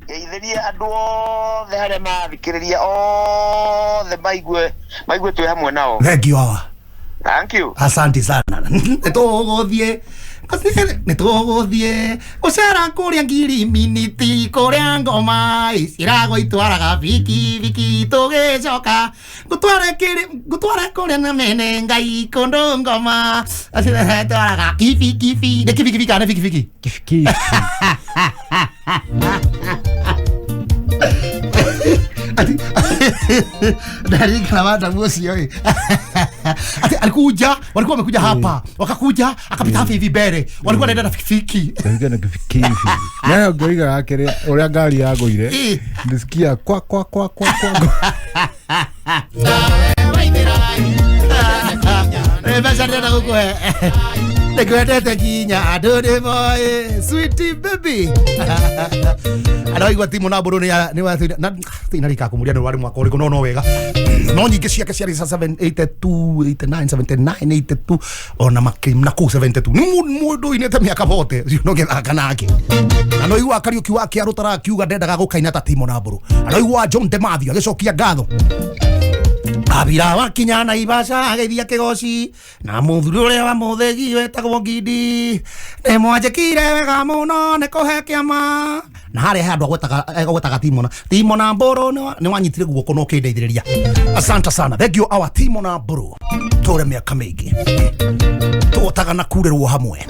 Ngeithĩrie andũ othe harĩa mathikĩrĩria othe maigue twĩ hamwe nao. Thank you awa. Thank you. Asante sana. Nĩtũgũthiĩ nĩtũgũthiĩ gũcera kũrĩa ngirimiti kũrĩa ngoma iciragwo itwaraga bikibiki tũgĩcoka ngũtware kũrĩa na mene ngai kũndũ ngoma itwaraga kibikibi. Nĩ kibikibi kana nĩ bikibiki? Kibikibi. Ndarikana madamu ũcio ĩ ati alikuja, walikuwa wamekuja hapa wakakuja akapita hapa hivi mbele walikuwa wanaenda na pikipiki. Ndakuja na kibikibi. Nayo ngoiga yake ũrĩa ngari yagũire ndisikia kwa kwa kwa kwa kwa. Mbeca ndĩrenda gũkũhe nĩngwendete nginya andũ nĩ moĩ sweet baby. Andũ aigua Timo na Mbũrũ nĩ rika kũmũria nĩ warĩ mwaka ũrĩkũ no wega no nyingĩ ciake ciarĩ 782 89 79 82 ona na kũu 72 nĩ mũndũ ũinĩte mĩaka bote ũcio no gĩthaka nake. Na no igua Kariũki wa Kĩarũtara akiuga ndendaga gũkaina ta Timo na Mbũrũ. Na no igua John Demathio agĩcokia ngatho. Abira wakinya Naivasha ageithia kĩgoci na mũthuri ũrĩa wa mũthĩgi wetagwo Ngindi nĩ mwanjĩkire wega mũno nĩ kũhe kĩama. Na harĩa he andũ agwetaga Timo na Mbũrũ nĩ wanyitire guoko na ũkĩndeithĩrĩria. Asante sana. Thank you our Timo na Mbũrũ. Tũre mĩaka mĩingĩ tũhotaga na kurĩrwo hamwe.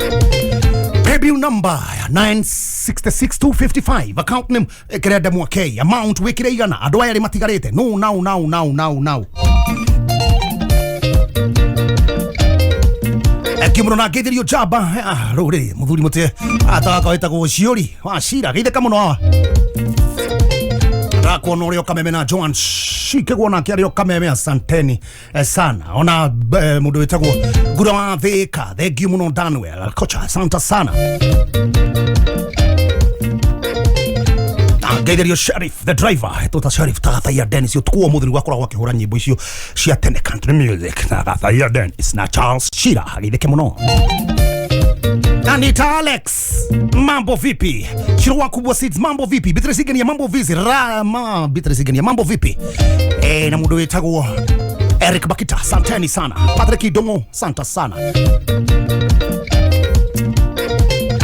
Paybill number 966255 account name Kerenda Mwakei amount wikire igana andũ aya erĩ matigarĩte no now now now now now. Kimũno na ngeithĩrio njamba rũrĩrĩ mũthuri mũtĩ ataka wĩtagwo Ciũri wa Cira geithĩka mũno awa ndakuona ũrĩa ũkameme na Joan Shikegwo nake arĩa ũkameme asanteni sana ona mũndũ wĩtagwo Ngura wa Thĩka thank you mũno Daniel kocha asante sana. Ngeithĩrio Sheriff the driver etũta Sheriff Tagathaia Dennis ũtukũ wa ũmũthĩ nĩguo akoragwo akĩhũra nyĩmbo icio cia tene country music. Tagathaia Dennis na Charles Shira geithĩke mũno. Anita Alex mambo vipi? Shirwa kubwa seeds mambo vipi? Beatrice Igenia mambo vipi? Rama Beatrice Igenia mambo vipi? Na mũndũ wĩtagwo Eric Bakita asanteni sana. Patrick Idongo santa sana.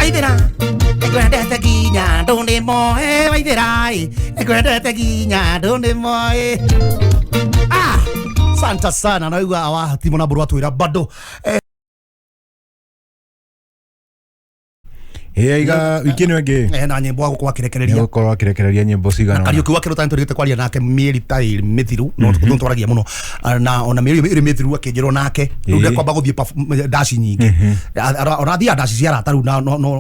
Aithera nĩngwendete nginya andũ nĩ moĩ waithera nĩngwendete nginya andũ nĩ moĩ. Santa sana na igua awa Timo na Mbũrũ atwĩra bado iga wiki ĩno ĩngĩ na nyĩmbo agũkorwo akĩrekereria nĩgũkorwo akĩrekereria nyĩmbo cigana na Kariũki wa Kĩrũta nĩtũrĩgĩte kwaria nake mĩeri ta ĩrĩ mĩthiru no twaragia mũno na ona mĩeri ĩrĩ mĩthiru akĩnjĩrwo nake rĩu ndekwamba gũthiĩ ndaci nyingĩ ona athiaga ndaci cia arata rĩu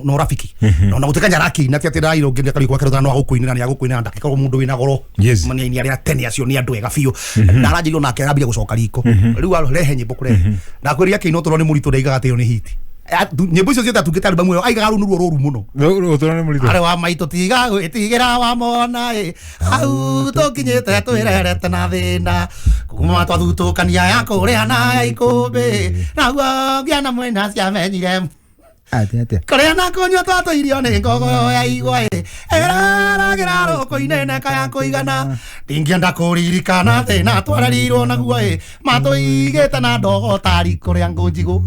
na ũrafiki na gũtuĩka nĩarakĩina ti atĩ ndaraira ũngĩ Kariũki wa Kĩrũta no agũkũinĩra nĩagũkũinĩra ndangĩkorwo mũndũ wĩna goro nĩ arĩa tene acio nĩ andũ ega biũ na aranjĩrwo nake arambire gũcoka riko rĩu arehe nyĩmbo kũrehe ndakwĩrire akĩina ũtũro nĩ mũritũ ndaigaga atĩ ĩyo nĩ hiti nyĩmbo icio ciothe atungĩte albamu ĩyo aigaga rũu nĩruo rũru mũno ũtũro nĩ mũritũ arĩ wa maitũ tiga gwĩtigĩra wa mona ĩ hau tũkinyĩte twĩrerete na thĩna kuma twathutũkania ya kũrĩa na ya ikũmbĩ naguo ngĩana mwena ciamenyire atĩa kũrĩa na kũnyua twatũirio nĩ ngogoyo ya igwa ĩ ĩraragĩra rũkũ-inĩ neka ya kũigana ndingĩenda kũririkana thĩna twarerirwo naguo ĩ matũigĩte na ndogo tari kũrĩa ngũnjigũ.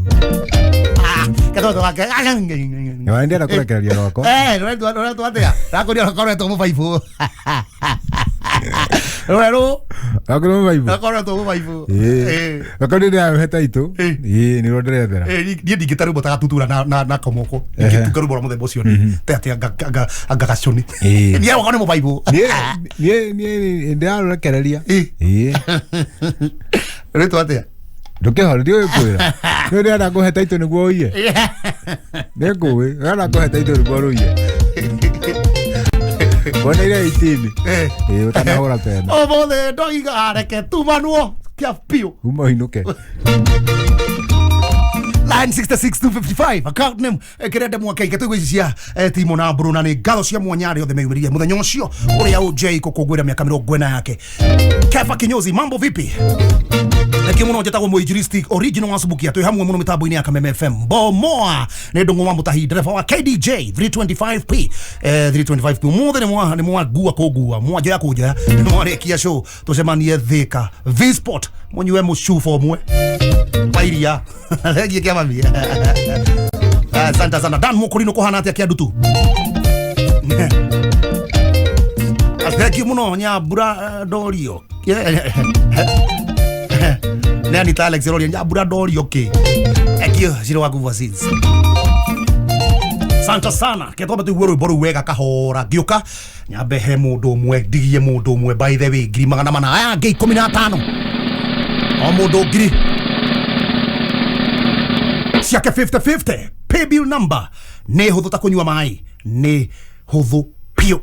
Katoto wake Nĩwaendera kũrekereria rwakwa rũretwo atĩa rakũria rũkoretwo mũbaibũ rũrerũ Rwaku nĩ mũbaibũ rũkoretwo mũbaibũ rwakwa nĩ ndĩrahe taitũ ĩĩ nĩruo ndĩrethera niĩ ndingĩta rwĩmbo ta gatutura na komoko ingĩtunga rwĩmbo rwa mũthemba ũcio te atĩ anga gacũni niĩ rwakwa nĩ mũbaibũ niĩ ndĩrarũrekereria ĩĩ rwĩtwo atĩa ndũkĩhoro ndiũĩ kwĩra nĩ ndĩrenda kũhe taitũ nĩguo ũiye nĩ ngũĩ ndĩrenda kũhe taitũ nĩguo rũiye woneire 18 ĩĩ ũtanahũra pena ũmũthĩ ndoiga reke tumanwo kĩa biũ uma ũinũke la 966255 account name kirende mwake iketu ici cia Timo na Bruno na nĩ ngatho cia mwanya arĩa othe meyumĩririe mũthenya ũcio ũrĩa OJ kũkũngũĩra mĩaka 40 yake. Kefa Kinyozi, mambo vipi? Lakini muno njatagwo mwinjilisti original wa Subukia twi hamwe muno mitambo-inĩ ya Kameme FM. Bomoa nĩ ndũng'ũ wa Mutahi, dereba wa KDJ 325P, 325P mothe nĩ mwangua kũngua mwanjoya kũnjoya nĩ mwarĩkia show tũcemanie Thika V-Sport mũnyue mũcuba ũmwe wa iria. Thengiĩ kĩa mami. Asante sana Dan Mukurino kũhana atĩa kĩa ndutu. Thengiũ mũno Nyambura Ndorio. Nĩ Anita Alex Roria Nyambura Ndorio kĩ. Ekio ciro wa Nguvu Seeds. Santa sana ketwambe tuigue rwimbo rũu wega kahora ngĩũka nyambe he mũndũ ũmwe ndigie mũndũ ũmwe, by the way 400,000 aya angĩ 15 o mũndũ ngiri ciake 50-50. Pay bill number nĩ hũthũ ta kũnyua maĩ, nĩ hũthũ piũ,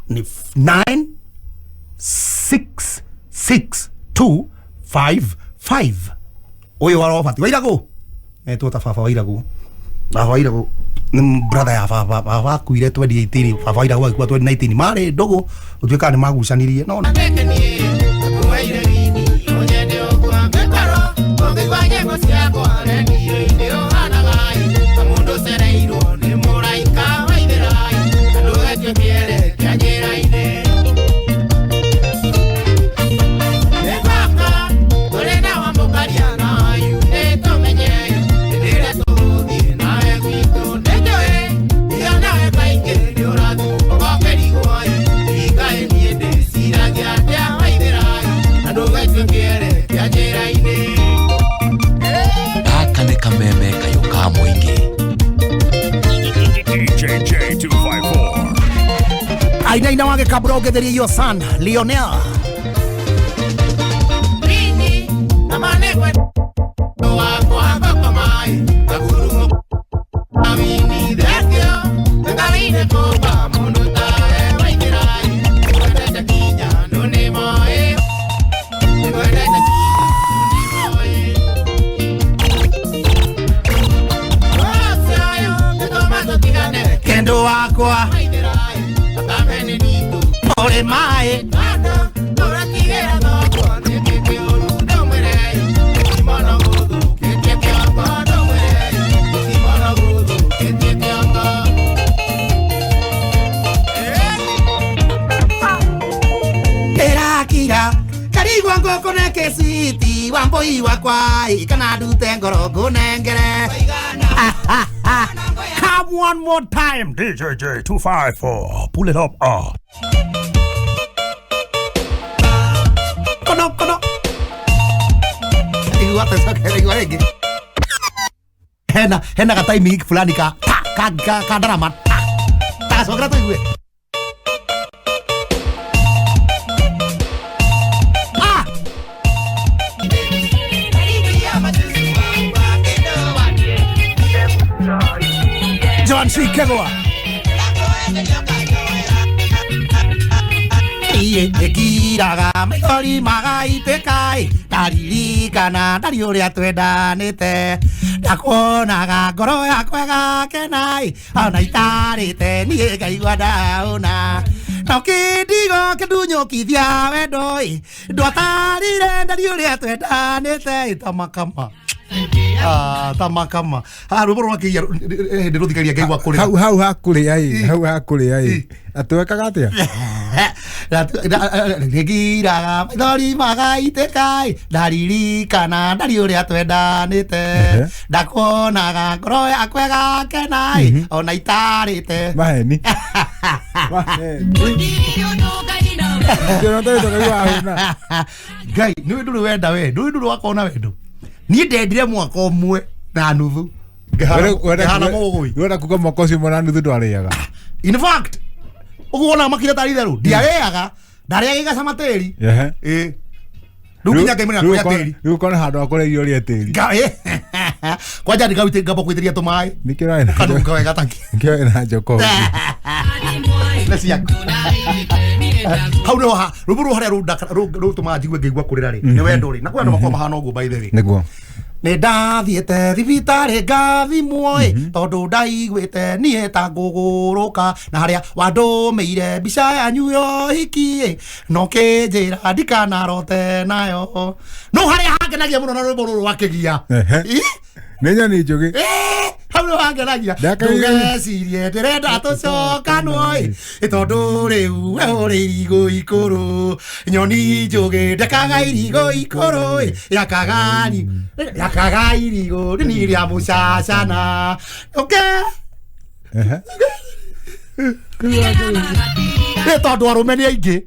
nĩ 966255. Ũyũ wa Robert Wairagũ etwo ta baba Wairagũ, baba Wairagũ nĩ brother ya baba, baba akuire 2018, baba Wairagũ agĩkua 2019, marĩ ndũgũ gũtuĩka nĩ magucanirie no Gaka nĩ kameme kayũ ka mũingĩ. DJJ 254. Ainaina wage kabura ũgetherie iyo sana Lionel. Kendo wakwa ore mae Erakira karigwa ngoko neke siti wamboi wakwa ikana ndute ngoro ngunengere. Come one more time, DJJ 254. Pull it up. Kono kono. Igua igua rĩngĩ. Hena ga timing fulani ka ta ka ka ka drama ta. Ta cokera tũigue. Ah! John C. Kegwa. Iye ekiraga maithori magaitĩka ndaririkana ndari ũrĩa twendanĩte ndakuonaga ngoro yakwa ĩgakena ona itarĩte niĩ ngaigua ndaũna no kĩndigo kĩndunyũkithia wendo ndwatarire ndari ũrĩa twendanĩte tamakama. Tamakama. Rwĩmbo rwa kĩia hĩndĩ rũthikagia ngaigua kũrĩra. Hau hau hakũrĩa ĩ, hau hakũrĩa ĩ. Atwekaga atĩa? Ngiraga maithori magaitĩka ndaririkana ndari ũrĩa twendanĩte ndakuonaga ngoro yakwa ĩgakena ona itarĩte. Maheni. Ngai nĩ ndũrĩ wenda we, ndũrĩ ndũrĩ wakona wendo. Niĩ ndendire mwaka ũmwe na nuthu ngahana mũgũi. Wenda kuga mwaka ũcio ũmwe na nuthu ndwarĩaga. In fact ũguo wona makire tarĩ itherũ ndiarĩaga, ndarĩaga igacama tĩri. Ĩĩ rĩu nginya ngaimĩra kũrĩa tĩri. Rĩu ũkona handũ ha kũrĩa irio ũrĩe tĩri. Kwanja ngamba gwĩtĩria tũmaĩ kanunga wega taki. Nĩkĩo wĩna njoko. Nĩ ciaku. Hau nĩho rwĩmbo rũu harĩa rũtũmaga njigue ngĩigua kũrĩra rĩ nĩ wendo rĩ, na kwĩ andũ makoragwo mahana ũguo by the way. Nĩguo. Nĩ ndathiĩte thibitarĩ ngathimwo ĩ tondũ ndaiguĩte niĩ ta ngũgũrũka na harĩa wandũmĩire mbica yanyu ya ũhiki ĩ no kĩnjĩra ndikanarote nayo. No harĩa hangenagia mũno na rwĩmbo rũrũ rwakĩgia. Nĩ nyoni njũgĩ. Hau nĩho hangenagia. Ndũgecirie ndĩrenda tũcokanwo ĩ tondũ rĩu we ũrĩ irigũ ikũrũ nyoni njũgĩ ndekaga irigũ ikũrũ ĩ yakaga irigũ nini rĩa mũcacana. Okay. Nĩ tondũ arũme nĩ aingĩ.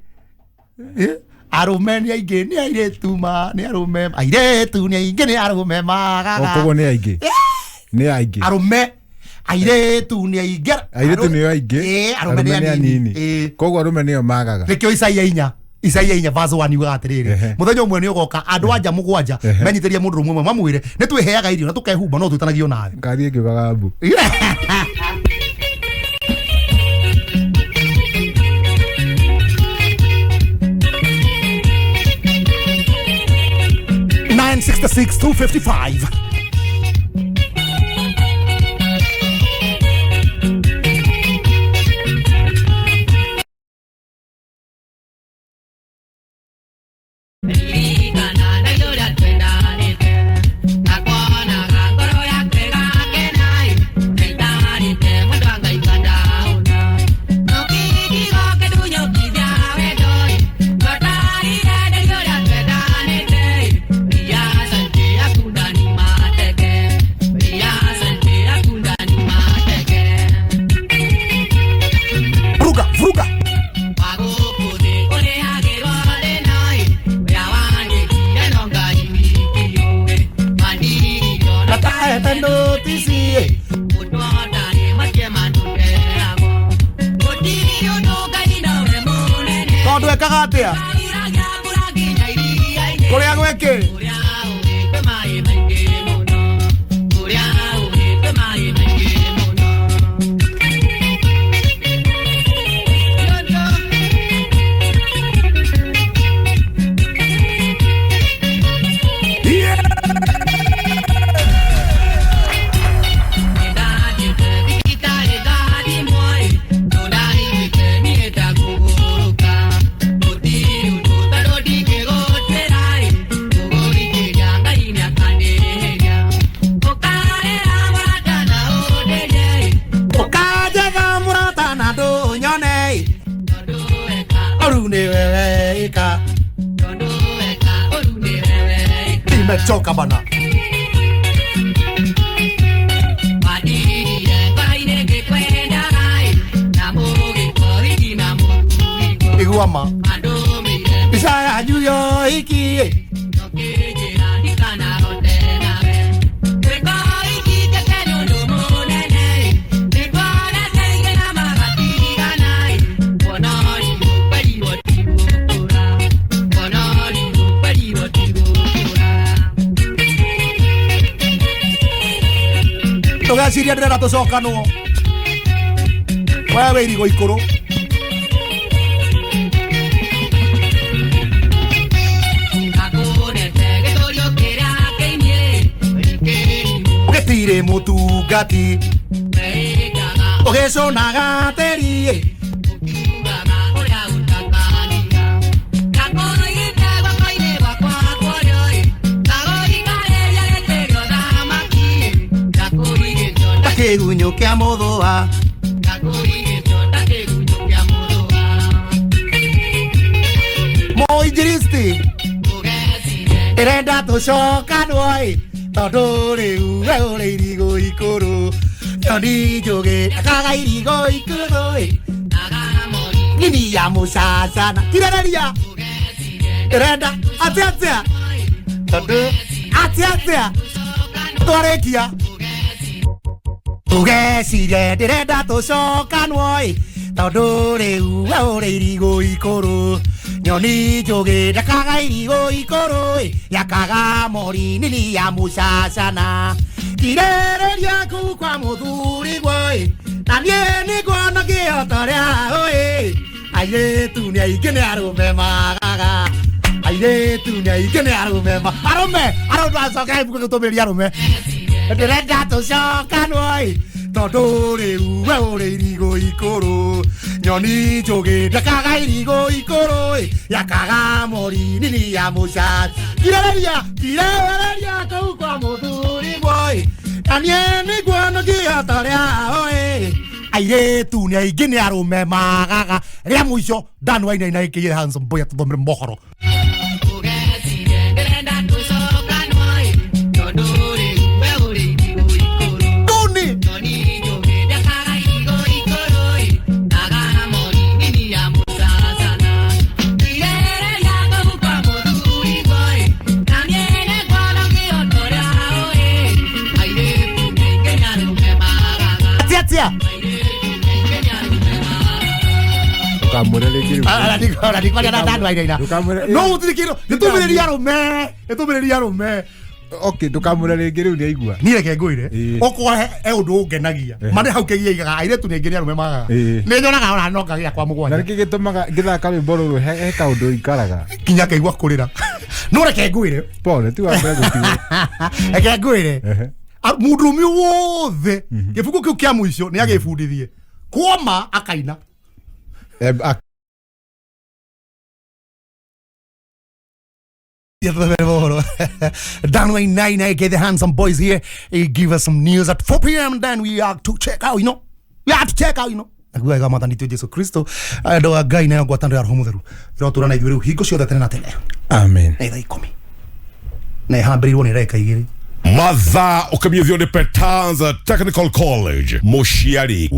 Arũme nĩ aingĩ nĩ airĩtu ma nĩ arũme airĩtu nĩ aingĩ nĩ arũme magaga. Koguo nĩ aingĩ. Nĩ aingĩ. Arũme airĩtu nĩ aingĩ. Airĩtu nĩo aingĩ. Arũme nĩ anini. Koguo arũme nĩo magaga. Nĩkĩo Isaia 4 verse 1 yugaga atĩrĩrĩ mũthenya ũmwe nĩ ũgoka andũ anja mũgwanja menyitĩrie mũndũ ũmwe mamwĩre nĩ twĩheaga irio na tũkehumba no twĩtanagio nawe. Ngathiĩ ngĩugaga mbu. 966 255. Nimechoka bana. Iguama. Isaya yuyo iki. Ndũgecirie ndĩrenda tũcokanwo. Wewe irigũ ikũrũ. Ũgĩtirĩ mũtungati. Ũgĩcũnaga tĩri. Kĩgunyũ kĩa mũthũa. Mũinjilisti ndĩrenda tũcokanwo ĩ tondũ rĩu we ũrĩ irigũ ikũrũ nyoni njũgĩ akaga irigũ ikũrũ ĩ nini ya mũcacana kirĩrĩria ndĩrenda atĩa atĩa tondũ atĩa atĩa twarĩkia tũgecirie ndĩrenda tũcokanwo ĩ tondũ rĩu we ũrĩ irigũ ikũrũ nyoni njũgĩ ndakaga irigũ ikũrũ ĩ yakaga mori nini ya mũcacana kirĩrĩria kũu kwa mũthurigwo ĩ na niĩ nĩnguona kĩhoto rĩa ĩ airĩtu nĩ aingĩ nĩ arũme magaga Airĩtu nĩ aingĩ nĩ arũme ma arũme arũme acoka ibuku gĩtũmĩria arũme ndĩrenda tũcokanwo ĩ tondũ rĩu we ũrĩ irigũ ikũrũ nyoni njũgĩ ndakaga irigũ ikũrũ ĩ yakaga mori nini ya mũcaca kirĩrĩria kirĩrĩria kũu kwa mũthuri mwoi na niĩ nĩguo ta ũrĩa oĩ airĩtu nĩ aingĩ nĩ arũme magaga rĩa mũico Dan Wainaina ĩkĩire handsome boy atũthomere mohoro. Atia Ndũkamwĩre rĩngĩ rĩu. No gũtirĩ kĩndũ nĩtũmĩrĩria arũme nĩtũmĩrĩria arũme. Okay, ndũkamwĩre rĩngĩ rĩu nĩaigua. Niĩ reke ngwĩre okorwo he ũndũ ũngenagia ma nĩ hau kĩgia igaga airĩtu nĩ aingĩ nĩ arũme magaga nĩ nyonaga ona no ngagĩa kwa mũgwanja. Na nĩkĩ gĩtũmaga ngĩthaka rwĩmbo rũrũ he kaũndũ ikaraga kinya ngaigua kũrĩra. No reke ngwĩre pole ti wa mbere gũtigwo. Reke ngwĩre mũndũrũme wothe gĩbuku kĩu kĩa mũico nĩ agĩbundithie kwoma akaina. Dan Wainaina, get the handsome boys here. He give us some news at 4 p.m. Then we are to check out, you know. We are to check out, you know. Naguo mwathani tu Jesu Kristo andũ a Ngai nayo ngwatanĩro ya Roho Mũtheru ĩrotũra na ithuĩ rĩu hingo ciothe tene na tene. Amen. Na thaa 10 na ĩhambĩrĩirwo nĩ ndagĩka 2. Mathaa ũkĩmenyithio nĩ Petanza Technical College mũciari.